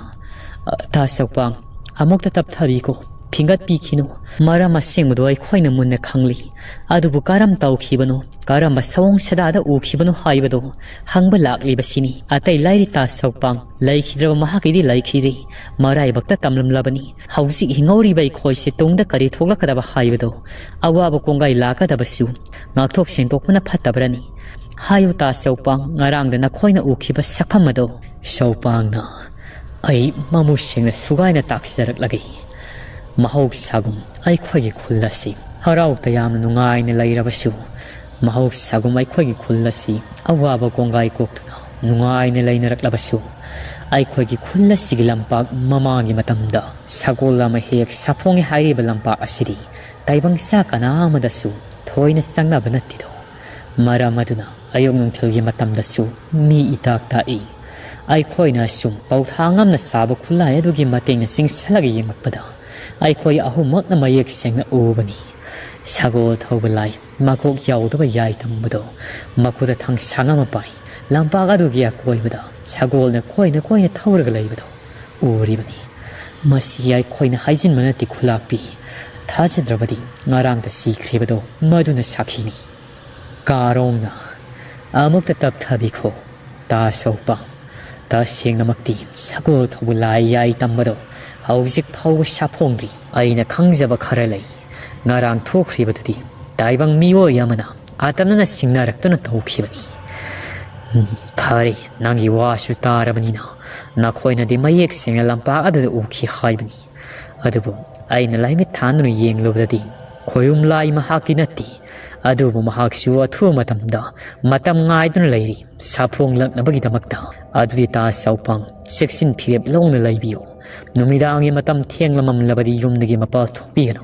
"ꯑ, ꯇꯥ ꯆꯧꯄꯥꯡ, ꯑꯃꯨꯛꯇ ꯇꯞꯊꯕꯤꯀꯣ, ꯐꯤꯡꯒꯠꯄꯤꯈꯤꯅꯨ꯫ ꯃꯔꯝ ꯑꯁꯦꯡꯕꯗꯣ ꯑꯩꯈꯣꯏꯅ ꯃꯨꯟꯅ ꯈꯪꯂꯤ꯫ ꯑꯗꯨꯕꯨ ꯀꯔꯝ ꯇꯧꯈꯤꯕꯅꯣ, ꯀꯔꯝꯕ ꯁꯑꯣꯡ ꯁꯥꯗꯥꯗ ꯎꯈꯤꯕꯅꯣ ꯍꯥꯏꯕꯗꯣ ꯍꯪꯕ ꯂꯥꯛꯂꯤꯕꯁꯤꯅꯤ꯫ ꯑꯇꯩ ꯂꯥꯏꯔꯤ ꯇꯥ ꯆꯧꯄꯥꯡ, ꯂꯩꯈꯤꯗ꯭ꯔꯕ ꯃꯍꯥꯛꯀꯤꯗꯤ ꯂꯩꯈꯤꯗ꯭ꯔꯦ, ꯃꯔꯥꯏꯕꯛꯇ ꯇꯝꯂꯝꯂꯕꯅꯤ꯫ ꯍꯧꯖꯤꯛ ꯍꯤꯡꯍꯧꯔꯤꯕ ꯑꯩꯈꯣꯏꯁꯦ ꯇꯨꯡꯗ ꯀꯔꯤ ꯊꯣꯛꯂꯛꯀꯗꯕ ꯍꯥꯏꯕꯗꯣ, ꯑꯋꯥꯕ ꯀꯣꯡꯒꯥꯏ ꯂꯥꯛꯀꯗꯕꯁꯨ ꯉꯥꯛꯊꯣꯛ ꯁꯦꯡꯗꯣꯛꯄꯅ ꯐꯠꯇꯕ꯭ꯔꯅꯤ? ꯍꯥꯏꯌꯨ ꯇꯥ ꯆꯧꯄꯥꯡ, ꯉꯔꯥꯡꯗ ꯅꯈꯣꯏꯅ ꯎꯈꯤꯕ ꯁꯛꯐꯝ ꯑꯗꯣ꯫" ꯆꯧꯄꯥꯡꯅ, "ꯑꯩ ꯃꯃꯨꯠ ꯁꯦꯡꯅ ꯁꯨꯒꯥꯏꯅ ꯇꯥꯛꯆꯔꯛꯂꯒꯦ꯫ ꯃꯍꯧꯁꯥꯒꯨꯝ ꯑꯩꯈꯣꯏꯒꯤ ꯈꯨꯜ ꯑꯁꯤ ꯍꯔꯥꯎ ꯇꯌꯥꯝꯅ ꯅꯨꯡꯉꯥꯏꯅ ꯂꯩꯔꯕꯁꯨ, ꯃꯍꯧꯁꯥꯒꯨꯝ ꯑꯩꯈꯣꯏꯒꯤ ꯈꯨꯜ ꯑꯁꯤ ꯑꯋꯥꯕ ꯀꯣꯡꯒꯥꯏ ꯀꯣꯛꯇꯨꯅ ꯅꯨꯡꯉꯥꯏꯅ ꯂꯩꯅꯔꯛꯂꯕꯁꯨ, ꯑꯩꯈꯣꯏꯒꯤ ꯈꯨꯜ ꯑꯁꯤꯒꯤ ꯂꯝꯄꯥꯛ ꯃꯃꯥꯡꯒꯤ ꯃꯇꯝꯗ ꯁꯒꯣꯜ ꯑꯃ ꯍꯦꯛ ꯁꯥꯐꯣꯡꯉꯦ ꯍꯥꯏꯔꯤꯕ ꯂꯝꯄꯥꯛ ꯑꯁꯤꯗꯤ ꯇꯥꯏꯕꯪ ꯆꯥ ꯀꯅꯥ ꯑꯃꯗꯁꯨ ꯊꯣꯏꯅ ꯆꯪꯅꯕ ꯅꯠꯇꯦꯗꯣ꯫ ꯃꯔꯝ ꯑꯗꯨꯅ ꯑꯌꯨꯛ ꯅꯨꯡꯊꯤꯜꯒꯤ ꯃꯇꯝꯗꯁꯨ ꯃꯤ ꯏꯇꯥꯛ ꯇꯥꯛꯏ꯫ ꯑꯩꯈꯣꯏꯅ ꯁꯨꯝ ꯄꯧꯊꯥ ꯉꯝꯅ ꯁꯥꯕ ꯈꯨꯠꯂꯥꯏ ꯑꯗꯨꯒꯤ ꯃꯇꯦꯡꯅ ꯆꯤꯡꯁꯤꯜꯂꯒ ꯌꯦꯡꯂꯛꯄꯗ, ꯑꯩꯈꯣꯏ ꯑꯍꯨꯝꯃꯛꯅ ꯃꯌꯦꯛ ꯁꯦꯡꯅ ꯎꯕꯅꯤ꯫ ꯁꯒꯣꯜ ꯊꯧꯕ ꯂꯥꯏ, ꯃꯀꯣꯛ ꯌꯥꯎꯗꯕ ꯌꯥꯏ ꯇꯝꯕꯗꯣ, ꯃꯈꯨꯠꯇ ꯊꯥꯡꯁꯥꯡ ꯑꯃ ꯄꯥꯏ, ꯂꯝꯄꯥꯛ ꯑꯗꯨꯒꯤ ꯑꯀꯣꯏꯕꯗ ꯁꯒꯣꯜꯅ ꯀꯣꯏꯅ ꯀꯣꯏꯅ ꯊꯧꯔꯒ ꯂꯩꯕꯗꯣ ꯎꯔꯤꯕꯅꯤ꯫ ꯃꯁꯤ ꯑꯩꯈꯣꯏꯅ ꯍꯥꯏꯖꯤꯟꯕ ꯅꯠꯇꯦ ꯈꯨꯂꯥꯛꯄꯤ꯫ ꯊꯥꯖꯗ꯭ꯔꯕꯗꯤ ꯉꯔꯥꯡꯗ ꯁꯤꯈ꯭ꯔꯤꯕꯗꯣ ꯃꯗꯨꯅ ꯁꯥꯈꯤꯅꯤ꯫ ꯀꯥꯔꯣꯡꯅ ꯑꯃꯨꯛꯇ ꯇꯞꯊꯕꯤꯈꯣ꯫ ꯇꯥ ꯁꯧꯄꯥ, ꯇꯁꯦꯡꯅꯃꯛꯇꯤ ꯁꯒꯣꯜ ꯊꯧꯕ ꯂꯥꯏ ꯌꯥꯏ ꯇꯝꯕꯗꯣ ꯍꯧꯖꯤꯛ ꯐꯥꯎꯕ ꯁꯥꯐꯣꯡꯗ꯭ꯔꯤ꯫ ꯑꯩꯅ ꯈꯪꯖꯕ ꯈꯔ ꯂꯩ꯫ ꯉꯔꯥꯡ ꯊꯣꯛꯈ꯭ꯔꯤꯕꯗꯨꯗꯤ ꯇꯥꯏꯕꯪ ꯃꯤꯑꯣꯏ ꯑꯃꯅ ꯑꯇꯝꯅꯅ ꯁꯤꯡꯅꯔꯛꯇꯨꯅ ꯇꯧꯈꯤꯕꯅꯤ꯫ ꯎꯝ, ꯐꯔꯦ, ꯅꯪꯒꯤ ꯋꯥꯁꯨ ꯇꯥꯔꯕꯅꯤꯅ ꯅꯈꯣꯏꯅꯗꯤ ꯃꯌꯦꯛ ꯁꯦꯡꯅ ꯂꯝꯄꯥꯛ ꯑꯗꯨꯗ ꯎꯈꯤ ꯍꯥꯏꯕꯅꯤ꯫ ꯑꯗꯨꯕꯨ ꯑꯩꯅ ꯂꯥꯏꯃꯤꯠ ꯊꯥꯟꯗꯨꯅ ꯌꯦꯡꯂꯨꯕꯗꯗꯤ ꯈꯣꯌꯨꯝ ꯂꯥꯏ ꯃꯍꯥꯛꯇꯤ ꯅꯠꯇꯦ꯫ ꯑꯗꯨꯕꯨ ꯃꯍꯥꯛꯁꯨ ꯑꯊꯨꯕ ꯃꯇꯝꯗ ꯃꯇꯝ ꯉꯥꯏꯗꯨꯅ ꯂꯩꯔꯤ ꯁꯥꯐꯣꯡꯂꯛꯅꯕꯒꯤꯗꯃꯛꯇ꯫ ꯑꯗꯨꯗꯤ ꯇꯥ ꯆꯥꯎꯄꯥꯡ, ꯆꯦꯛꯁꯤꯟ ꯐꯤꯔꯦꯞ ꯂꯧꯅ ꯂꯩꯕꯤꯌꯨ꯫ ꯅꯨꯃꯤꯗꯥꯡꯒꯤ ꯃꯇꯝ ꯊꯦꯡꯂꯃꯝꯂꯕꯗꯤ ꯌꯨꯝꯗꯒꯤ ꯃꯄꯥꯜ ꯊꯣꯛꯄꯤꯒꯅꯨ꯫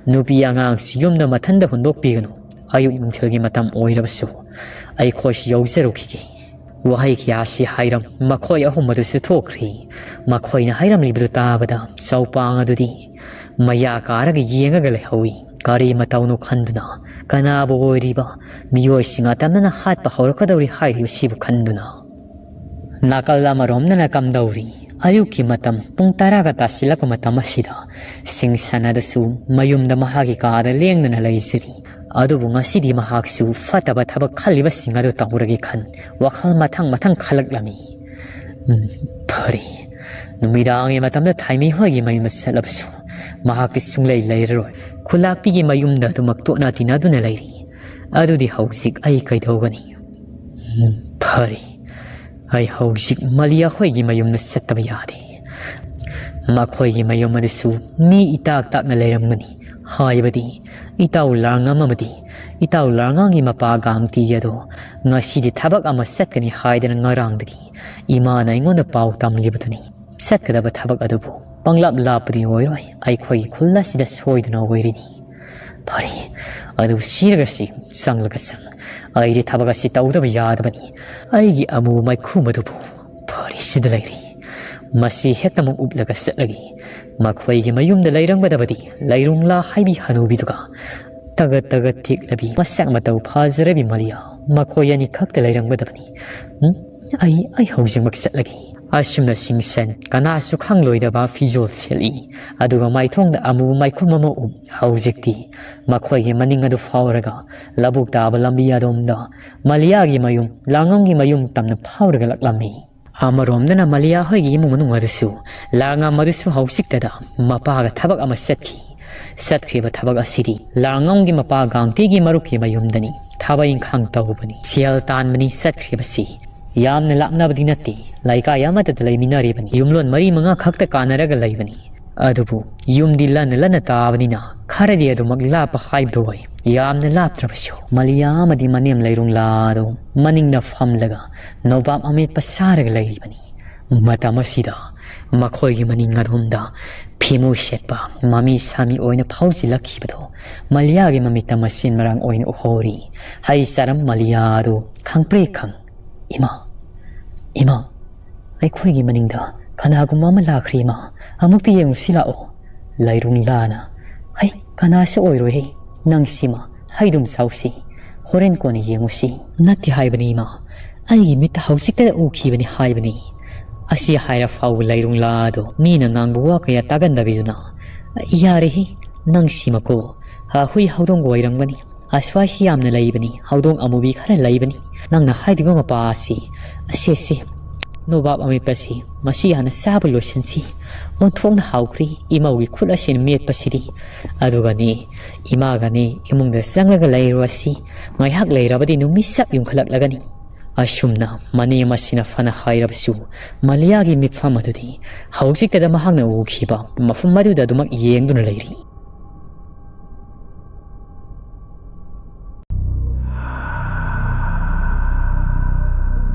ꯅꯨꯄꯤ ꯑꯉꯥꯡꯁꯨ ꯌꯨꯝꯗ ꯃꯊꯟꯇ ꯍꯨꯟꯗꯣꯛꯄꯤꯒꯅꯨ꯫ ꯑꯌꯨꯛ ꯅꯨꯡꯊꯤꯜꯒꯤ ꯃꯇꯝ ꯑꯣꯏꯔꯕꯁꯨ ꯑꯩꯈꯣꯏꯁꯨ ꯌꯧꯖꯔꯨꯈꯤꯒꯦ꯫ ꯋꯥꯍꯩ ꯀꯌꯥꯁꯤ ꯍꯥꯏꯔꯝ ꯃꯈꯣꯏ ꯑꯍꯨꯝ ꯑꯗꯨꯁꯨ ꯊꯣꯛꯈ꯭ꯔꯦ꯫ ꯃꯈꯣꯏꯅ ꯍꯥꯏꯔꯝꯂꯤꯕꯗꯨ ꯇꯥꯕꯗ ꯆꯥꯎꯄꯥꯡ ꯑꯗꯨꯗꯤ ꯃꯌꯥ ꯀꯥꯔꯒ ꯌꯦꯡꯉꯒ ꯂꯩꯍꯧꯏ꯫ ꯀꯔꯤ ꯃꯇꯧꯅꯣ ꯈꯟꯗꯨꯅ, ꯀꯅꯥꯕꯨ ꯑꯣꯏꯔꯤꯕ ꯃꯤꯑꯣꯏꯁꯤꯡ ꯑꯇꯝꯅꯅ ꯍꯥꯠꯄ ꯍꯧꯔꯛꯀꯗꯧꯔꯤ ꯍꯥꯏꯔꯤꯕꯁꯤꯕꯨ ꯈꯟꯗꯨꯅ꯫ ꯅꯥꯀꯜ ꯑꯃꯔꯣꯝꯗꯅ ꯀꯝꯗꯧꯔꯤ? ꯑꯌꯨꯛꯀꯤ ꯃꯇꯝ ꯄꯨꯡ ꯇꯔꯥꯒ ꯇꯥꯁꯤꯜꯂꯛꯄ ꯃꯇꯝ ꯑꯁꯤꯗ ꯁꯤꯡꯁꯟ ꯑꯗꯨꯁꯨ ꯃꯌꯨꯝꯗ ꯃꯍꯥꯛꯀꯤ ꯀꯥꯗ ꯂꯦꯡꯗꯅ ꯂꯩꯖꯔꯤ꯫ ꯑꯗꯨꯕꯨ ꯉꯁꯤꯗꯤ ꯃꯍꯥꯛꯁꯨ ꯐꯠꯇꯕ ꯊꯕꯛ ꯈꯜꯂꯤꯕꯁꯤꯡ ꯑꯗꯨ ꯇꯧꯔꯒꯦ ꯈꯟ ꯋꯥꯈꯜ ꯃꯊꯪ ꯃꯊꯪ ꯈꯜꯂꯛꯂꯝꯃꯤ꯫ ꯎꯝ, ꯐꯔꯦ꯫ ꯅꯨꯃꯤꯗꯥꯡꯒꯤ ꯃꯇꯝꯗ ꯊꯥꯏꯃꯩ ꯍꯣꯏꯒꯤ ꯃꯌꯨꯝꯗ ꯆꯠꯂꯕꯁꯨ ꯃꯍꯥꯛꯇꯤ ꯁꯨꯡꯂꯩ ꯂꯩꯔꯔꯣꯏ꯫ ꯈꯨꯂꯥꯛꯄꯤꯒꯤ ꯃꯌꯨꯝꯗ ꯑꯗꯨꯃꯛ ꯇꯣꯠꯅ ꯇꯤꯟꯅꯗꯨꯅ ꯂꯩꯔꯤ꯫ ꯑꯗꯨꯗꯤ ꯍꯧꯖꯤꯛ ꯑꯩ ꯀꯩꯗꯧꯒꯅꯤ? ꯎꯝ, ꯐꯔꯦ꯫ ꯑꯩ ꯍꯧꯖꯤꯛ ꯃꯂꯤꯌꯥ ꯍꯣꯏꯒꯤ ꯃꯌꯨꯝꯗ ꯆꯠꯇꯕ ꯌꯥꯗꯦ꯫ ꯃꯈꯣꯏꯒꯤ ꯃꯌꯨꯝ ꯑꯗꯨꯁꯨ ꯃꯤ ꯏꯇꯥꯛ ꯇꯥꯛꯅ ꯂꯩꯔꯝꯒꯅꯤ꯫ ꯍꯥꯏꯕꯗꯤ ꯏꯇꯥꯎ ꯂꯥꯡꯉꯝ ꯑꯃꯗꯤ ꯏꯇꯥꯎ ꯂꯥꯡꯉꯥꯡꯒꯤ ꯃꯄꯥ ꯒꯥꯡꯇꯤ ꯑꯗꯣ ꯉꯁꯤꯗꯤ ꯊꯕꯛ ꯑꯃ ꯆꯠꯀꯅꯤ ꯍꯥꯏꯗꯅ ꯉꯔꯥꯡꯗꯒꯤ ꯏꯃꯥꯅ ꯑꯩꯉꯣꯟꯗ ꯄꯥꯎ ꯇꯝꯂꯤꯕꯗꯨꯅꯤ꯫ ꯆꯠꯀꯗꯕ ꯊꯕꯛ ꯑꯗꯨꯕꯨ ꯄꯪꯂꯥꯞ ꯂꯥꯞꯄꯗꯤ ꯑꯣꯏꯔꯣꯏ, ꯑꯩꯈꯣꯏꯒꯤ ꯈꯨꯜ ꯑꯁꯤꯗ ꯁꯣꯏꯗꯅ ꯑꯣꯏꯔꯅꯤ꯫ ꯐꯔꯦ, ꯑꯗꯨ ꯁꯤꯔꯒꯁꯤ ꯆꯪꯂꯒ ꯆꯪ꯫ ꯑꯩꯗꯤ ꯊꯕꯛ ꯑꯁꯤ ꯇꯧꯗꯕ ꯌꯥꯗꯕꯅꯤ꯫ ꯑꯩꯒꯤ ꯑꯃꯨꯕ ꯃꯩꯈꯨ ꯃꯗꯨꯕꯨ ꯐꯔꯦ, ꯁꯤꯗ ꯂꯩꯔꯤ꯫ ꯃꯁꯤ ꯍꯦꯛꯇꯃꯛ ꯎꯞꯂꯒ ꯆꯠꯂꯒꯦ꯫ ꯃꯈꯣꯏꯒꯤ ꯃꯌꯨꯝꯗ ꯂꯩꯔꯝꯒꯗꯕꯗꯤ ꯂꯩꯔꯨꯡꯂꯥ ꯍꯥꯏꯕꯤ ꯍꯅꯨꯕꯤꯗꯨꯒ ꯇꯒꯠ ꯇꯒꯠ ꯇꯦꯛꯂꯕꯤ ꯃꯁꯛ ꯃꯇꯧ ꯐꯖꯔꯕꯤ ꯃꯂꯤꯌꯥ꯫ ꯃꯈꯣꯏ ꯑꯅꯤꯈꯛꯇ ꯂꯩꯔꯝꯒꯗꯕꯅꯤ꯫ ꯎꯝ, ꯑꯩ, ꯑꯩ ꯍꯧꯖꯤꯛꯃꯛ ꯆꯠꯂꯒꯦ꯫ ꯑꯁꯨꯝꯅ ꯁꯤꯡꯁꯟ ꯀꯅꯥꯁꯨ ꯈꯪꯂꯣꯏꯗꯕ ꯐꯤꯖꯣꯜ ꯁꯦꯠꯂꯤ꯫ ꯑꯗꯨꯒ ꯃꯥꯏꯊꯣꯡꯗ ꯑꯃꯨꯕ ꯃꯥꯏꯈꯨꯝ ꯑꯃ ꯎꯞ꯫ ꯍꯧꯖꯤꯛꯇꯤ ꯃꯈꯣꯏꯒꯤ ꯃꯅꯤꯡ ꯑꯗꯨ ꯐꯥꯎꯔꯒ ꯂꯧꯕꯨꯛ ꯇꯥꯕ ꯂꯝꯕꯤ ꯑꯗꯣꯝꯗ ꯃꯂꯤꯌꯥꯒꯤ ꯃꯌꯨꯝ, ꯂꯥꯡꯉꯝꯒꯤ ꯃꯌꯨꯝ ꯇꯝꯅ ꯐꯥꯎꯔꯒ ꯂꯥꯛꯂꯝꯃꯤ꯫ ꯑꯃꯔꯣꯝꯗꯅ ꯃꯂꯤꯌꯥ ꯍꯣꯏꯒꯤ ꯏꯃꯨꯡ ꯃꯅꯨꯡ ꯑꯗꯨꯁꯨ, ꯂꯥꯡꯉꯝ ꯑꯗꯨꯁꯨ ꯍꯧꯖꯤꯛꯇꯗ ꯃꯄꯥꯒ ꯊꯕꯛ ꯑꯃ ꯆꯠꯈꯤ꯫ ꯆꯠꯈ꯭ꯔꯤꯕ ꯊꯕꯛ ꯑꯁꯤꯗꯤ ꯂꯥꯡꯉꯝꯒꯤ ꯃꯄꯥ ꯒꯥꯡꯇꯤꯒꯤ ꯃꯔꯨꯞꯀꯤ ꯃꯌꯨꯝꯗꯅꯤ꯫ ꯊꯕꯛ ꯏꯪꯈꯥꯡ ꯇꯧꯕꯅꯤ, ꯁꯦꯜ ꯇꯥꯟꯕꯅꯤ ꯆꯠꯈ꯭ꯔꯤꯕꯁꯤ꯫ ꯌꯥꯝꯅ ꯂꯥꯞꯅꯕꯗꯤ ꯅꯠꯇꯦ, ꯂꯩꯀꯥꯏ ꯑꯃꯠꯇꯗ ꯂꯩꯃꯤꯟꯅꯔꯤꯕꯅꯤ꯫ ꯌꯨꯝꯂꯣꯟ ꯃꯔꯤ ꯃꯉꯥ ꯈꯛꯇ ꯀꯥꯟꯅꯔꯒ ꯂꯩꯕꯅꯤ꯫ ꯑꯗꯨꯕꯨ ꯌꯨꯝꯗꯤ ꯂꯟꯅ ꯂꯟꯅ ꯇꯥꯕꯅꯤꯅ ꯈꯔꯗꯤ ꯑꯗꯨꯃꯛ ꯂꯥꯞꯄ ꯍꯥꯏꯕꯗꯨ ꯑꯣꯏ꯫ ꯌꯥꯝꯅ ꯂꯥꯞꯇ꯭ꯔꯕꯁꯨ ꯃꯂꯤꯌꯥ ꯑꯃꯗꯤ ꯃꯅꯦꯝ ꯂꯩꯔꯨꯡꯂꯥꯗꯨ ꯃꯅꯤꯡꯗ ꯐꯝꯂꯒ ꯅꯣꯕꯥꯞ ꯑꯃꯦꯠꯄ ꯆꯥꯔꯒ ꯂꯩꯔꯤꯕꯅꯤ꯫ ꯃꯇꯝ ꯑꯁꯤꯗ ꯃꯈꯣꯏꯒꯤ ꯃꯅꯤꯡ ꯑꯗꯣꯝꯗ ꯐꯤꯃꯨ ꯁꯦꯠꯄ ꯃꯃꯤ ꯁꯥꯃꯤ ꯑꯣꯏꯅ ꯐꯥꯎꯖꯤꯜꯂꯛꯈꯤꯕꯗꯨ ꯃꯂꯤꯌꯥꯒꯤ ꯃꯃꯤꯠꯇ ꯃꯁꯤꯟ ꯃꯔꯥꯡ ꯑꯣꯏꯅ ꯎꯍꯧꯔꯤ꯫ ꯍꯩ ꯆꯥꯔꯝ ꯃꯂꯤꯌꯥꯗꯨ ꯈꯪꯄ꯭ꯔꯦꯛ ꯈꯪ, "ꯏꯃꯥ, ꯏꯃꯥ, ꯑꯩꯈꯣꯏꯒꯤ ꯃꯅꯤꯡꯗ ꯀꯅꯥꯒꯨꯝꯕ ꯑꯃ ꯂꯥꯛꯈ꯭ꯔꯦ, ꯏꯃꯥ꯫ ꯑꯃꯨꯛꯇ ꯌꯦꯡꯉꯨꯁꯤ ꯂꯥꯛꯑꯣ꯫" ꯂꯩꯔꯨꯡꯂꯥꯅ, "ꯍꯩ, ꯀꯅꯥꯁꯨ ꯑꯣꯏꯔꯣꯏꯍꯦ꯫ ꯅꯪꯁꯤꯃ ꯍꯩꯗꯨꯝ ꯆꯥꯎꯁꯤ꯫ ꯍꯣꯔꯦꯟ ꯀꯣꯟꯅ ꯌꯦꯡꯉꯨꯁꯤ꯫" "ꯅꯠꯇꯦ ꯍꯥꯏꯕꯅꯤ, ꯏꯃꯥ꯫ ꯑꯩꯒꯤ ꯃꯤꯠꯇ ꯍꯧꯖꯤꯛꯇꯗ ꯎꯈꯤꯕꯅꯤ ꯍꯥꯏꯕꯅꯤ꯫" ꯑꯁꯤ ꯍꯥꯏꯔ ꯐꯥꯎꯕ ꯂꯩꯔꯨꯡꯂꯥꯗꯣ ꯃꯤꯅ ꯉꯥꯡꯕ ꯋꯥ ꯀꯌꯥ ꯇꯥꯒꯟꯗꯕꯤꯗꯨꯅ, "ꯌꯥꯔꯦꯍꯦ, ꯅꯪꯁꯤꯃꯀꯣ, ꯍꯨꯏ ꯍꯧꯗꯣꯡꯒ ꯑꯣꯏꯔꯝꯒꯅꯤ꯫ ꯑꯁ꯭ꯋꯥꯏꯁꯤ ꯌꯥꯝꯅ ꯂꯩꯕꯅꯤ, ꯍꯧꯗꯣꯡ ꯑꯃꯨꯕꯤ ꯈꯔ ꯂꯩꯕꯅꯤ꯫ ꯅꯪꯅ ꯍꯥꯏꯔꯤꯕ ꯃꯄꯥ ꯑꯁꯤ, ꯑꯁꯦ, ꯑꯁꯦ, ꯅꯣꯕꯥꯞ ꯑꯃꯦꯠꯄꯁꯤ, ꯃꯁꯤ ꯍꯥꯟꯅ ꯆꯥꯕ ꯂꯣꯏꯁꯤꯟꯁꯤ꯫ ꯑꯣꯟꯊꯣꯛꯅ ꯍꯥꯎꯈ꯭ꯔꯤ, ꯏꯃꯧꯒꯤ ꯈꯨꯠ ꯑꯁꯤꯅ ꯃꯦꯠꯄꯁꯤꯗꯤ꯫ ꯑꯗꯨꯒꯅꯤ, ꯏꯃꯥꯒꯅꯤ ꯏꯃꯨꯡꯗ ꯆꯪꯂꯒ ꯂꯩꯔꯨꯔꯁꯤ꯫ ꯉꯥꯏꯍꯥꯛ ꯂꯩꯔꯕꯗꯤ ꯅꯨꯃꯤꯠ ꯆꯞ ꯌꯨꯡꯈꯠꯂꯛꯂꯒꯅꯤ꯫" ꯑꯁꯨꯝꯅ ꯃꯅꯦꯝ ꯑꯁꯤꯅ ꯐꯅ ꯍꯥꯏꯔꯕꯁꯨ, ꯃꯂꯤꯌꯥꯒꯤ ꯃꯤꯠꯐꯝ ꯑꯗꯨꯗꯤ ꯍꯧꯖꯤꯛꯇꯗ ꯃꯍꯥꯛꯅ ꯎꯈꯤꯕ ꯃꯐꯝ ꯑꯗꯨꯗ ꯑꯗꯨꯃꯛ ꯌꯦꯡꯗꯨꯅ ꯂꯩꯔꯤ꯫